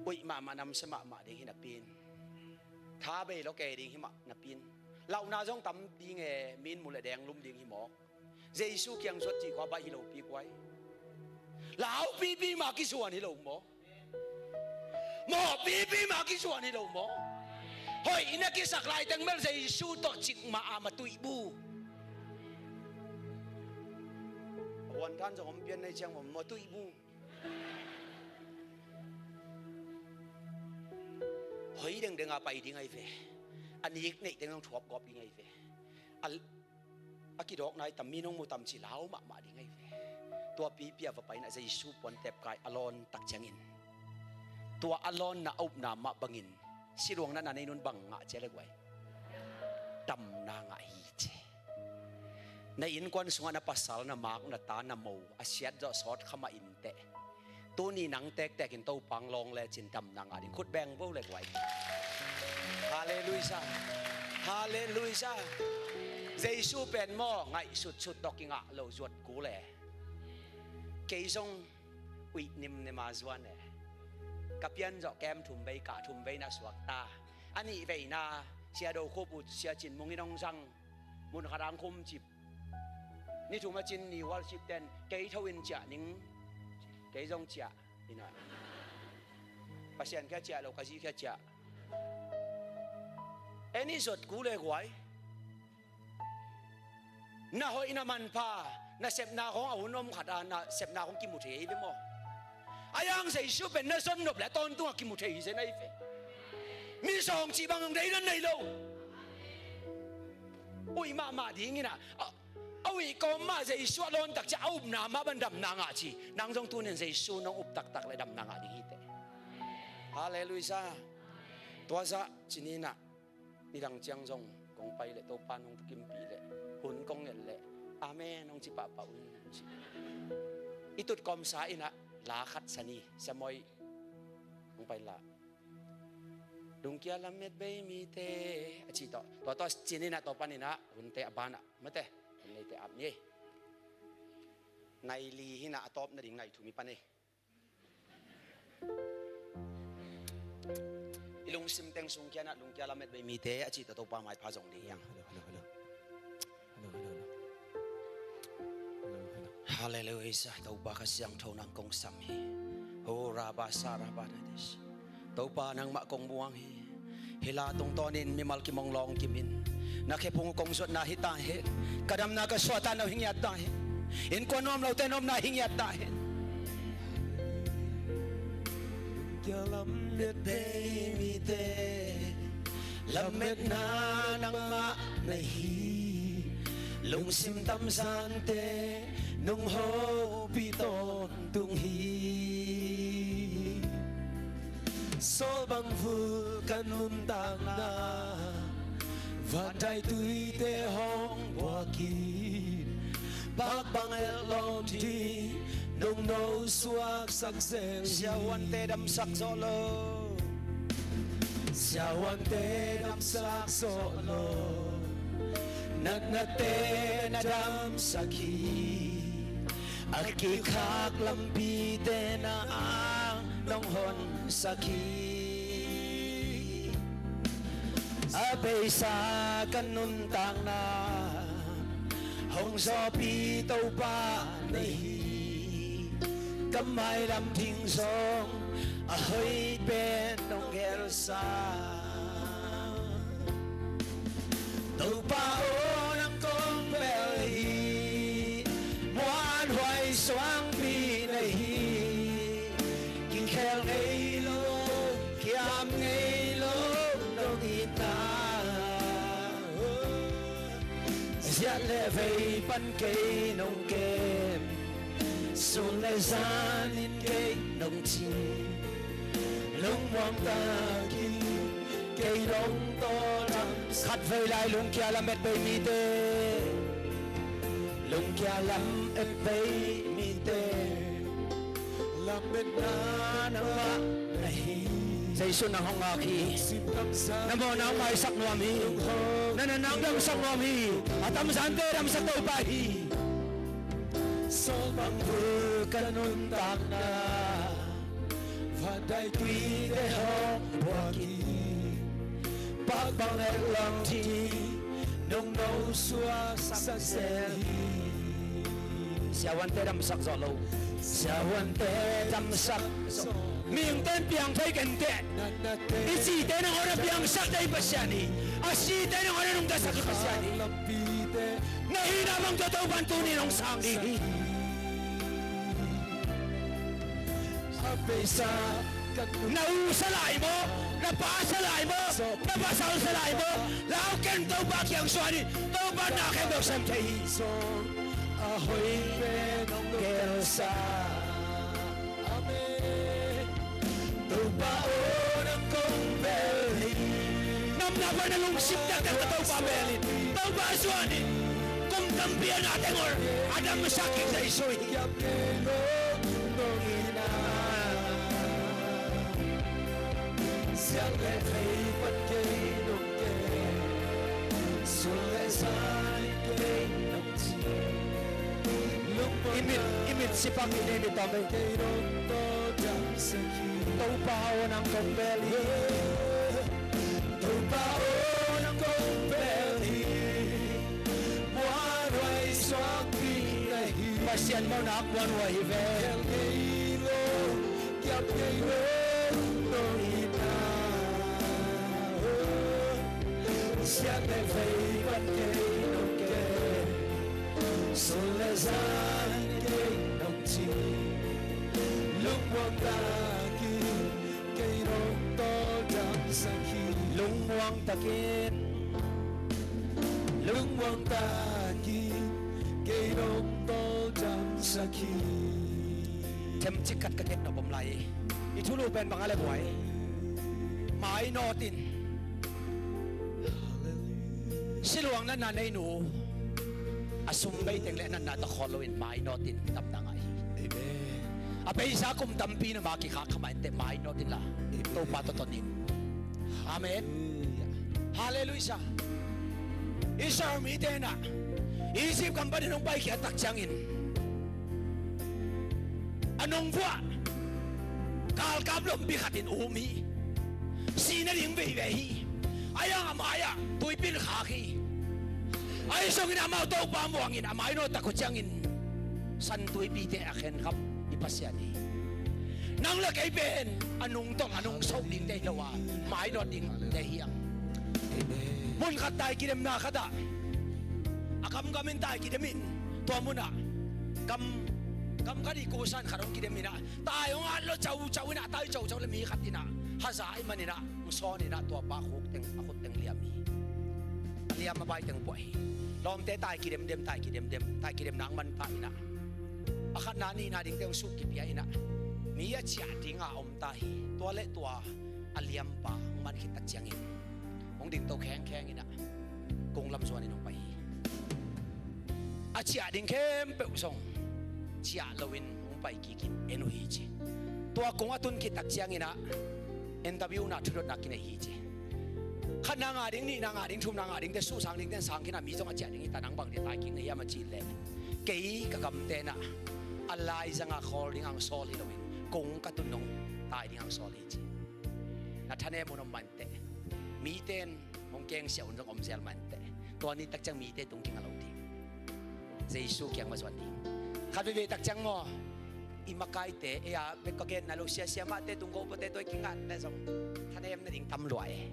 Uih mahmah, namsia mahmah ding hi napi in. Tha bei lo kei ding hi mah napi in. Lauhna zong tam ding e, min mu le deng lum ding hi mawk. Jesu kiang zuat cih kua baih hi lopi kuai. Laupipi mah kisuan hi lo maw? Mawhpipi mah kisuan hi lo maw? Hoih ina kisak laiteng bel Jesu tawh cikmah a matuih bu. A huanthan zong om pian nei ciang maw, matuih bu. Hoi dengdeng a pai ding ahi ve. A nik neih teng zong thuap gawp ding ahi ve. A, a kidawk nai tam, mi nong mu tam ci lau mahmah ding ahi ve. Tua pipi a va pai na Jesu puan tepkai a lawn tak ciangin tua a lawnna a upna mah bangin siluang natna nei nun bang ngah cia le guai. Damna ngah hi ci. Na innkuan sungah na pasal, na mak, na ta, na mo a siat zawh sawt kha mah inteh. Tuni nang tektekin Topa hong lawng lecin damna ngah ding. Khut beng vo le guai. Halleluiah. Halleluiah. Jesu pen maw ngaihsutsut tawh kingah lo zuat kul e. Kei zong uih nimnim a zuan e. Ka pian zawh kem thum vei, kah thum vei na suakta. A nih veina Sia Do Khup uh Sia Cin Mung in hong zang. Mun khat ang khum cip. Ni thum a cin ni worship ten kei tho in ciah ning. Kei zong ciah ina. Pasian khia ciah lo, ka zi khia ciah. Eni zuat kul e guai. Na hoih na manpha, na sepna khawng a hun om khat a na sepna khawng kimu thei hi ve maw? Aihang Jesu pen na zon nop le a tawntung a kimu thei hi zen ahi ve. Mi sawng cih bang hong dei nan nei lo. Uih mahmah ding ina a, a uih kawm mah Jesu a lawn tak ciah a upna mah ban damna ngah ci. Nang zong tunin Jesu nong up taktak le damna ngah ding hi teh. Halleluiah. Tua zah cini na nidang ciang zong kong pai leh Topa nong takimpih leh hun kong ngelh leh amen nong ci pahpah un ci. I tut kawmsa inah la khat sani siamoi kong pai lah. Lungkia lamet bei mite a ci tawh tua tawh cin inah tua pan inah hunte a banah mate hun neite ap ni. Nai li hinah a tawp nading nai thum i pan ei. I lungsim teng sungkianah lungkia lamet bei mite a cih tawh Topa maipha zong ding hiang. Hello, hello, hello. Hello, hello, hello. Hello, hello. Halleluiah. Topa Kha Siangtho nang kong sam hi. Ho raba sa raba na des. Topa nangmah kong muang hi. Hih la tungtawnin mimal kimong lawng kimin, na khephung kong zuatna hi ta hen. Ka damna ka suahtakna uh hi ngiat ta hen. Innkuan nuam lote na omna hi ngiat ta hen. Kia lamet bei mite, lametna nangmah na hi. Lungsim tamzante nong hopih tawntung hi. Sawlbang vulkan nuntakna, vantai tuite hong buakin, pakbang etlawm ding nong nosuaksak zel hi. Siavuante damsak zawh lo. Siavuante damsak zawh lo. Natnate na damsak hi. A kikhak lampite na ang nong honsak hi. A beisa ka nuntakna hong zawhpih Topa na hi. Ka mailam ding zong a hoih pen nong gelsa. Topa aw, nang kong bel hi. Muanhuai suangpi na hi. Kikhel ngei lo, kiam ngei lo nong itna. Ziat le vei pan kei nong kem. Sun le zanin kei nong cing. Lungmuang takin kei nong tawldam. Khatvei lai lungkia lamet bei mite, lungkia lamet bei mite, lametna nangmah na hi. Jesu nang hong ngak hi. Na mawhna hong maisak nuam hi. Na natna hong damsak nuam hi. A tamzante damsak Topa hi. Sawlbang vulkan nuntakna, vantai tuite hong buakin, pakbang etlawm ding nong nosuaksak zel hi. Siavuante damsak zawh lo. Siavuante damsak zawh. Mihingte in piang thei kei inteh. I cite nangawn a piangsak thei Pasian hi. A site nangawn a nungtasak thei Pasian hi. Na hihna bang tawh Topa'n tuni in hong sang ding hi. Na u sa lai maw, na pa sa lai maw, na pasal sa lai maw, lau ken, Topa kiang suan in, Topa na khempeuh sem thei hi. A hoih pen hong gelsa. Amen. Topa aw, nang kong bel hi. Namna pan a lungsim taktak tawh Topa bel in, Topa suan in. Kum tampi a na teng ol a damsak in Jesu hi. Siang le vei pan kei nong kem. Sun le zan kei nong cing. I mit, i mit sipak i nei ni tawm ei. Topa aw, nang kong bel hi. Topa aw, nang kong bel hi. Muanhuai suangpi na hi. Pasian mawhna muanhuai hi ve. Khel ngei lo, kiam ngei lo nong itna. Siang le vei pan kei nong kem. Sun le zan kei nong cing. Lungmuang takin kei nong tawldamsak hi. Lungmuang takin, lungmuang takin kei nong tawldamsak hi. Themcik khat ka gen nop om lai. I thulu pen bang a le buai. Mainawt in. Siluang natna nei nu, a sum bei teng le natna tawh khawl loin mainawt in, damna ngah hi. Amen. A beisa kum tampi na ma kikhak kha mah inteh, mainawt inla, Amen, Topa tawh ton in. Amen. Hallelujah. Israel mite in ah Egypt gam panin hong paikhiat tak ciangin a nungvuah galkap lompi khatin um hi. Sih nading veivei hi. Ahi zongin a mai-ah tuipi in khak hi. Ahi zongin amau Topa muangin a mainawt tak uh ciangin San Tuipite a khenkham i Pasian hi. Nang le kei pen a nungtolh, a nungso dingte hi lo a, mainawt dingte hi hang. Mun khat tai kidemna khatah a gamgam in tai kidem in, tua munah gam, gam khat i kusan khat hong kidem inah, tai hong at lo caucau inah, tai caucau le mi khat inah haza ahih maninah hong sawn inah, tua pa khuk teng, a khut teng liam hi. A liam a bai teng puah hi. Lawmte tai kidemdem, tai kidemdem, tai kidemna hong man ta inah, a khatna nihna dingte hong suk kipia inah, mi a ciah dinga om ta hi. Tua le tua a liampa hong man khit tak ciangin hong dingto khengkheng inah kung lam zuanin hong pai hi. A ciah ding khempeuh zong ciah loin hong pai kikin en uh hi ci. Tua kung a tun khit tak cianginah interview na thudotna kinei hi ci. Khatna ngah ding, nihna ngah ding, thumna ngah dingte, suhsang dingte sang khinah mi zong a ciah ding hi ta, nang bang dia tai kik na hiam a cih leh, kei ka gamte nah a laizanga khawl ding ang sawl hi loin kung ka tun nong tai ding ang sawl hi ci. Na thanem un om manteh, mite in hong kengsiah un zong om zel manteh, tua ni tak ciang mite tung kinga lo ding. Jesu kiang ma zuan ding. Khat veivei tak ciang maw, i makaite, ei a bek ka gen nai lo, siasia mahte tung ko pawte tua i kingat le zong thanem na ding tam lua e.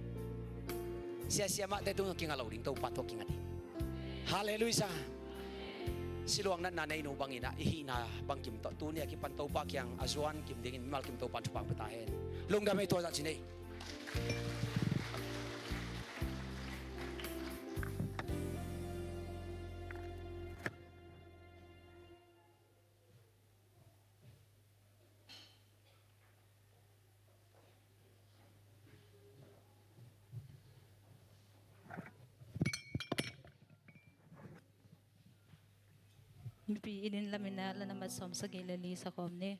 Siasia mahte tung kinga lo ding, Topa tua kinga ding. Halleluiah. Siluang natna nei nu banginah i hihna bangkim tawh tuni a kipan Topa kiang a zuan kim dingin mimal kim Topa in thupha pia ta hen. Lungdam ei, tua zah ci nei. Mipi inn in laminah la nambat sawmsagih le li sa khawm ni.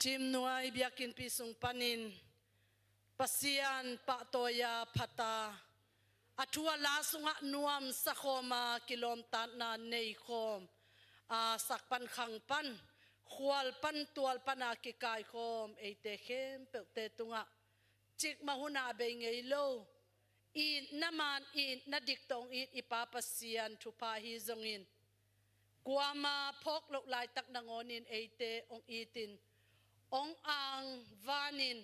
Team Nuai biakinnpi sung panin Pasian pahtawi-a phat-a, a thu a la sungah nuamsa khawm a kilawmtatna nei khawm a, sak pan khang pan, khual pan tual pan a kikai khawm eite khempeuhte tungah cikmah hun a bei ngei lo, itna man itna dik tawh hong it i Pa Pasian thupha ahi zongin, kuama phawk loh laitak nangawnin eite hong itin, hong angvanin,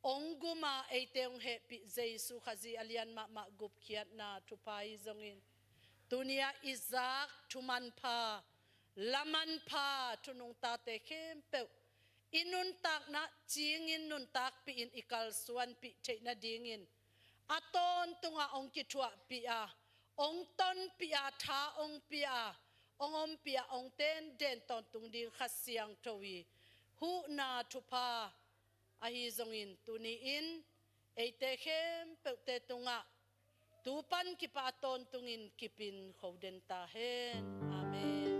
hong guma eite hong hehpih Jesu Khazih a lian mahmah gupkhiatna thupha ahi zongin, tuni-ah i zak thumanpha, lamanpha, thunungtate khempeuh i nuntakna cingin nuntakpih in, i kalsuanpih theih nadingin a tawntungah hong kithuahpih a, hong tonpih a, tha hong pia a, hong ompih a, hong tenden tawntung ding Kha Siangtho i huhna thupha ahi zongin, tuni-in eite khempeuhte tungah tu pan kipah a tawntungin kipin khoden ta hen. Amen.